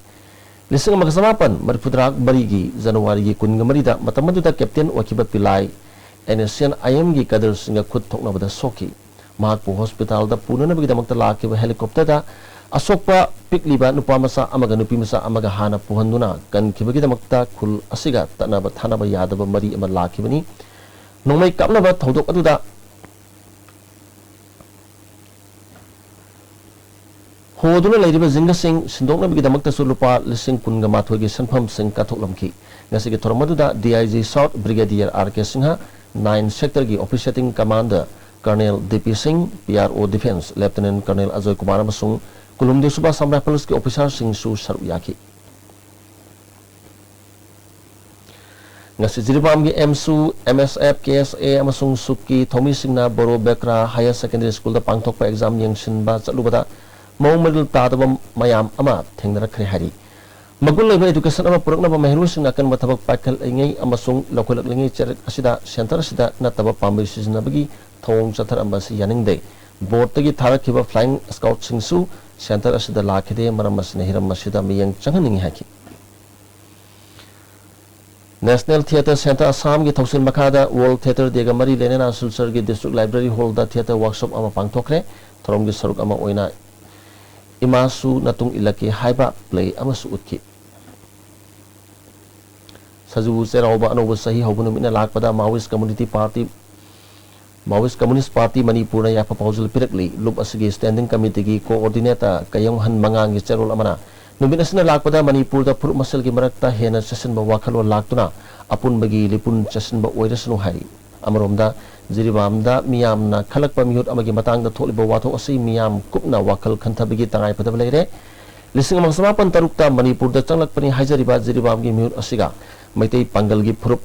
ꯂꯤꯁꯤꯡ ꯑꯃꯒ ꯆꯃꯥꯄꯟ ꯃꯔꯤꯐꯨꯇꯔꯥ ꯃꯔꯤꯒꯤ ꯖꯅꯋꯥꯔꯤꯒꯤ ꯀꯨꯟꯒ ꯃꯔꯤꯗ ꯃꯇꯝ ꯑꯗꯨꯗ ꯀꯦꯞꯇꯦꯟ ꯑꯣꯏꯈꯤꯕ ꯄꯤꯂꯥꯏ ꯑꯦꯟ ꯑꯦꯁ ꯁꯤ ꯑꯦꯟ ꯑꯥꯏ ꯑꯦꯝꯒꯤ ꯀꯗꯔꯁꯤꯡꯒ ꯈꯨꯠ ꯊꯣꯛꯅꯕꯗ ꯁꯣꯛꯈꯤ꯫ ꯃꯍꯥꯛꯄꯨ ꯍꯣꯁꯄꯤꯇꯥꯜꯗ ꯄꯨꯅꯅꯕꯒꯤꯗꯃꯛꯇ ꯂꯥꯛꯈꯤꯕ ꯍꯦꯂꯤꯀꯣꯞꯇꯔꯗ ꯑꯁꯣꯛꯄ ꯄꯤꯛꯂꯤꯕ ꯅꯨꯄꯥ ꯃꯆꯥ ꯑꯃꯒ ꯅꯨꯄꯤ ꯃꯆꯥ ꯑꯃꯒ ꯍꯥꯟꯅ ꯄꯨꯍꯟꯗꯨꯅ ꯀꯟꯈꯤꯕꯒꯤꯗꯃꯛꯇ ꯈꯨꯜ ꯑꯁꯤꯒ ꯇꯠꯅꯕ ꯊꯥꯅꯕ ꯌꯥꯗꯕ ꯃꯔꯤ ꯑꯃ ꯂꯥꯛꯈꯤꯕꯅꯤ꯫ ꯅꯣꯡꯃꯩ ꯀꯥꯞꯅꯕ ꯊꯧꯗꯣꯛ ꯑꯗꯨꯗ ꯍꯣꯗꯨꯅ ꯂꯩꯔꯤꯕ ꯖꯤꯡꯒꯁꯤꯡ ꯁꯤꯟꯗꯣꯛꯅꯕꯒꯤꯗꯃꯛꯇꯁꯨ ꯂꯨꯄꯥ ꯂꯤꯁꯤꯡ ꯀꯨꯟꯒ ꯃꯥꯊꯣꯏꯒꯤ ꯁꯦꯟꯐꯝꯁꯤꯡ ꯀꯠꯊꯣꯛꯂꯝꯈꯤ꯫ ꯉꯁꯤꯒꯤ ꯊꯧꯔꯝ ꯑꯗꯨꯗ D I G south brigadier R K Singh, nine ꯁꯦꯛꯇꯔꯒꯤ officiating commander colonel D P Singh, P R O defence lieutenant colonel Ajoy Kumar ꯑꯃꯁꯨꯡ ꯀꯨꯟꯍꯨꯝꯗꯣꯏ ꯁꯨꯕ ꯑꯁꯥꯝ ꯔꯥꯏꯐꯜꯁꯀꯤ ꯑꯣꯐꯤꯁꯥꯔꯁꯤꯡꯁꯨ ꯁꯔꯨꯛ ꯌꯥꯈꯤ꯫ ꯉꯁꯤ ꯖꯤꯔꯤꯕꯥꯝꯒꯤ ꯑꯦꯝꯁꯨ, ꯑꯦꯝ ꯑꯦꯁ ꯑꯦꯐ, ꯀꯦ ꯑꯦꯁ ꯑꯦ ꯑꯃꯁꯨꯡ ꯁꯨꯛꯀꯤ ꯊꯧꯃꯤꯁꯤꯡꯅ ꯕꯣꯔꯣ ꯕꯦꯀ꯭ꯔꯥ ꯍꯥꯌꯔ ꯁꯦꯀꯦꯟꯗꯔꯤ ꯁ꯭ꯀꯨꯜꯗ ꯄꯥꯡꯊꯣꯛꯄ ꯑꯦꯛꯖꯥꯝ ꯌꯦꯡꯁꯤꯟꯕ ꯆꯠꯂꯨꯕꯗ ꯃꯑꯣꯡ ꯃꯔꯤꯜ ꯇꯥꯗꯕ ꯃꯌꯥꯝ ꯑꯃ ꯊꯦꯡꯅꯔꯛꯈ꯭ꯔꯦ ꯍꯥꯏꯔꯤ꯫ ꯃꯒꯨꯟ ꯂꯩꯕ ꯑꯦꯗꯨꯀꯦꯁꯟ ꯑꯃ ꯄꯨꯔꯛꯅꯕ ꯃꯍꯩꯔꯣꯏꯁꯤꯡꯅ ꯑꯀꯟꯕ ꯊꯕꯛ ꯄꯥꯏꯈꯠꯂꯤꯉꯩ ꯑꯃꯁꯨꯡ ꯂꯧꯈꯠꯂꯛꯂꯤꯉꯩ ꯆꯩꯔꯛ ꯑꯁꯤꯗ ꯁꯦꯟꯇꯔ ꯑꯁꯤꯗ ꯅꯠꯇꯕ ꯄꯥꯝꯕꯩ ꯁꯤꯖꯤꯟꯅꯕꯒꯤ ꯊꯧꯑꯣꯡ ꯆꯠꯊꯔꯝꯕ ꯑꯁꯤ ꯌꯥꯅꯤꯡꯗꯦ꯫ ꯕꯣꯔꯗꯇꯒꯤ ꯊꯥꯔꯛꯈꯤꯕ ꯐ꯭ꯂꯥꯏꯌꯤꯡ ꯁ꯭ꯀꯥꯎꯠꯁꯤꯡꯁꯨ ꯁꯦꯟꯇꯔ ꯑꯁꯤꯗ ꯂꯥꯛꯈꯤꯗꯦ꯫ ꯃꯔꯝ ꯑꯁꯤꯅ ꯍꯤꯔꯝ ꯑꯁꯤꯗ ꯃꯤꯠꯌꯦꯡ ꯆꯪꯍꯟꯅꯤꯡꯏ ꯍꯥꯏꯈꯤ꯫ ꯅꯦꯁꯅꯦꯜ ꯊꯤꯌꯦꯇꯔ ꯁꯦꯟꯇꯔ ꯑꯁꯥꯝꯒꯤ ꯊꯧꯁꯤꯜ ꯃꯈꯥꯗ ꯋꯥꯔꯜꯗ ꯊꯤꯌꯦꯇꯔ ꯗꯦꯒ ꯃꯔꯤ ꯂꯩꯅꯅ ꯁꯤꯜꯆꯔꯒꯤ ꯗꯤꯁꯇ꯭ꯔꯤꯛ ꯂꯥꯏꯕ꯭ꯔꯦꯔꯤ ꯍꯣꯜꯗ ꯊꯤꯌꯦꯇꯔ ꯋꯥꯔꯛꯁꯣꯞ ꯑꯃ ꯄꯥꯡꯊꯣꯛꯈ꯭ꯔꯦ꯫ ꯊꯧꯔꯝꯒꯤ ꯁꯔꯨꯛ ꯑꯃ ꯑꯣꯏꯅ ꯏꯃꯥꯁꯨ ꯅꯇꯨꯡ ꯏꯜꯂꯛꯀꯦ ꯍꯥꯏꯕ ꯄ꯭ꯂꯦ ꯑꯃꯁꯨ ꯎꯠꯈꯤ꯫ ꯁꯖꯤꯕꯨ ꯆꯩꯔꯥꯎꯕ ꯑꯅꯧꯕ ꯆꯍꯤ ꯍꯧꯕ ꯅꯨꯃꯤꯠꯅ ꯂꯥꯛꯄꯗ ꯃꯥꯋꯤꯁ ꯀꯝꯃꯨꯅꯤꯇꯤ ꯄꯥꯔꯇꯤ, ꯃꯥꯋꯤꯁ ꯀꯝꯃꯨꯅꯤꯁ ꯄꯥꯔꯇꯤ ꯃꯅꯤꯄꯨꯔꯅ ꯌꯥꯏꯐ ꯄꯥꯎꯖꯦꯜ ꯄꯤꯔꯛꯂꯤ꯫ ꯂꯨꯞ ꯑꯁꯤꯒꯤ ꯁ꯭ꯇꯦꯟꯗꯤꯡ ꯀꯃꯤꯇꯤꯒꯤ ꯀꯣꯑꯣꯔꯗꯤꯅꯦꯇꯔ ꯀꯌꯣꯡꯍꯟ ꯃꯉꯥꯡꯒꯤ ꯆꯦꯔꯣꯜ ꯑꯃꯅ ꯅꯨꯃꯤꯠ ꯑꯁꯤꯅ ꯂꯥꯛꯄꯗ ꯃꯅꯤꯄꯨꯔꯗ ꯐꯨꯔꯨꯞ ꯃꯁꯦꯜꯒꯤ ꯃꯔꯛꯇ ꯍꯦꯟꯅ ꯆꯦꯠꯁꯤꯟꯕ ꯋꯥꯈꯜꯂꯣꯟ ꯂꯥꯛꯇꯨꯅ ꯑꯄꯨꯟꯕꯒꯤ ꯂꯤꯄꯨꯟ ꯆꯦꯠꯁꯤꯟꯕ ꯑꯣꯏꯔꯁꯅꯨ ꯍꯥꯏꯔꯤ꯫ ꯑꯃꯔꯣꯝꯗ ꯖꯤꯔꯤꯕꯥꯝꯗ ꯃꯤꯌꯥꯝꯅ ꯈꯜꯂꯛꯄ ꯃꯤꯍꯨꯠ ꯑꯃꯒꯤ ꯃꯇꯥꯡꯗ ꯊꯣꯛꯂꯤꯕ ꯋꯥꯊꯣꯛ ꯑꯁꯤ ꯃꯤꯌꯥꯝ ꯀꯨꯞꯅ ꯋꯥꯈꯜ ꯈꯟꯊꯕꯒꯤ ꯇꯉꯥꯏꯐꯗꯕ ꯂꯩꯔꯦ꯫ ꯂꯤꯁꯤꯡ ꯑꯃ ꯆꯃꯥꯄꯟ ꯇꯔꯨꯛꯇ ꯃꯅꯤꯄꯨꯔꯗ ꯆꯪꯂꯛꯄꯅꯤ ꯍꯥꯏꯖꯔꯤꯕ ꯖꯤꯔꯤꯕꯥꯝꯒꯤ ꯃꯤꯍꯨꯠ ꯑꯁꯤꯒ ꯃꯩꯇꯩ ꯄꯥꯡꯒꯜꯒꯤ ꯐꯨꯔꯨꯞ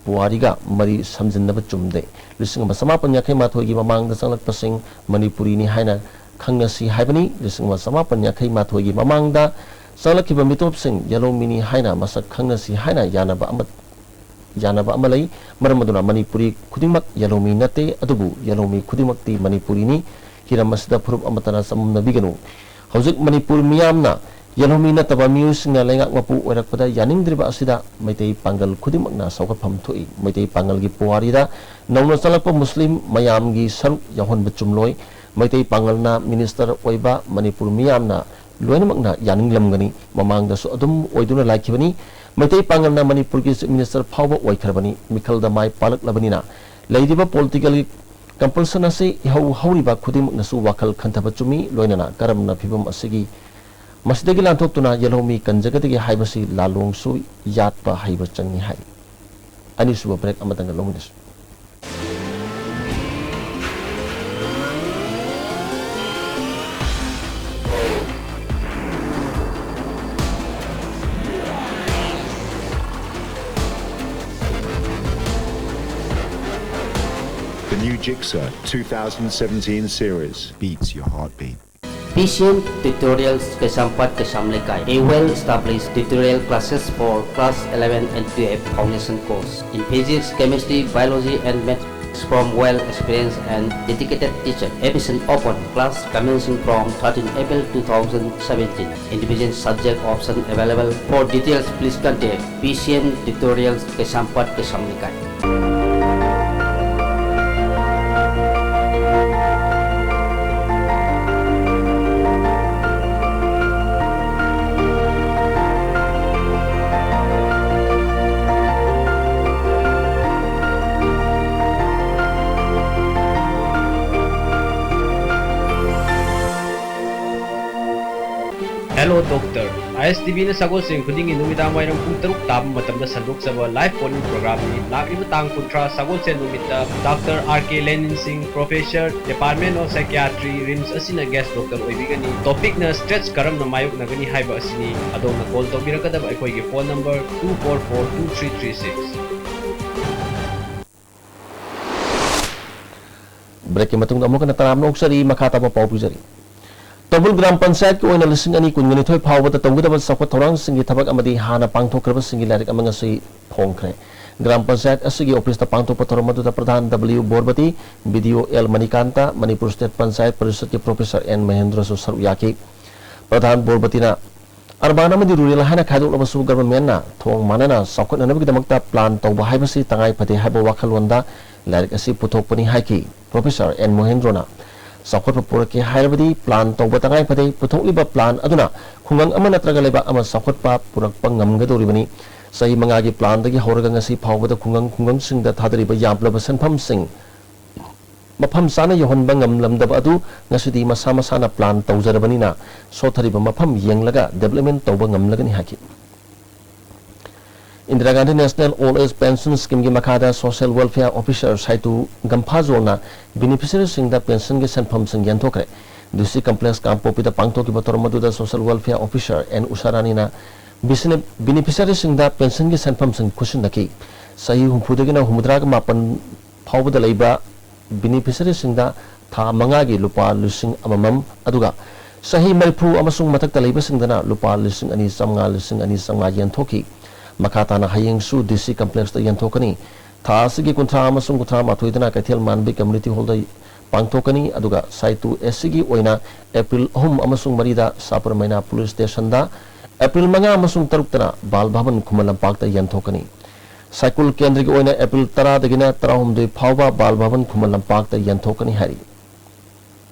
ꯄꯨꯋꯥꯔꯤꯒ ꯃꯔꯤ ꯁꯝꯖꯤꯟꯅꯕ ꯆꯨꯝꯗꯦ꯫ ꯂꯤꯁꯤꯡ ꯑꯃ ꯆꯃꯥꯄꯟ ꯌꯥꯡꯈꯩ ꯃꯥꯊꯣꯏꯒꯤ ꯃꯃꯥꯡꯗ ꯆꯪꯂꯛꯄꯁꯤꯡ ꯃꯅꯤꯄꯨꯔꯤꯅꯤ ꯍꯥꯏꯅ ꯈꯪꯅꯁꯤ ꯍꯥꯏꯕꯅꯤ꯫ ꯂꯤꯁꯤꯡ ꯑꯃ ꯆꯃꯥꯄꯟ ꯌꯥꯡꯈꯩ ꯃꯥꯊꯣꯏꯒꯤ ꯃꯃꯥꯡꯗ ꯆꯪꯂꯛꯈꯤꯕ ꯃꯤꯇꯣꯞꯁꯤꯡ ꯌꯦꯜꯂꯣꯃꯤꯅꯤ ꯍꯥꯏꯅ ꯃꯁꯛ ꯈꯪꯅꯁꯤ ꯍꯥꯏꯅ ꯌꯥꯅꯕ ꯑꯃ, ꯌꯥꯅꯕ ꯑꯃ ꯂꯩ꯫ ꯃꯔꯝ ꯑꯗꯨꯅ ꯃꯅꯤꯄꯨꯔꯤ ꯈꯨꯗꯤꯡꯃꯛ ꯌꯦꯜꯂꯣꯃꯤ ꯅꯠꯇꯦ, ꯑꯗꯨꯕꯨ ꯌꯦꯜꯂꯣꯃꯤ ꯈꯨꯗꯤꯡꯃꯛꯇꯤ ꯃꯅꯤꯄꯨꯔꯤꯅꯤ꯫ ꯍꯤꯔꯝ ꯑꯁꯤꯗ ꯐꯨꯔꯨꯞ ꯑꯃꯠꯇꯅ ꯆꯃꯝꯅꯕꯤꯒꯅꯨ꯫ ꯍꯧꯖꯤꯛ ꯃꯅꯤꯄꯨꯔ ꯃꯤꯌꯥꯝꯅ ꯌꯦꯜꯍꯧꯃꯤ ꯅꯠꯇꯕ ꯃꯤꯑꯣꯏꯁꯤꯡꯅ ꯂꯩꯉꯥꯛ ꯃꯄꯨ ꯑꯣꯏꯔꯛꯄꯗ ꯌꯥꯅꯤꯡꯗ꯭ꯔꯤꯕ ꯑꯁꯤꯗ ꯃꯩꯇꯩ ꯄꯥꯡꯒꯜ ꯈꯨꯗꯤꯡꯃꯛꯅ ꯁꯧꯒꯠꯐꯝ ꯊꯣꯛꯏ꯫ ꯃꯩꯇꯩ ꯄꯥꯡꯒꯜꯒꯤ ꯄꯨꯋꯥꯔꯤꯗ ꯅꯧꯅ ꯆꯪꯂꯛꯄ ꯃꯨꯁꯂꯤꯝ ꯃꯌꯥꯝꯒꯤ ꯁꯔꯨꯛ ꯌꯥꯎꯍꯟꯕ ꯆꯨꯝꯂꯣꯏ꯫ ꯃꯩꯇꯩ ꯄꯥꯡꯒꯜꯅ ꯃꯤꯅꯤꯁꯇꯔ ꯑꯣꯏꯕ ꯃꯅꯤꯄꯨꯔ ꯃꯤꯌꯥꯝꯅ ꯂꯣꯏꯅꯃꯛꯅ ꯌꯥꯅꯤꯡꯂꯝꯒꯅꯤ꯫ ꯃꯃꯥꯡꯗꯁꯨ ꯑꯗꯨꯝ ꯑꯣꯏꯗꯨꯅ ꯂꯥꯛꯈꯤꯕꯅꯤ꯫ ꯃꯩꯇꯩ ꯄꯥꯡꯒꯜꯅ ꯃꯅꯤꯄꯨꯔꯒꯤ ꯆꯤꯐ ꯃꯤꯅꯤꯁꯇꯔ ꯐꯥꯎꯕ ꯑꯣꯏꯈ꯭ꯔꯕꯅꯤ꯫ ꯃꯤꯈꯜꯗ ꯃꯥꯏ ꯄꯥꯛꯂꯛꯂꯕꯅꯤꯅ ꯂꯩꯔꯤꯕ ꯄꯣꯂꯤꯇꯤꯀꯦꯜꯒꯤ ꯀꯝꯄꯜꯁꯟ ꯑꯁꯤ ꯏꯍꯧ ꯍꯧꯔꯤꯕ ꯈꯨꯗꯤꯡꯃꯛꯅꯁꯨ ꯋꯥꯈꯜ ꯈꯟꯊꯕ ꯆꯨꯝꯃꯤ꯫ ꯂꯣꯏꯅꯅ ꯀꯔꯝꯅ ꯐꯤꯕꯝ ꯑꯁꯤꯒꯤ ꯃꯁꯤꯗꯒꯤ ꯂꯥꯟꯊꯣꯛꯇꯨꯅ ꯌꯦꯜꯍꯧꯃꯤ ꯀꯟꯖꯒꯗꯒꯦ ꯍꯥꯏꯕꯁꯤ ꯂꯥꯂꯣꯡꯁꯨ ꯌꯥꯠꯄ ꯍꯩꯕ ꯆꯪꯏ ꯍꯥꯏ꯫ ꯑꯅꯤꯁꯨꯕ break ꯑꯃꯇꯪꯒ ꯂꯧꯃꯤꯟꯅꯁꯤ꯫ The new Jigsaw two thousand seventeen series beats your heartbeat. P C M Tutorials Kaisampat Kaisam Lekai, a well-established tutorial classes for class eleven and twelve foundation course in physics, chemistry, biology and maths from well-experienced and dedicated teacher. Admission open. Class commencing from thirteen April two thousand seventeen. Individual subject option available. For details, please contact P C M Tutorials Kaisampat Kaisam Lekai. Hello Doctor. I S T Vꯅ ꯁꯒꯣꯜꯁꯦꯟ ꯈꯨꯗꯤꯡꯒꯤ ꯅꯨꯃꯤꯗꯥꯡ ꯋꯥꯏꯔꯝ ꯄꯨꯡ ꯇꯔꯨꯛ ꯇꯥꯕ ꯃꯇꯝꯗ ꯁꯟꯗꯣꯛꯆꯕ live phone-in programꯅꯤ꯫ ꯂꯥꯛꯂꯤꯕ ꯇꯥꯡ ꯀꯨꯟꯊ꯭ꯔꯥ ꯁꯒꯣꯜꯁꯦꯟ ꯅꯨꯃꯤꯠꯇ Doctor R K Lenin Singh, Professor, Department of Psychiatry, RIMS ꯑꯁꯤꯅ guest doctor ꯑꯣꯏꯕꯤꯒꯅꯤ꯫ Topicꯅ stress ꯀꯔꯝꯅ ꯃꯥꯌꯣꯛꯅꯒꯅꯤ ꯍꯥꯏꯕ ꯑꯁꯤꯅꯤ꯫ ꯑꯗꯣꯝꯅ call ꯇꯧꯕꯤꯔꯛꯀꯗꯕ ꯑꯩꯈꯣꯏꯒꯤ phone number two four four two three three six꯫ ꯕ꯭ꯔꯦꯛꯀꯤ ꯃꯇꯨꯡꯗ ꯑꯃꯨꯛ ꯍꯟꯅ ꯇꯔꯥꯝꯅ ꯑꯣꯛꯆꯔꯤ꯫ ꯃꯈꯥ ꯇꯥꯕ ꯄꯥꯎ ꯄꯤꯖꯔꯤ꯫ ꯇꯧꯕꯨꯜ ꯒ꯭ꯔꯥꯝ ꯄꯟꯆꯥꯌꯠꯀꯤ ꯑꯣꯏꯅ ꯂꯤꯁꯤꯡ ꯑꯅꯤ ꯀꯨꯟꯒ ꯅꯤꯊꯣꯏ ꯐꯥꯎꯕꯗ ꯇꯧꯒꯗꯕ ꯆꯥꯎꯈꯠ ꯊꯧꯔꯥꯡꯁꯤꯡꯒꯤ ꯊꯕꯛ ꯑꯃꯗꯤ ꯍꯥꯟꯅ ꯄꯥꯡꯊꯣꯛꯈ꯭ꯔꯕꯁꯤꯡꯒꯤ ꯂꯥꯏꯔꯤꯛ ꯑꯃ ꯉꯁꯤ ꯐꯣꯡꯈ꯭ꯔꯦ꯫ ꯒ꯭ꯔꯥꯝ ꯄꯟꯆꯥꯌꯠ ꯑꯁꯤꯒꯤ ꯑꯣꯐꯤꯁꯇ ꯄꯥꯡꯊꯣꯛꯄ ꯊꯧꯔꯝ ꯑꯗꯨꯗ ꯄ꯭ꯔꯙꯥꯟ W Borbati, B D O L Manikanta, Manipur state panchayat ꯄꯔꯤꯁꯠꯀꯤ ꯄ꯭ꯔꯣꯐꯦꯁꯔ ꯑꯦꯟ ꯃꯍꯦꯟꯗ꯭ꯔꯁꯨ ꯁꯔꯨꯛ ꯌꯥꯈꯤ꯫ ꯄ꯭ꯔꯙꯥꯟ ꯕꯣꯔꯕꯇꯤꯅ ꯑꯔꯕꯥꯟ ꯑꯃꯗꯤ ꯔꯨꯔꯦꯜ ꯍꯥꯏꯅ ꯈꯥꯏꯗꯣꯛꯂꯕꯁꯨ ꯒꯚꯔꯟꯃꯦꯟꯠꯅ ꯊꯣꯡ ꯃꯥꯟꯅꯅ ꯆꯥꯎꯈꯠꯅꯅꯕꯒꯤꯗꯃꯛꯇ ꯄ꯭ꯂꯥꯟ ꯇꯧꯕ ꯍꯥꯏꯕꯁꯤ ꯇꯉꯥꯏ ꯐꯗꯦ ꯍꯥꯏꯕ ꯋꯥꯈꯜꯂꯣꯟꯗ ꯂꯥꯏꯔꯤꯛ ꯑꯁꯤ ꯄꯨꯊꯣꯛꯄꯅꯤ ꯍꯥꯏꯈꯤ ꯄ꯭ꯔꯣꯐꯦꯁꯔ ꯑꯦꯟ ꯃꯣꯍꯦꯟꯗ꯭ꯔꯣꯅ꯫ ꯆꯥꯎꯈꯠꯄ ꯄꯨꯔꯛꯀꯦ ꯍꯥꯏꯔꯕꯗꯤ ꯄ꯭ꯂꯥꯟ ꯇꯧꯕ ꯇꯉꯥꯏ ꯐꯗꯦ꯫ ꯄꯨꯊꯣꯛꯂꯤꯕ ꯄ꯭ꯂꯥꯟ ꯑꯗꯨꯅ ꯈꯨꯡꯒꯪ ꯑꯃ ꯅꯠꯇ꯭ꯔꯒ ꯂꯩꯕꯥꯛ ꯑꯃ ꯆꯥꯎꯈꯠꯄ ꯄꯨꯔꯛꯄ ꯉꯝꯒꯗꯧꯔꯤꯕꯅꯤ꯫ ꯆꯍꯤ ꯃꯉꯥꯒꯤ ꯄ꯭ꯂꯥꯟꯗꯒꯤ ꯍꯧꯔꯒ ꯉꯁꯤ ꯐꯥꯎꯕꯗ ꯈꯨꯡꯒꯪ ꯈꯨꯡꯒꯪꯁꯤꯡꯗ ꯊꯥꯗꯔꯤꯕ ꯌꯥꯝꯂꯕ ꯁꯦꯟꯐꯝꯁꯤꯡ ꯃꯐꯝ ꯆꯥꯅ ꯌꯧꯍꯟꯕ ꯉꯝꯂꯝꯗꯕ ꯑꯗꯨ ꯉꯁꯤꯗꯤ ꯃꯁꯥ ꯃꯁꯥꯅ ꯄ꯭ꯂꯥꯟ ꯇꯧꯖꯔꯕꯅꯤꯅ ꯁꯣꯠꯊꯔꯤꯕ ꯃꯐꯝ ꯌꯦꯡꯂꯒ ꯗꯤꯕꯂꯞꯃꯦꯟꯠ ꯇꯧꯕ ꯉꯝꯂꯒꯅꯤ ꯍꯥꯏꯈꯤ꯫ Indira Gandhi national old age pension ꯁ꯭ꯀꯤꯝꯒꯤ ꯃꯈꯥꯗ ꯁꯣꯁꯤꯌꯦꯜ ꯋꯦꯜꯐꯤꯌꯥꯔ ꯑꯣꯐꯤꯁꯥꯔ ꯁꯥꯏꯇꯨ ꯒꯝꯐꯥꯖꯣꯜꯅ ꯕꯦꯅꯤꯐꯤꯁꯔꯤꯁꯤꯡꯗ ꯄꯦꯟꯁꯟꯒꯤ ꯁꯦꯟꯐꯝꯁꯤꯡ ꯌꯦꯟꯊꯣꯛꯈ꯭ꯔꯦ꯫ ꯗꯤ ꯁꯤ ꯀꯝꯄ꯭ꯂꯦꯛꯁ ꯀꯥꯡꯄꯣꯛꯄꯤꯗ ꯄꯥꯡꯊꯣꯛꯈꯤꯕ ꯊꯧꯔꯝ ꯑꯗꯨꯗ ꯁꯣꯁꯤꯌꯦꯜ ꯋꯦꯜꯐꯤꯌꯥꯔ ꯑꯣꯐꯤꯁꯥꯔ ꯑꯦꯟ ꯎꯁꯥ ꯔꯥꯅꯤꯅ ꯕꯤꯁꯤꯅꯦ-, ꯕꯦꯅꯤꯐꯤꯁꯔꯤꯁꯤꯡꯗ ꯄꯦꯟꯁꯟꯒꯤ ꯁꯦꯟꯐꯝꯁꯤꯡ ꯈꯨꯠꯁꯤꯟꯅꯈꯤ꯫ ꯆꯍꯤ ꯍꯨꯝꯐꯨꯗꯒꯤꯅ ꯍꯨꯝꯐꯨꯇꯔꯥꯒ ꯃꯥꯄꯟ ꯐꯥꯎꯕꯗ ꯂꯩꯕ ꯕꯦꯅꯤꯐꯤꯁꯔꯤꯁꯤꯡꯗ ꯊꯥ ꯃꯉꯥꯒꯤ ꯂꯨꯄꯥ ꯂꯤꯁꯤꯡ ꯑꯃꯃꯝ, ꯑꯗꯨꯒ ꯆꯍꯤ ꯃꯔꯤꯐꯨ ꯑꯃꯁꯨꯡ ꯃꯊꯛꯇ ꯂꯩꯕꯁꯤꯡꯗꯅ ꯂꯨꯄꯥ ꯂꯤꯁꯤꯡ ꯑꯅꯤ ꯆꯥꯝꯃꯉꯥ, ꯂꯤꯁꯤꯡ ꯑꯅꯤ ꯆꯥꯝꯃꯉꯥ ꯌꯦꯟꯊꯣꯛꯈꯤ꯫ ꯃꯈꯥ ꯇꯥꯅ ꯍꯌꯦꯡꯁꯨ ꯗꯤ ꯁꯤ ꯀꯝꯄ꯭ꯂꯦꯛꯁꯇ ꯌꯦꯟꯊꯣꯛꯀꯅꯤ꯫ ꯊꯥ ꯑꯁꯤꯒꯤ ꯀꯨꯟꯊ꯭ꯔꯥ ꯑꯃꯁꯨꯡ ꯀꯨꯟꯊ꯭ꯔꯥ ꯃꯥꯊꯣꯏꯗꯅ ꯀꯩꯊꯦꯜ ꯃꯥꯟꯕꯤ ꯀꯝꯃ꯭ꯌꯨꯅꯤꯇꯤ ꯍꯣꯜꯗ ꯄꯥꯡꯊꯣꯛꯀꯅꯤ, ꯑꯗꯨꯒ ꯁꯥꯏꯇꯨ ꯑꯦꯁ ꯁꯤꯒꯤ ꯑꯣꯏꯅ ꯑꯦꯄ꯭ꯔꯤꯜ ꯑꯍꯨꯝ ꯑꯃꯁꯨꯡ ꯃꯔꯤꯗ ꯁꯥꯄꯨꯔ ꯃꯩꯅꯥ ꯄꯨꯂꯤꯁ ꯁ꯭ꯇꯦꯁꯟꯗ, ꯑꯦꯄ꯭ꯔꯤꯜ ꯃꯉꯥ ꯑꯃꯁꯨꯡ ꯇꯔꯨꯛꯇꯅ ꯕꯥꯜ ꯚꯕꯟ ꯈꯨꯃꯟ ꯂꯝꯄꯥꯛꯇ ꯌꯦꯟꯊꯣꯛꯀꯅꯤ꯫ ꯁꯥꯏꯀꯨꯜ ꯀꯦꯟꯗ꯭ꯔꯒꯤ ꯑꯣꯏꯅ ꯑꯦꯄ꯭ꯔꯤꯜ ꯇꯔꯥꯗꯒꯤꯅ ꯇꯔꯥꯍꯨꯝꯗꯣꯏ ꯐꯥꯎꯕ ꯕꯥꯜ ꯚꯕꯟ ꯈꯨꯃꯟ ꯂꯝꯄꯥꯛꯇ ꯌꯦꯟꯊꯣꯛꯀꯅꯤ ꯍꯥꯏꯔꯤ꯫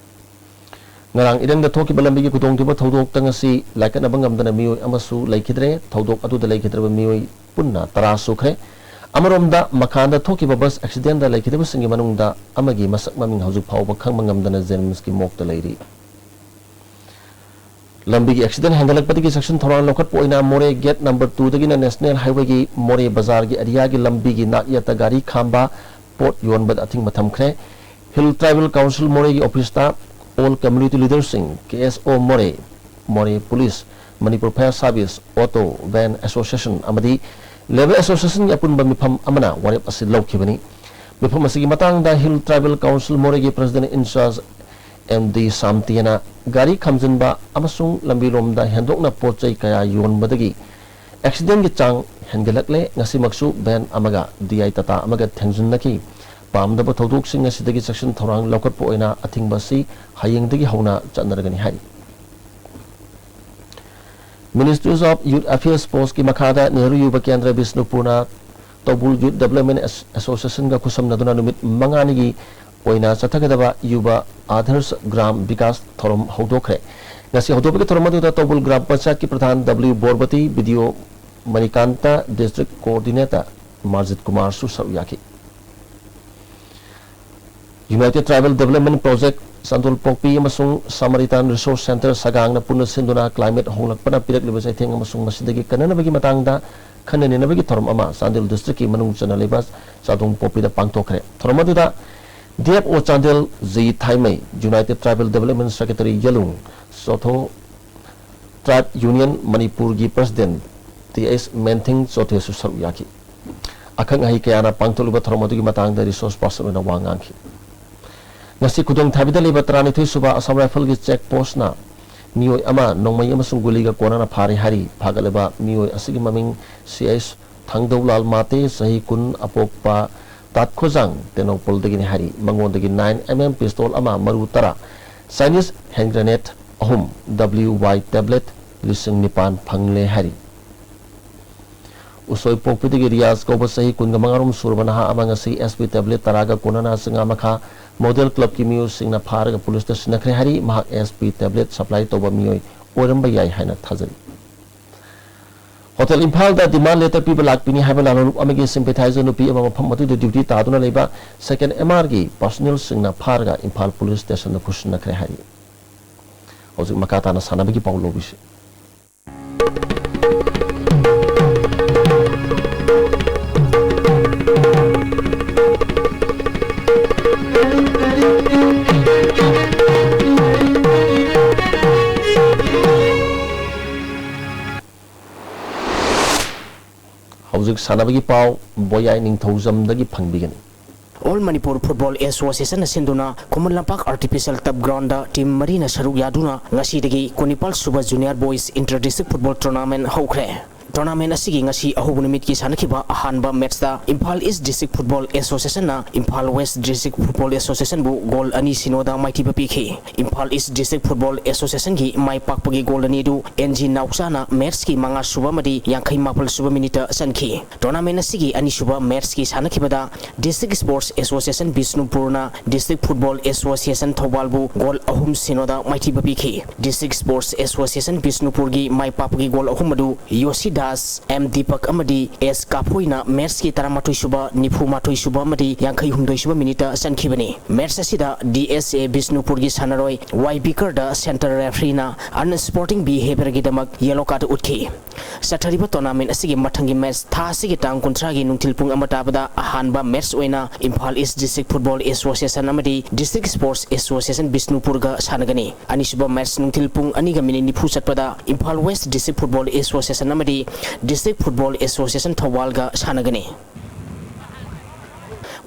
ꯉꯔꯥꯡ ꯏꯔꯪꯗ ꯊꯣꯛꯈꯤꯕ ꯂꯝꯕꯤꯒꯤ ꯈꯨꯗꯣꯡꯊꯤꯕ ꯊꯧꯗꯣꯛꯇ ꯉꯁꯤ ꯂꯥꯏꯀꯠꯅꯕ ꯉꯝꯗꯅ ꯃꯤꯑꯣꯏ ꯑꯃꯁꯨ ꯂꯩꯈꯤꯗ꯭ꯔꯦ꯫ ꯊꯧꯗꯣꯛ ꯑꯗꯨꯗ ꯂꯩꯈꯤꯗ꯭ꯔꯕ ꯃꯤꯑꯣꯏ ꯄꯨꯟꯅ ꯇꯔꯥ ꯁꯨꯈ꯭ꯔꯦ꯫ ꯑꯃꯔꯣꯝꯗ, ꯃꯈꯥꯗ ꯊꯣꯛꯈꯤꯕ ꯕꯁ ꯑꯦꯛꯁꯤꯗꯦꯟꯗ ꯂꯩꯈꯤꯗꯕꯁꯤꯡꯒꯤ ꯃꯅꯨꯡꯗ ꯑꯃꯒꯤ ꯃꯁꯛ ꯃꯃꯤꯡ ꯍꯧꯖꯤꯛ ꯐꯥꯎꯕ ꯈꯪꯕ ꯉꯝꯗꯅ ꯖꯦꯅꯤꯝꯁꯀꯤ ꯃꯣꯔꯒꯇ ꯂꯩꯔꯤ꯫ ꯂꯝꯕꯤꯒꯤ ꯑꯦꯛꯁꯤꯗꯦꯟ ꯍꯦꯟꯒꯠꯂꯛꯄꯗꯒꯤ ꯆꯦꯛꯁꯤꯟ ꯊꯧꯔꯥꯡ ꯂꯧꯈꯠꯄ ꯑꯣꯏꯅ ꯃꯣꯔꯦ ꯒꯦꯠ ꯅꯝꯕꯔ ꯇꯨꯗꯒꯤꯅ ꯅꯦꯁꯅꯦꯜ ꯍꯥꯏꯋꯦꯒꯤ ꯃꯣꯔꯦ ꯕꯖꯥꯔꯒꯤ ꯑꯦꯔꯤꯌꯥꯒꯤ ꯂꯝꯕꯤꯒꯤ ꯅꯥꯛ ꯌꯦꯠꯇ ꯒꯥꯔꯤ ꯈꯥꯝꯕ, ꯄꯣꯠ ꯌꯣꯟꯕꯗ ꯑꯊꯤꯡꯕ ꯊꯝꯈ꯭ꯔꯦ꯫ ꯍꯤꯜ ꯇ꯭ꯔꯥꯏꯕꯦꯜ ꯀꯥꯎꯟꯁꯤꯜ ꯃꯣꯔꯦꯒꯤ ꯑꯣꯐꯤꯁꯇ ꯑꯣꯜ ꯀꯝꯃ꯭ꯌꯨꯅꯤꯇꯤ ꯂꯤꯗꯔꯁꯤꯡ, ꯀꯦ ꯑꯦꯁ ꯑꯣ ꯃꯣꯔꯦ, ꯃꯣꯔꯦ police, Manipur Fire service, auto, van association ꯑꯃꯗꯤ ꯂꯦꯕꯔ ꯑꯦꯁꯣꯁꯤꯌꯦꯁꯟꯒꯤ ꯑꯄꯨꯟꯕ ꯃꯤꯐꯝ ꯑꯃꯅ ꯋꯥꯔꯦꯞ ꯑꯁꯤ ꯂꯧꯈꯤꯕꯅꯤ꯫ ꯃꯤꯐꯝ ꯑꯁꯤꯒꯤ ꯃꯇꯥꯡꯗ ꯍꯤꯜ ꯇ꯭ꯔꯥꯏꯕꯦꯜ ꯀꯥꯎꯟꯁꯤꯜ ꯃꯣꯔꯦꯒꯤ ꯄ꯭ꯔꯁꯤꯗꯦꯟꯠ ꯏꯟꯆꯥꯔꯖ ꯑꯦꯝ ꯗꯤ ꯁꯥꯝꯇꯤꯌꯥꯅ ꯒꯥꯔꯤ ꯈꯥꯝꯖꯤꯟꯕ ꯑꯃꯁꯨꯡ ꯂꯝꯕꯤꯔꯣꯝꯗ ꯍꯦꯟꯗꯣꯛꯅ ꯄꯣꯠ ꯆꯩ ꯀꯌꯥ ꯌꯣꯟꯕꯗꯒꯤ ꯑꯦꯛꯁꯤꯗꯦꯟꯒꯤ ꯆꯥꯡ ꯍꯦꯟꯒꯠꯂꯛꯂꯦ꯫ ꯉꯁꯤꯃꯛꯁꯨ ꯚꯦꯟ ꯑꯃꯒ ꯗꯤ ꯑꯥꯏ ꯇꯥꯇꯥ ꯑꯃꯒ ꯊꯦꯡꯖꯤꯟꯅꯈꯤ꯫ ꯄꯥꯝꯗꯕ ꯊꯧꯗꯣꯛꯁꯤꯡ ꯑꯁꯤꯗꯒꯤ ꯆꯦꯛꯁꯤꯟ ꯊꯧꯔꯥꯡ ꯂꯧꯈꯠꯄ ꯑꯣꯏꯅ ꯑꯊꯤꯡꯕ ꯑꯁꯤ ꯍꯌꯦꯡꯗꯒꯤ ꯍꯧꯅ ꯆꯠꯅꯔꯒꯅꯤ ꯍꯥꯏꯔꯤ꯫ Ministries of Youth Affairs Sportsꯀꯤ ꯃꯈꯥꯗ ꯅꯦꯍꯔꯨ ꯌꯨꯕ ꯀꯦꯟꯗ꯭ꯔ ꯕꯤꯁꯅꯨꯄꯨꯔꯅ ꯇꯧꯕꯨꯜ Youth Development As-, Associationꯒ ꯈꯨꯠꯁꯝꯅꯗꯨꯅ ꯅꯨꯃꯤꯠ ꯃꯉꯥꯅꯤꯒꯤ ꯑꯣꯏꯅ ꯆꯠꯊꯒꯗꯕ ꯌꯨꯕ ꯑꯥꯗꯔꯁ ꯒ꯭ꯔꯥꯝ ꯕꯤꯀꯥꯁ ꯊꯧꯔꯝ ꯍꯧꯗꯣꯛꯈ꯭ꯔꯦ꯫ ꯉꯁꯤ ꯍꯧꯗꯣꯛꯄꯒꯤ ꯊꯧꯔꯝ ꯑꯗꯨꯗ ꯇꯧꯕꯨꯜ ꯒ꯭ꯔꯥꯝ ꯄꯟꯆꯥꯌꯠꯀꯤ ꯄ꯭ꯔꯙꯥꯟ ꯗꯕ꯭ꯂꯤꯎ ꯕꯣꯔꯕꯇꯤ, ꯕꯤ ꯗꯤ ꯑꯣ ꯃꯅꯤꯀꯥꯟꯇ, District Coordinator ꯃꯥꯔꯖꯤꯠ ꯀꯨꯃꯥꯔꯁꯨ ꯁꯔꯨꯛ ꯌꯥꯈꯤ꯫ United Tribal Development Project, ꯆꯥꯟꯗꯣꯜ ꯄꯣꯛꯄꯤ ꯑꯃꯁꯨꯡ Samaritan Resource Centre ꯁꯒꯥꯡꯅ ꯄꯨꯟꯅ ꯁꯤꯟꯗꯨꯅ climate ꯍꯣꯡꯂꯛꯄꯅ ꯄꯤꯔꯛꯂꯤꯕ ꯆꯩꯊꯦꯡ ꯑꯃꯁꯨꯡ ꯃꯁꯤꯗꯒꯤ ꯀꯟꯅꯅꯕꯒꯤ ꯃꯇꯥꯡꯗ ꯈꯟꯅ ꯅꯩꯅꯕꯒꯤ ꯊꯧꯔꯝ ꯑꯃ ꯆꯥꯟꯗꯦꯜ districtꯀꯤ ꯃꯅꯨꯡ ꯆꯟꯅ ꯂꯩꯕ ꯆꯥꯗꯣꯡ ꯄꯣꯛꯄꯤꯗ ꯄꯥꯡꯊꯣꯛꯈ꯭ꯔꯦ꯫ ꯊꯧꯔꯝ ꯑꯗꯨꯗ D F O Chandel G Thaimei, United Tribal Development Secretary Yelung Chotho, Tribe Union ꯃꯅꯤꯄꯨꯔꯒꯤ President ꯇꯤ ꯑꯦꯁ ꯃꯦꯟꯊꯤꯡ ꯆꯣꯊꯦꯁꯨ ꯁꯔꯨꯛ ꯌꯥꯈꯤ꯫ ꯑꯈꯪ ꯑꯍꯩ ꯀꯌꯥꯅ ꯄꯥꯡꯊꯣꯛꯂꯤꯕ ꯊꯧꯔꯝ ꯑꯗꯨꯒꯤ ꯃꯇꯥꯡꯗ resource person ꯑꯣꯏꯅ ꯋꯥ ꯉꯥꯡꯈꯤ꯫ ꯉꯁꯤ ꯈꯨꯗꯣꯡ ꯊꯥꯕꯤꯗ ꯂꯩꯕ ꯇꯔꯥꯅꯤꯊꯣꯏ ꯁꯨꯕ Assam Rifleꯒꯤ check postꯅ ꯃꯤꯑꯣꯏ ꯑꯃ ꯅꯣꯡꯃꯩ ꯑꯃꯁꯨꯡ ꯒꯨꯂꯤꯒ ꯀꯣꯟꯅꯅ ꯐꯥꯔꯦ ꯍꯥꯏꯔꯤ꯫ ꯐꯥꯒꯠꯂꯕ ꯃꯤꯑꯣꯏ ꯑꯁꯤꯒꯤ ꯃꯃꯤꯡ ꯁꯤ ꯑꯩꯆ ꯊꯥꯡꯗꯧꯂꯥꯜ ꯃꯥꯇꯦ, ꯆꯍꯤ ꯀꯨꯟ, ꯑꯄꯣꯛꯄ ꯇꯥꯠꯈꯣꯖꯥꯡ ꯇꯦꯡꯅꯧꯄꯜꯗꯒꯤꯅꯤ ꯍꯥꯏꯔꯤ꯫ ꯃꯉꯣꯟꯗꯒꯤ nine M M pistol ꯑꯃ, ꯃꯔꯨ ꯇꯔꯥ, Chinese hand grenade ꯑꯍꯨꯝ, W Y tablet ꯂꯤꯁꯤꯡ ꯅꯤꯄꯥꯟ ꯐꯪꯂꯦ ꯍꯥꯏꯔꯤ꯫ ꯎꯁꯣꯏ ꯄꯣꯛꯄꯤꯗꯒꯤ ꯔꯤꯌꯥꯖ ꯀꯧꯕ ꯆꯍꯤ ꯀꯨꯟꯒ ꯃꯉꯥꯔꯣꯝ ꯁꯨꯔꯕ ꯅꯍꯥ ꯑꯃ ꯉꯁꯤ S P tablet ꯇꯔꯥꯒ ꯀꯣꯟꯅꯅ ꯆꯤꯉꯥꯃꯈꯥ Model Clubꯀꯤ ꯃꯤꯑꯣꯏꯁꯤꯡꯅ ꯐꯥꯔꯒ ꯄꯨꯂꯤꯁꯇ ꯁꯤꯟꯅꯈ꯭ꯔꯦ ꯍꯥꯏꯔꯤ꯫ ꯃꯍꯥꯛ S P tablet supply ꯇꯧꯕ ꯃꯤꯑꯣꯏ ꯑꯣꯏꯔꯝꯕ ꯌꯥꯏ ꯍꯥꯏꯅ ꯊꯥꯖꯔꯤ꯫ ꯍꯣꯇꯦꯜ ꯏꯝꯐꯥꯜꯗ demand letter ꯄꯤꯕ ꯂꯥꯛꯄꯤꯅꯤ ꯍꯥꯏꯕ ꯂꯥꯂꯣꯡꯂꯨꯞ ꯑꯃꯒꯤ sympathizer ꯅꯨꯄꯤ ꯑꯃ ꯃꯐꯝ ꯑꯗꯨꯗ duty ꯇꯥꯗꯨꯅ ꯂꯩꯕ second M Rꯒꯤ personnelꯁꯤꯡꯅ ꯐꯥꯔꯒ ꯏꯝꯐꯥꯜ ꯄꯨꯂꯤꯁ stationꯗ ꯈꯨꯠꯁꯤꯟꯅꯈ꯭ꯔꯦ ꯍꯥꯏꯔꯤ꯫ ꯍꯧꯖꯤꯛ ꯃꯈꯥ ꯇꯥꯅ ꯁꯥꯟꯅꯕꯒꯤ ꯄꯥꯎ ꯂꯧꯕꯤꯁꯤ꯫ ꯍꯧꯖꯤꯛ ꯁꯥꯟꯅꯕꯒꯤ ꯄꯥꯎ ꯕꯣꯌꯥꯏ ꯅꯤꯡꯊꯧꯖꯝꯗꯒꯤ ꯐꯪꯕꯤꯒꯅꯤ꯫ All Manipur Football Associationꯅ ꯁꯤꯟꯗꯨꯅ Khuman Lampak Artificial Turf Groundꯗ team ꯃꯔꯤꯅ ꯁꯔꯨꯛ ꯌꯥꯗꯨꯅ ꯉꯁꯤꯗꯒꯤ ꯀꯨꯟꯅꯤꯄꯥꯜ ꯁꯨꯕ Junior Boys Inter District Football Tournament ꯍꯧꯈ꯭ꯔꯦ꯫ Tournament ꯑꯁꯤꯒꯤ ꯉꯁꯤ ꯑꯍꯧꯕ ꯅꯨꯃꯤꯠꯀꯤ ꯁꯥꯟꯅꯈꯤꯕ ꯑꯍꯥꯟꯕ matchꯇ Imphal East District Football Associationꯅ Imphal West District Football Associationꯕꯨ goal ꯑꯅꯤ ꯁꯤꯅꯣꯗ ꯃꯥꯏꯊꯤꯕ ꯄꯤꯈꯤ꯫ Imphal East District Football Associationꯒꯤ ꯃꯥꯏ ꯄꯥꯛꯄꯒꯤ goal ꯑꯅꯤ ꯑꯗꯨ N G ꯅꯥꯎꯆꯥꯅ matchꯀꯤ ꯃꯉꯥ ꯁꯨꯕ ꯑꯃꯗꯤ ꯌꯥꯡꯈꯩ ꯃꯥꯄꯜ ꯁꯨꯕ minuteꯇ ꯆꯟꯈꯤ꯫ Tournament ꯑꯁꯤꯒꯤ ꯑꯅꯤꯁꯨꯕ matchꯀꯤ ꯁꯥꯟꯅꯈꯤꯕꯗ District Sports Association ꯕꯤꯁꯅꯨꯄꯨꯔꯅ District Football Association ꯊꯧꯕꯥꯜꯕꯨ goal ꯑꯍꯨꯝ ꯁꯤꯅꯣꯗ ꯃꯥꯏꯊꯤꯕ ꯄꯤꯈꯤ꯫ District Sports Association ꯕꯤꯁꯅꯨꯄꯨꯔꯒꯤ ꯃꯥꯏ ꯄꯥꯛꯄꯒꯤ goal ꯑꯍꯨꯝ ꯑꯗꯨ ꯌꯣꯁꯤꯗꯥꯁ, M ꯗꯤꯄꯛ ꯑꯃꯗꯤ S ꯀꯥꯐꯣꯏꯅ matchꯀꯤ ꯇꯔꯥꯃꯥꯊꯣꯏ ꯁꯨꯕ, ꯅꯤꯐꯨ ꯃꯥꯊꯣꯏ ꯁꯨꯕ ꯑꯃꯗꯤ ꯌꯥꯡꯈꯩ ꯍꯨꯝꯗꯣꯏ ꯁꯨꯕ minuteꯇ ꯆꯟꯈꯤꯕꯅꯤ꯫ Match ꯑꯁꯤꯗ D S A ꯕꯤꯁꯅꯨꯄꯨꯔꯒꯤ ꯁꯥꯟꯅꯔꯣꯏ Y ꯕꯤꯀꯔꯗ centre refereeꯅ unsporting behaviourꯒꯤꯗꯃꯛ yellow card ꯎꯠꯈꯤ꯫ ꯆꯠꯊꯔꯤꯕ tournament ꯑꯁꯤꯒꯤ ꯃꯊꯪꯒꯤ match ꯊꯥ ꯑꯁꯤꯒꯤ ꯇꯥꯡ ꯀꯨꯟꯊ꯭ꯔꯥꯒꯤ ꯅꯨꯡꯊꯤꯜ ꯄꯨꯡ ꯑꯃ ꯇꯥꯕꯗ ꯑꯍꯥꯟꯕ match ꯑꯣꯏꯅ Imphal East District Football Association ꯑꯃꯗꯤ District Sports Association ꯕꯤꯁꯅꯨꯄꯨꯔꯒ ꯁꯥꯟꯅꯒꯅꯤ꯫ ꯑꯅꯤꯁꯨꯕ match ꯅꯨꯡꯊꯤꯜ ꯄꯨꯡ ꯑꯅꯤꯒ minute ꯅꯤꯐꯨ ꯆꯠꯄꯗ Imphal West District Football Association ꯑꯃꯗꯤ District Football Association ꯊꯧꯕꯥꯜꯒ ꯁꯥꯟꯅꯒꯅꯤ꯫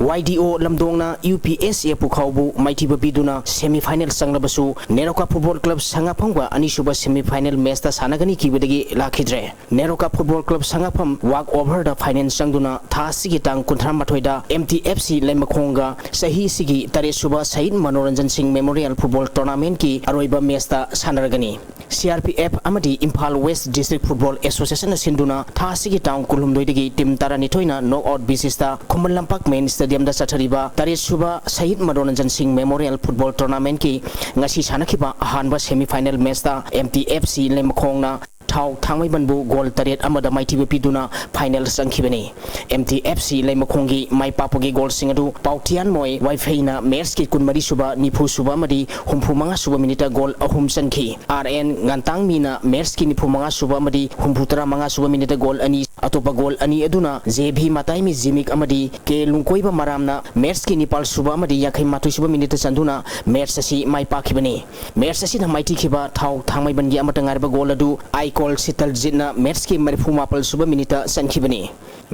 Y D O ꯂꯝꯗꯣꯡꯅ U P S A ꯄꯨꯈꯥꯎꯕꯨ ꯃꯥꯏꯊꯤꯕ ꯄꯤꯗꯨꯅ semi final ꯆꯪꯂꯕꯁꯨ, NEROCA Football Club ꯁꯉꯥꯐꯝꯒ ꯑꯅꯤꯁꯨꯕ semi final matchꯇ ꯁꯥꯟꯅꯒꯅꯤ ꯀꯤꯕꯗꯒꯤ ꯂꯥꯛꯈꯤꯗ꯭ꯔꯦ꯫ NEROCA Football Club ꯁꯉꯥꯐꯝ walk overꯗ final ꯆꯪꯗꯨꯅ ꯊꯥ ꯑꯁꯤꯒꯤ ꯇꯥꯡ ꯀꯨꯟꯊ꯭ꯔꯥ ꯃꯥꯊꯣꯏꯗ M T F C ꯂꯩꯃꯈꯣꯡꯒ ꯆꯍꯤ ꯑꯁꯤꯒꯤ ꯇꯔꯦꯠ ꯁꯨꯕ ꯁꯍꯤꯗ ꯃꯅꯣꯔꯟꯖꯟ ꯁꯤꯡ Memorial Football Tournamentꯀꯤ ꯑꯔꯣꯏꯕ matchꯇ ꯁꯥꯟꯅꯔꯒꯅꯤ꯫ C R P F ꯑꯃꯗꯤ Imphal West District Football Associationꯅ ꯁꯤꯟꯗꯨꯅ ꯊꯥ ꯑꯁꯤꯒꯤ ꯇꯥꯡ ꯀꯨꯟꯍꯨꯝꯗꯣꯏꯗꯒꯤ team ꯇꯔꯥꯅꯤꯊꯣꯏꯅ knock out basisꯇ Khuman Lampak main stadiumꯗ ꯆꯠꯊꯔꯤꯕ ꯇꯔꯦꯠ ꯁꯨꯕ ꯁꯍꯤꯗ ꯃꯅꯣꯔꯟꯖꯟ ꯁꯤꯡ Memorial Football Tournamentꯀꯤ ꯉꯁꯤ ꯁꯥꯟꯅꯈꯤꯕ ꯑꯍꯥꯟꯕ semi final matchꯇ M T F C ꯂꯩꯃꯈꯣꯡꯅ ꯊꯥꯎ ꯊꯥꯡꯃꯩꯕꯟꯕꯨ goal ꯇꯔꯦꯠ ꯑꯃꯗ ꯃꯥꯏꯊꯤꯕ ꯄꯤꯗꯨꯅ final ꯆꯪꯈꯤꯕꯅꯤ꯫ M T F C ꯂꯩꯃꯈꯣꯡꯒꯤ ꯃꯥꯏ ꯄꯥꯛꯄꯒꯤ goalꯁꯤꯡ ꯑꯗꯨ ꯄꯥꯎꯊꯤꯌꯥꯟꯃꯣꯏ ꯋꯥꯏꯐꯩꯅ matchꯀꯤ ꯀꯨꯟꯃꯔꯤ ꯁꯨꯕ, ꯅꯤꯐꯨ ꯁꯨꯕ ꯑꯃꯗꯤ ꯍꯨꯝꯐꯨ ꯃꯉꯥ ꯁꯨꯕ minuteꯇ goal ꯑꯍꯨꯝ ꯆꯟꯈꯤ꯫ R N ꯉꯟꯇꯥꯡꯃꯤꯅ matchꯀꯤ ꯅꯤꯐꯨ ꯃꯉꯥ ꯁꯨꯕ ꯑꯃꯗꯤ ꯍꯨꯝꯐꯨ ꯇꯔꯥ ꯃꯉꯥ ꯁꯨꯕ minuteꯇ goal ꯑꯅꯤ, ꯑꯇꯣꯞꯄ goal ꯑꯅꯤ ꯑꯗꯨꯅ J V ꯃꯇꯥꯏꯃꯤ ꯖꯤꯃꯤꯛ ꯑꯃꯗꯤ K ꯂꯨꯡꯀꯣꯏꯕ ꯃꯔꯥꯝꯅ matchꯀꯤ ꯅꯤꯄꯥꯜ ꯁꯨꯕ ꯑꯃꯗꯤ ꯌꯥꯡꯈꯩ ꯃꯥꯊꯣꯏ ꯁꯨꯕ minuteꯇ ꯆꯟꯗꯨꯅ match ꯑꯁꯤ ꯃꯥꯏ ꯄꯥꯛꯈꯤꯕꯅꯤ꯫ Match ꯑꯁꯤꯗ ꯃꯥꯏꯊꯤꯈꯤꯕ ꯊꯥꯎ ꯊꯥꯡꯃꯩꯕꯟꯒꯤ ꯑꯃꯠꯇ ꯉꯥꯏꯔꯕ goal ꯑꯗꯨ I ꯀꯣꯜ ꯁꯤꯇꯜꯖꯤꯠꯅ ꯃꯦꯠꯁꯀꯤ ꯃꯔꯤꯐꯨ ꯃꯥꯄꯜ ꯁꯨꯕ ꯃꯤꯅꯤꯠꯇ ꯆꯟꯈꯤꯕꯅꯤ꯫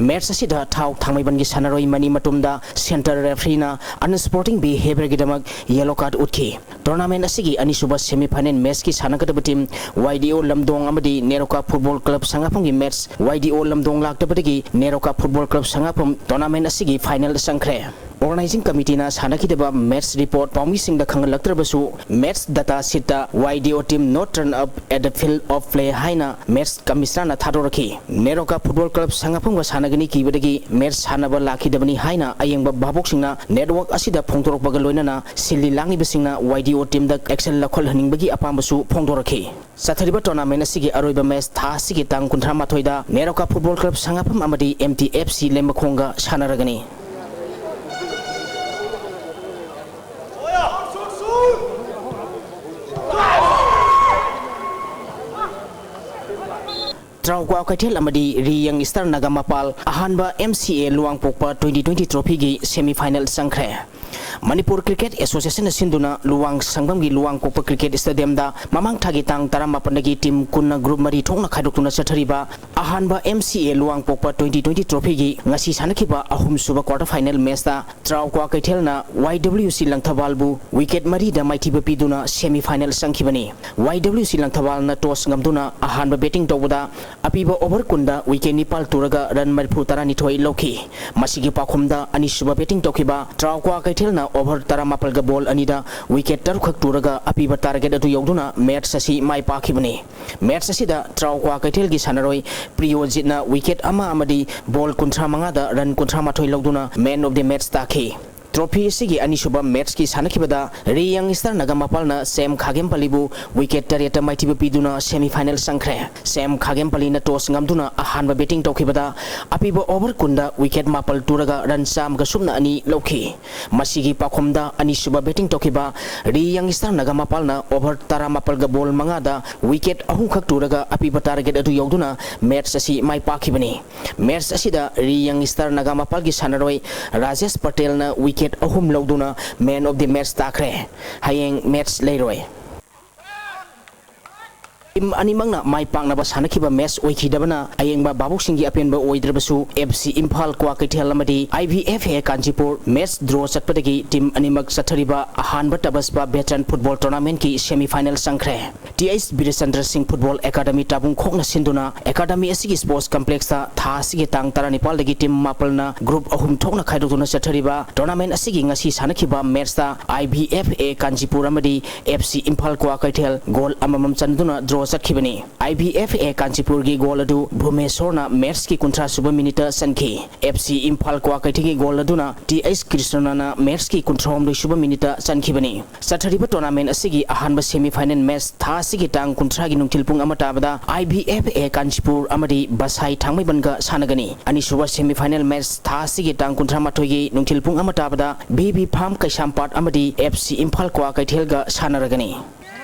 ꯃꯦꯠꯁ ꯑꯁꯤꯗ ꯊꯥꯎ ꯊꯥꯡꯃꯩꯕꯟꯒꯤ ꯁꯥꯟꯅꯔꯣꯏ ꯃꯅꯤ ꯃꯇꯨꯝꯗ ꯁꯦꯟꯇꯔ ꯔꯦꯐ꯭ꯔꯤꯅ unsporting behaviourꯒꯤꯗꯃꯛ ꯌꯦꯂꯣ ꯀꯥꯔꯗ ꯎꯠꯈꯤ꯫ ꯇꯣꯔꯅꯥꯃꯦꯟ ꯑꯁꯤꯒꯤ ꯑꯅꯤꯁꯨꯕ ꯁꯦꯃꯤ ꯐꯥꯏꯅꯦꯜ ꯃꯦꯠꯁꯀꯤ ꯁꯥꯟꯅꯒꯗꯕ team Y D O Lamdong ꯑꯃꯗꯤ ꯅꯦꯔꯣꯀꯥ ꯐꯨꯠꯕꯣꯜ ꯀ꯭ꯂꯕ ꯁꯉꯥꯐꯝꯒꯤ ꯃꯦꯠꯁ ꯋꯥꯏ ꯗꯤ ꯑꯣ ꯂꯝꯗꯣꯡ ꯂꯥꯛꯇꯕꯗꯒꯤ ꯅꯦꯔꯣꯀꯥ ꯐꯨꯠꯕꯣꯜ ꯀ꯭ꯂꯕ ꯁꯉꯥꯐꯝ ꯇꯣꯔꯅꯥꯃꯦꯟ ꯑꯁꯤꯒꯤ ꯐꯥꯏꯅꯦꯜ ꯆꯪꯈ꯭ꯔꯦ꯫ ꯑꯣꯔꯒꯅꯥꯏꯖꯤꯡ ꯀꯃꯤꯇꯤꯅ ꯁꯥꯟꯅꯈꯤꯗꯕ ꯃꯦꯠꯁ ꯔꯤꯄꯣꯔꯠ ꯄꯥꯎꯃꯤꯁꯤꯡꯗ ꯈꯪꯍꯜꯂꯛꯇ꯭ꯔꯕꯁꯨ, ꯃꯦꯠꯁ ꯗꯇꯥ ꯁꯤꯠꯇ "Why D O team not turn up at the field of play" ꯍꯥꯏꯅ ꯃꯦꯠꯁ ꯀꯃꯤꯁꯅꯔꯅ ꯊꯥꯗꯣꯔꯛꯈꯤ꯫ ꯅꯦꯔꯣꯀꯥ ꯐꯨꯠꯕꯣꯜ ꯀ꯭ꯂꯕ ꯁꯉꯥꯐꯝꯒ ꯁꯥꯟꯅꯒꯅꯤ ꯀꯤꯕꯗꯒꯤ ꯃꯦꯠꯁ ꯁꯥꯟꯅꯕ ꯂꯥꯛꯈꯤꯗꯕꯅꯤ ꯍꯥꯏꯅ ꯑꯌꯦꯡꯕ ꯚꯥꯕꯣꯛꯁꯤꯡꯅ ꯅꯦꯠꯋꯥꯔꯛ ꯑꯁꯤꯗ ꯐꯣꯡꯗꯣꯔꯛꯄꯒ ꯂꯣꯏꯅꯅ ꯁꯤꯜꯂꯤ ꯂꯥꯡꯂꯤꯕꯁꯤꯡꯅ ꯋꯥꯏ ꯗꯤ ꯑꯣ ꯇꯤꯝꯗ ꯑꯦꯛꯁꯟ ꯂꯧꯈꯠꯍꯟꯅꯤꯡꯕꯒꯤ ꯑꯄꯥꯝꯕꯁꯨ ꯐꯣꯡꯗꯣꯔꯛꯈꯤ꯫ ꯆꯠꯊꯔꯤꯕ ꯇꯣꯔꯅꯥꯃꯦꯟ ꯑꯁꯤꯒꯤ ꯑꯔꯣꯏꯕ ꯃꯦꯆ ꯊꯥ ꯑꯁꯤꯒꯤ ꯇꯥꯡ ꯀꯨꯟꯊ꯭ꯔꯥ ꯃꯥꯊꯣꯏꯗ ꯅꯦꯔꯣꯀꯥ ꯐꯨꯠꯕꯣꯜ ꯀ꯭ꯂꯕ ꯁꯉꯥꯐꯝ ꯑꯃꯗꯤ ꯑꯦꯝ ꯇꯤ ꯑꯦꯐ ꯁꯤ ꯂꯩꯃꯈꯣꯡꯒ ꯁꯥꯟꯅꯔꯒꯅꯤ꯫ ꯇ꯭ꯔꯥꯎꯀ꯭ꯋꯥ ꯀꯩꯊꯦꯜ ꯑꯃꯗꯤ ꯔꯤ ꯌꯪ ꯏꯁꯇꯥꯔ ꯅꯥꯒꯥ ꯃꯄꯥꯜ ꯑꯍꯥꯟꯕ ꯑꯦꯝ ꯁꯤ ꯑꯦ ꯂꯨꯋꯥꯡꯄꯣꯛꯄ twenty twenty trophyꯒꯤ semi final ꯆꯪꯈ꯭ꯔꯦ꯫ ꯃꯅꯤꯄꯨꯔ ꯀ꯭ꯔꯤꯀꯦꯠ ꯑꯦꯁꯣꯁꯤꯌꯦꯁꯟꯅ ꯁꯤꯟꯗꯨꯅ ꯂꯨꯋꯥꯡ ꯁꯪꯕꯝꯒꯤ ꯂꯨꯋꯥꯡꯄꯣꯛꯄ ꯀ꯭ꯔꯤꯀꯦꯠ ꯁ꯭ꯇꯦꯗꯤꯌꯝꯗ ꯃꯃꯥꯡ ꯊꯥꯒꯤ ꯇꯥꯡ ꯇꯔꯥꯃꯥꯄꯟꯗꯒꯤ ꯇꯤꯝ ꯀꯨꯟꯅ ꯒ꯭ꯔꯨꯞ ꯃꯔꯤ ꯊꯣꯛꯅ ꯈꯥꯏꯗꯣꯛꯇꯨꯅ ꯆꯠꯊꯔꯤꯕ ꯑꯍꯥꯟꯕ ꯑꯦꯝ ꯁꯤ ꯑꯦ ꯂꯨꯋꯥꯡꯄꯣꯛꯄ twenty twenty trophyꯒꯤ ꯉꯁꯤ ꯁꯥꯟꯅꯈꯤꯕ ꯑꯍꯨꯝꯁꯨꯕ quarter final ꯃꯦꯆꯇ ꯇ꯭ꯔꯥꯎꯀ꯭ꯋꯥ ꯀꯩꯊꯦꯜꯅ ꯋꯥꯏ ꯗꯕ꯭ꯂꯤꯎ ꯁꯤ ꯂꯪꯊꯕꯥꯜꯕꯨ ꯋꯤꯀꯦꯠ ꯃꯔꯤꯗ ꯃꯥꯏꯊꯤꯕ ꯄꯤꯗꯨꯅ semi final ꯆꯪꯈꯤꯕꯅꯤ꯫ ꯋꯥꯏ ꯗꯕ꯭ꯂꯤꯎ ꯁꯤ ꯂꯪꯊꯕꯥꯜꯅ ꯇꯣꯁ ꯉꯝꯗꯨꯅ ꯑꯍꯥꯟꯕ ꯕꯦꯇꯤꯡ ꯇꯧꯕꯗ ꯑꯄꯤꯕ ꯑꯣꯚꯔ ꯀꯨꯟꯗ ꯋꯤꯀꯦꯠ ꯅꯤꯄꯥꯜ ꯇꯨꯔꯒ ꯔꯟ ꯃꯔꯤꯐꯨ ꯇꯔꯥꯅꯤꯊꯣꯏ ꯂꯧꯈꯤ꯫ ꯃꯁꯤꯒꯤ ꯄꯥꯎꯈꯨꯝꯗ ꯑꯅꯤꯁꯨꯕ ꯕꯦꯇꯤꯡ ꯇꯧꯈꯤꯕ ꯇ꯭ꯔꯥꯎꯀ꯭ꯋꯥ ꯀꯩꯊꯦꯜꯅ ꯑꯣꯚꯔ ꯇꯔꯥꯃꯥꯄꯜꯒ ꯕꯣꯜ ꯑꯅꯤꯗ ꯋꯤꯀꯦꯠ ꯇꯔꯨꯛꯈꯛ ꯇꯨꯔꯒ ꯑꯄꯤꯕ ꯇꯥꯔꯒꯦꯠ ꯑꯗꯨ ꯌꯧꯗꯨꯅ ꯃꯦꯆ ꯑꯁꯤ ꯃꯥꯏ ꯄꯥꯛꯈꯤꯕꯅꯤ꯫ ꯃꯦꯆ ꯑꯁꯤꯗ ꯇ꯭ꯔꯥꯎꯀ꯭ꯋꯥ ꯀꯩꯊꯦꯜꯒꯤ ꯁꯥꯟꯅꯔꯣꯏ ꯄ꯭ꯔꯤꯌꯣꯖꯤꯠꯅ ꯋꯤꯀꯦꯠ ꯑꯃ ꯑꯃꯗꯤ ꯕꯣꯜ ꯀꯨꯟꯊ꯭ꯔꯥ ꯃꯉꯥꯗ ꯔꯟ ꯀꯨꯟꯊ꯭ꯔꯥ ꯃꯥꯊꯣꯏ ꯂꯧꯗꯨꯅ man of the match ꯇꯥꯈꯤ꯫ ꯇ꯭ꯔꯣꯐꯤ ꯑꯁꯤꯒꯤ ꯑꯅꯤꯁꯨꯕ ꯃꯦꯆꯀꯤ ꯁꯥꯟꯅꯈꯤꯕꯗ ꯔꯤ ꯌꯪ ꯏꯁꯇꯥꯔ ꯅꯥꯒꯥ ꯃꯄꯥꯜꯅ ꯁꯦꯝ ꯈꯥꯒꯦꯝꯄꯂꯤꯕꯨ ꯋꯤꯀꯦꯠ ꯇꯔꯦꯠꯇ ꯃꯥꯏꯊꯤꯕ ꯄꯤꯗꯨꯅ semi final ꯆꯪꯈ꯭ꯔꯦ꯫ ꯁꯦꯝ ꯈꯥꯒꯦꯝꯄꯂꯤꯅ ꯇꯣꯁ ꯉꯝꯗꯨꯅ ꯑꯍꯥꯟꯕ ꯕꯦꯇꯤꯡ ꯇꯧꯈꯤꯕꯗ ꯑꯄꯤꯕ ꯑꯣꯚꯔ ꯀꯨꯟꯗ ꯋꯤꯀꯦꯠ ꯃꯥꯄꯜ ꯇꯨꯔꯒ ꯔꯟ ꯆꯥꯝꯃꯒ ꯁꯨꯞꯅ ꯑꯅꯤ ꯂꯧꯈꯤ꯫ ꯃꯁꯤꯒꯤ ꯄꯥꯎꯈꯨꯝꯗ ꯑꯅꯤꯁꯨꯕ ꯕꯦꯇꯤꯡ ꯇꯧꯈꯤꯕ ꯔꯤ ꯌꯪ ꯏꯁꯇꯥꯔ ꯅꯥꯒꯥ ꯃꯄꯥꯜꯅ ꯑꯣꯚꯔ ꯇꯔꯥꯃꯥꯄꯜꯒ ꯕꯣꯜ ꯃꯉꯥꯗ ꯋꯤꯀꯦꯠ ꯑꯍꯨꯝꯈꯛ ꯇꯨꯔꯒ ꯑꯄꯤꯕ ꯇꯥꯔꯒꯦꯠ ꯑꯗꯨ ꯌꯧꯗꯨꯅ ꯃꯦꯆ ꯑꯁꯤ ꯃꯥꯏ ꯄꯥꯛꯈꯤꯕꯅꯤ꯫ ꯃꯦꯆ ꯑꯁꯤꯗ ꯔꯤ ꯌꯪ ꯏꯁꯇꯥꯔ ꯅꯥꯒꯥ ꯃꯄꯥꯜꯒꯤ ꯁꯥꯟꯅꯔꯣꯏ ꯔꯥꯖꯦꯁ ꯄꯇꯦꯜꯅ ꯋꯤꯀꯦꯠ ꯑꯍꯨꯝ ꯂꯧꯗꯨꯅ man of the match ꯇꯥꯈ꯭ꯔꯦ꯫ ꯍꯌꯦꯡ ꯃꯦꯆ ꯂꯩꯔꯣꯏ꯫ ꯇꯤꯝ ꯑꯅꯤꯃꯛꯅ ꯃꯥꯏ ꯄꯥꯛꯅꯕ ꯁꯥꯟꯅꯈꯤꯕ ꯃꯦꯆ ꯑꯣꯏꯈꯤꯗꯕꯅ ꯑꯌꯦꯡꯕ ꯚꯥꯕꯣꯛꯁꯤꯡꯒꯤ ꯑꯄꯦꯟꯕ ꯑꯣꯏꯗ꯭ꯔꯕꯁꯨ, ꯑꯦꯐ ꯁꯤ ꯏꯝꯐꯥꯜ ꯀ꯭ꯋꯥꯀꯩꯊꯦꯜ ꯑꯃꯗꯤ ꯑꯥꯏ B F A Kanchipur match draw ꯆꯠꯄꯗꯒꯤ team ꯑꯅꯤꯃꯛ ꯆꯠꯊꯔꯤꯕ ꯑꯍꯥꯟꯕ ꯇꯕꯁꯄꯥ ꯚꯦꯇꯔꯟ ꯐꯨꯠꯕꯣꯜ ꯇꯣꯔꯅꯥꯃꯦꯟꯠꯀꯤ ꯁꯦꯃꯤ ꯐꯥꯏꯅꯦꯜ ꯆꯪꯈ꯭ꯔꯦ꯫ ꯇꯤ ꯑꯩꯆ ꯕꯤꯔꯦꯆꯟꯗ꯭ꯔ ꯁꯤꯡ ꯐꯨꯠꯕꯣꯜ ꯑꯦꯀꯥꯗꯃꯤ ꯇꯥꯕꯨꯡꯈꯣꯛꯅ ꯁꯤꯟꯗꯨꯅ ꯑꯦꯀꯥꯗꯃꯤ ꯑꯁꯤꯒꯤ ꯁ꯭ꯄꯣꯔꯠꯁ ꯀꯝꯄ꯭ꯂꯦꯛꯁꯇ ꯊꯥ ꯑꯁꯤꯒꯤ ꯇꯥꯡ ꯇꯔꯥꯅꯤꯄꯥꯜꯗꯒꯤ ꯇꯤꯝ ꯃꯥꯄꯜꯅ ꯒ꯭ꯔꯨꯞ ꯑꯍꯨꯝ ꯊꯣꯛꯅ ꯈꯥꯏꯗꯣꯛꯇꯨꯅ ꯆꯠꯊꯔꯤꯕ ꯇꯣꯔꯅꯥꯃꯦꯟꯠ ꯑꯁꯤꯒꯤ ꯉꯁꯤ ꯁꯥꯟꯅꯈꯤꯕ ꯃꯦꯆꯇ ꯑꯥꯏ ꯕꯤ ꯑꯦꯐ ꯑꯦ ꯀꯥꯟꯆꯤꯄꯨꯔ ꯑꯃꯗꯤ F C Imphal Kwakeithel goal ꯑꯃꯃꯝ ꯆꯟꯗꯨꯅ ꯗ꯭ꯔꯣ ꯆꯠꯈꯤꯕꯅꯤ꯫ ꯑꯥꯏ ꯕꯤ ꯑꯦꯐ ꯑꯦ ꯀꯥꯟꯆꯤꯄꯨꯔꯒꯤ ꯒꯣꯜ ꯑꯗꯨ ꯚꯨꯃꯦꯁꯣꯔꯅ ꯃꯦꯆꯀꯤ ꯀꯨꯟꯊ꯭ꯔꯥ ꯁꯨꯕ ꯃꯤꯅꯤꯠꯇ ꯆꯟꯈꯤ꯫ ꯑꯦꯐ ꯁꯤ ꯏꯝꯐꯥꯜ ꯀ꯭ꯋꯥꯀꯩꯊꯦꯜꯒꯤ ꯒꯣꯜ ꯑꯗꯨꯅ ꯇꯤ ꯑꯩꯆ ꯀ꯭ꯔꯤꯁꯅꯅ ꯃꯦꯆꯀꯤ ꯀꯨꯟꯊ꯭ꯔꯥ ꯍꯨꯝꯗꯣꯏ ꯁꯨꯕ ꯃꯤꯅꯤꯠꯇ ꯆꯟꯈꯤꯕꯅꯤ꯫ ꯆꯠꯊꯔꯤꯕ ꯇꯣꯔꯅꯥꯃꯦꯟꯠ ꯑꯁꯤꯒꯤ ꯑꯍꯥꯟꯕ ꯁꯦꯃꯤ ꯐꯥꯏꯅꯦꯜ ꯃꯦꯆ ꯊꯥ ꯑꯁꯤꯒꯤ ꯇꯥꯡ ꯀꯨꯟꯊ꯭ꯔꯥꯒꯤ ꯅꯨꯡꯊꯤꯜ ꯄꯨꯡ ꯑꯃ ꯇꯥꯕꯗ ꯑꯥꯏ ꯕꯤ ꯑꯦꯐ ꯑꯦ ꯀꯥꯟꯆꯤꯄꯨꯔ ꯑꯃꯗꯤ ꯕꯁꯥꯏ ꯊꯥꯡꯃꯩꯕꯟꯒ ꯁꯥꯟꯅꯒꯅꯤ꯫ ꯑꯅꯤꯁꯨꯕ ꯁꯦꯃꯤ ꯐꯥꯏꯅꯦꯜ ꯃꯦꯆ ꯊꯥ ꯑꯁꯤꯒꯤ ꯇꯥꯡ ꯀꯨꯟꯊ꯭ꯔꯥ ꯃꯥꯊꯣꯏꯒꯤ ꯅꯨꯡꯊꯤꯜ ꯄꯨꯡ ꯑꯃ ꯇꯥꯕꯗ ꯕꯤ ꯕꯤ ꯐꯥꯝ ꯀꯩꯁꯥꯝꯄꯥꯠ ꯑꯃꯗꯤ ꯑꯦꯐ ꯁꯤ ꯏꯝꯐꯥꯜ ꯀ꯭ꯋꯥꯀꯩꯊꯦꯜꯒ ꯁꯥꯟꯅꯔꯒꯅꯤ꯫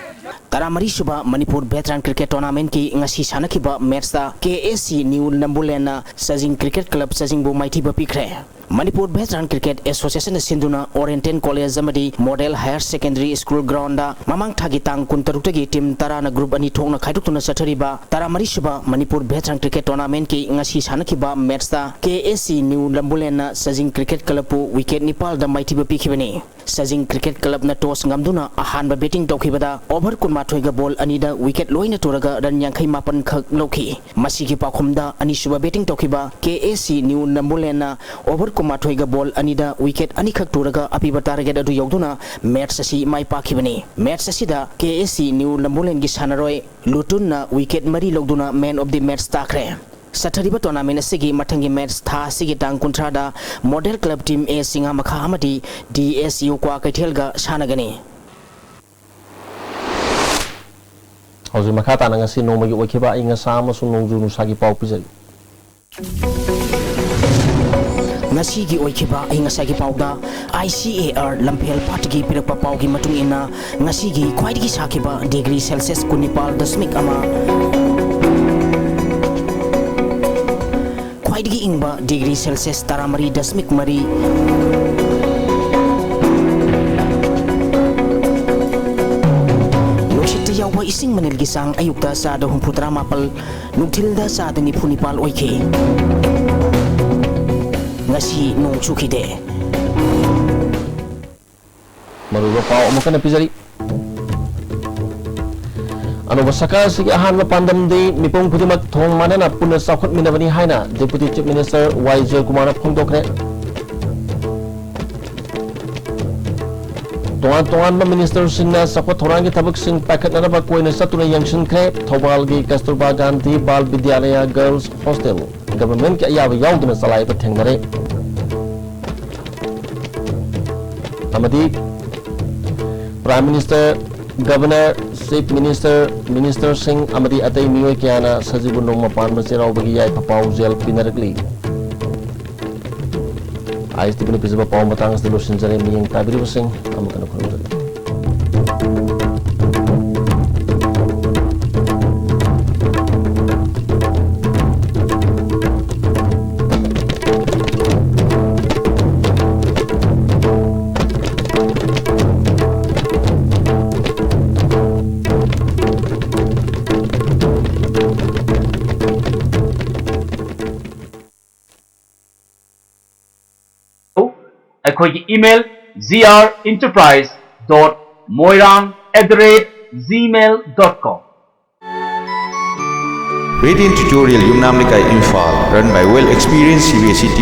ꯇꯔꯥꯃꯔꯤ ꯁꯨꯕ ꯃꯅꯤꯄꯨꯔ ꯚꯦꯇꯔꯥꯟ ꯀ꯭ꯔꯤꯀꯦꯠ ꯇꯣꯔꯅꯥꯃꯦꯟꯠꯀꯤ ꯉꯁꯤ ꯁꯥꯟꯅꯈꯤꯕ ꯃꯦꯆꯇ ꯀꯦ ꯑꯦ ꯁꯤ ꯅ꯭ꯌꯨ ꯅꯝꯕꯨꯂꯦꯟꯅ ꯁꯖꯤꯡ ꯀ꯭ꯔꯤꯀꯦꯠ ꯀ꯭ꯂꯕ ꯁꯖꯤꯡꯕꯨ ꯃꯥꯏꯊꯤꯕ ꯄꯤꯈ꯭ꯔꯦ꯫ ꯃꯅꯤꯄꯨꯔ ꯚꯦꯇꯔꯥꯟ ꯀ꯭ꯔꯤꯀꯦꯠ ꯑꯦꯁꯣꯁꯤꯌꯦꯁꯟꯅ ꯁꯤꯟꯗꯨꯅ ꯑꯣꯔꯤꯌꯦꯟꯇꯦꯜ ꯀꯣꯂꯦꯖ ꯑꯃꯗꯤ model higher secondary school ground ꯃꯃꯥꯡ ꯊꯥꯒꯤ ꯇꯥꯡ ꯀꯨꯟꯇꯔꯨꯛꯇꯒꯤ ꯇꯤꯝ ꯇꯔꯥꯅ ꯒ꯭ꯔꯨꯞ ꯑꯅꯤ ꯊꯣꯛꯅ ꯈꯥꯏꯗꯣꯛꯇꯨꯅ ꯆꯠꯊꯔꯤꯕ ꯇꯔꯥꯃꯔꯤ ꯁꯨꯕ ꯃꯅꯤꯄꯨꯔ ꯚꯦꯇꯔꯥꯟ ꯀ꯭ꯔꯤꯀꯦꯠ ꯇꯣꯔꯅꯥꯃꯦꯟꯠꯀꯤ ꯉꯁꯤ ꯁꯥꯟꯅꯈꯤꯕ ꯃꯦꯆꯇ ꯀꯦ ꯑꯦ ꯁꯤ ꯅ꯭ꯌꯨ ꯅꯝꯕꯨꯂꯦꯟꯅ ꯁꯖꯤꯡ ꯀ꯭ꯔꯤꯀꯦꯠ ꯀ꯭ꯂꯕꯄꯨ ꯋꯤꯀꯦꯠ ꯅꯤꯄꯥꯜꯗ ꯃꯥꯏꯊꯤꯕ ꯄꯤꯈꯤꯕꯅꯤ꯫ ꯁꯖꯤꯡ ꯀ꯭ꯔꯤꯀꯦꯠ ꯀ꯭ꯂꯕꯅ ꯇꯣꯁ ꯉꯝꯗꯨꯅ ꯑꯍꯥꯟꯕ ꯕꯦꯇꯤꯡ ꯇꯧꯈꯤꯕꯗ ꯑꯣꯚꯔ ꯀꯨꯟꯃꯥꯊꯣꯏꯒ ꯕꯣꯜ ꯑꯅꯤꯗ ꯋꯤꯀꯦꯠ ꯂꯣꯏꯅ ꯇꯨꯔꯒ ꯔꯟ ꯌꯥꯡꯈꯩ ꯃꯥꯄꯟ ꯈꯛ ꯂꯧꯈꯤ꯫ ꯃꯁꯤꯒꯤ ꯄꯥꯎꯈꯨꯝꯗ ꯑꯅꯤꯁꯨꯕ ꯕꯦꯇꯤꯡ ꯇꯧꯈꯤꯕ ꯀꯦ ꯑꯦ ꯁꯤ ꯅ꯭ꯌꯨ ꯅꯝꯕꯨꯂꯦꯟꯅ ꯑꯣꯚꯔ ꯀꯨꯟꯃꯥꯊꯣꯏꯒ ꯕꯣꯜ ꯑꯅꯤꯗ ꯋꯤꯀꯦꯠ ꯑꯅꯤꯈꯛ ꯇꯨꯔꯒ ꯑꯄꯤꯕ ꯇꯥꯔꯒꯦꯠ ꯑꯗꯨ ꯌꯧꯗꯨꯅ ꯃꯦꯆ ꯑꯁꯤ ꯃꯥꯏ ꯄꯥꯛꯈꯤꯕꯅꯤ꯫ ꯃꯦꯆ ꯑꯁꯤꯗ ꯀꯦ ꯑꯦ ꯁꯤ ꯅ꯭ꯌꯨ ꯅꯝꯕꯨꯂꯦꯟꯒꯤ ꯁꯥꯟꯅꯔꯣꯏ ꯂꯨꯇꯨꯟꯅ ꯋꯤꯀꯦꯠ ꯃꯔꯤ ꯂꯧꯗꯨꯅ ꯃꯦꯟ ꯑꯣꯐ ꯗꯤ ꯃꯦꯆ ꯇꯥꯈ꯭ꯔꯦ꯫ ꯆꯠꯊꯔꯤꯕ ꯇꯣꯔꯅꯥꯃꯦꯟ ꯑꯁꯤꯒꯤ ꯃꯊꯪꯒꯤ ꯃꯦꯆ ꯊꯥ ꯑꯁꯤꯒꯤ ꯇꯥꯡ ꯀꯨꯟꯊ꯭ꯔꯥꯗ ꯃꯣꯗꯦꯜ ꯀ꯭ꯂꯕ ꯇꯤꯝ ꯑꯦ ꯆꯤꯉꯥꯃꯈꯥ ꯑꯃꯗꯤ ꯗꯤ ꯑꯦꯁ ꯌꯨ ꯀ꯭ꯋꯥꯀꯩꯊꯦꯜꯒ ꯁꯥꯟꯅꯒꯅꯤ꯫ ꯍꯧꯖꯤꯛ ꯃꯈꯥ ꯇꯥꯅ ꯉꯁꯤ ꯅꯣꯡꯃꯒꯤ ꯑꯣꯏꯈꯤꯕ ꯑꯏꯪ ꯑꯁꯥ ꯑꯃꯁꯨꯡ ꯅꯣꯡꯖꯨ ꯅꯨꯡꯁꯥꯒꯤ ꯄꯥꯎ ꯄꯤꯖꯔꯤ꯫ ꯉꯁꯤꯒꯤ ꯑꯣꯏꯈꯤꯕ ꯑꯏꯪ ꯑꯁꯥꯒꯤ ꯄꯥꯎꯗ, ꯑꯥꯏ ꯁꯤ ꯑꯦ ꯑꯥꯔ ꯂꯝꯐꯦꯜ ꯄꯥꯠꯇꯒꯤ ꯄꯤꯔꯛꯄ ꯄꯥꯎꯒꯤ ꯃꯇꯨꯡ ꯏꯟꯅ, ꯉꯁꯤꯒꯤ ꯈ꯭ꯋꯥꯏꯗꯒꯤ ꯁꯥꯈꯤꯕ ꯗꯤꯒ꯭ꯔꯤ ꯁꯦꯜꯁꯤꯌꯁ ꯀꯨꯟꯅꯤꯄꯥꯜ ꯗꯁꯃꯤꯛ ꯑꯃ, ꯈ꯭ꯋꯥꯏꯗꯒꯤ ꯏꯪꯕ ꯗꯤꯒ꯭ꯔꯤ ꯁꯦꯜꯁꯤꯌꯁ ꯇꯔꯥꯃꯔꯤ ꯗꯁꯃꯤꯛ ꯃꯔꯤ, ꯅꯨꯡꯁꯤꯠꯇ ꯌꯥꯎꯕ ꯏꯁꯤꯡ ꯃꯅꯤꯜꯒꯤ ꯆꯥꯡ ꯑꯌꯨꯛꯇ ꯆꯥꯗ ꯍꯨꯝꯐꯨ ꯇꯔꯥ ꯃꯥꯄꯜ, ꯅꯨꯡꯊꯤꯜꯗ ꯆꯥꯗ ꯅꯤꯐꯨ ꯅꯤꯄꯥꯜ ꯑꯣꯏꯈꯤ꯫ ꯉꯁꯤ ꯅꯣꯡ ꯆꯨꯈꯤꯗꯦ꯫ ꯃꯔꯨꯑꯣꯏꯕ ꯄꯥꯎ ꯑꯃꯨꯛ ꯍꯟꯅ ꯄꯤꯖꯔꯤ꯫ ꯑꯅꯧꯕ ꯁꯔꯀꯥꯔ ꯑꯁꯤꯒꯤ ꯑꯍꯥꯟꯕ ꯄꯥꯟꯗꯝꯗꯤ ꯃꯤꯄꯨꯝ ꯈꯨꯗꯤꯡꯃꯛ ꯊꯣꯡ ꯃꯥꯟꯅꯅ ꯄꯨꯟꯅ ꯆꯥꯎꯈꯠꯃꯤꯟꯅꯕꯅꯤ ꯍꯥꯏꯅ Deputy Chief Minister ꯋꯥꯏ ꯖꯣꯏꯀꯨꯃꯥꯔꯅ ꯐꯣꯡꯗꯣꯛꯈ꯭ꯔꯦ꯫ ꯇꯣꯉꯥꯟ ꯇꯣꯉꯥꯟꯕ ministerꯁꯤꯡꯅ ꯆꯥꯎꯈꯠ ꯊꯧꯔꯥꯡꯒꯤ ꯊꯕꯛꯁꯤꯡ ꯄꯥꯏꯈꯠꯅꯅꯕ ꯀꯣꯏꯅ ꯆꯠꯇꯨꯅ ꯌꯦꯡꯁꯤꯟꯈ꯭ꯔꯦ꯫ ꯊꯧꯕꯥꯜꯒꯤ ꯀꯁꯇꯨꯔꯕꯥ ꯒꯥꯟꯙꯤ ꯕꯥꯜ ꯕꯤꯗ꯭ꯌꯥꯂꯌꯥ Girls Hostel governmentꯀꯤ ꯑꯌꯥꯕ ꯌꯥꯎꯗꯅ ꯆꯂꯥꯏꯕ ꯊꯦꯡꯅꯔꯦ꯫ ꯑꯃꯗꯤ Prime Minister, Governor, Chief Minister, ministerꯁꯤꯡ ꯑꯃꯗꯤ ꯑꯇꯩ ꯃꯤꯑꯣꯏ ꯀꯌꯥꯅ ꯁꯖꯤꯕꯨ ꯅꯣꯡꯃ ꯄꯥꯟꯕ ꯆꯩꯔꯥꯎꯕꯒꯤ ꯌꯥꯏꯐ ꯄꯥꯎꯖꯦꯜ ꯄꯤꯅꯔꯛꯂꯤ꯫ ꯑꯥꯏ ꯑꯦꯁ ꯇꯤ ꯚꯤꯅ ꯄꯤꯖꯕ ꯄꯥꯎ ꯃꯇꯥꯡ ꯑꯁꯤꯗ ꯂꯣꯏꯁꯤꯟꯖꯔꯦ꯫ ꯃꯤꯠꯌꯦꯡ ꯇꯥꯕꯤꯔꯤꯕꯁꯤꯡ ꯑꯃꯨꯛ ꯍꯟꯅ ꯈꯨꯔꯨꯝꯖꯔꯤ꯫ ꯑꯩꯈꯣꯏꯒꯤ email G R enterprise dot moirang at the rate gmail dot com꯫ Radiant Tutorial, ꯌꯨꯝꯅꯥꯝ ꯂꯩꯀꯥꯏ, Imphal, run by well experienced C B S E teacher.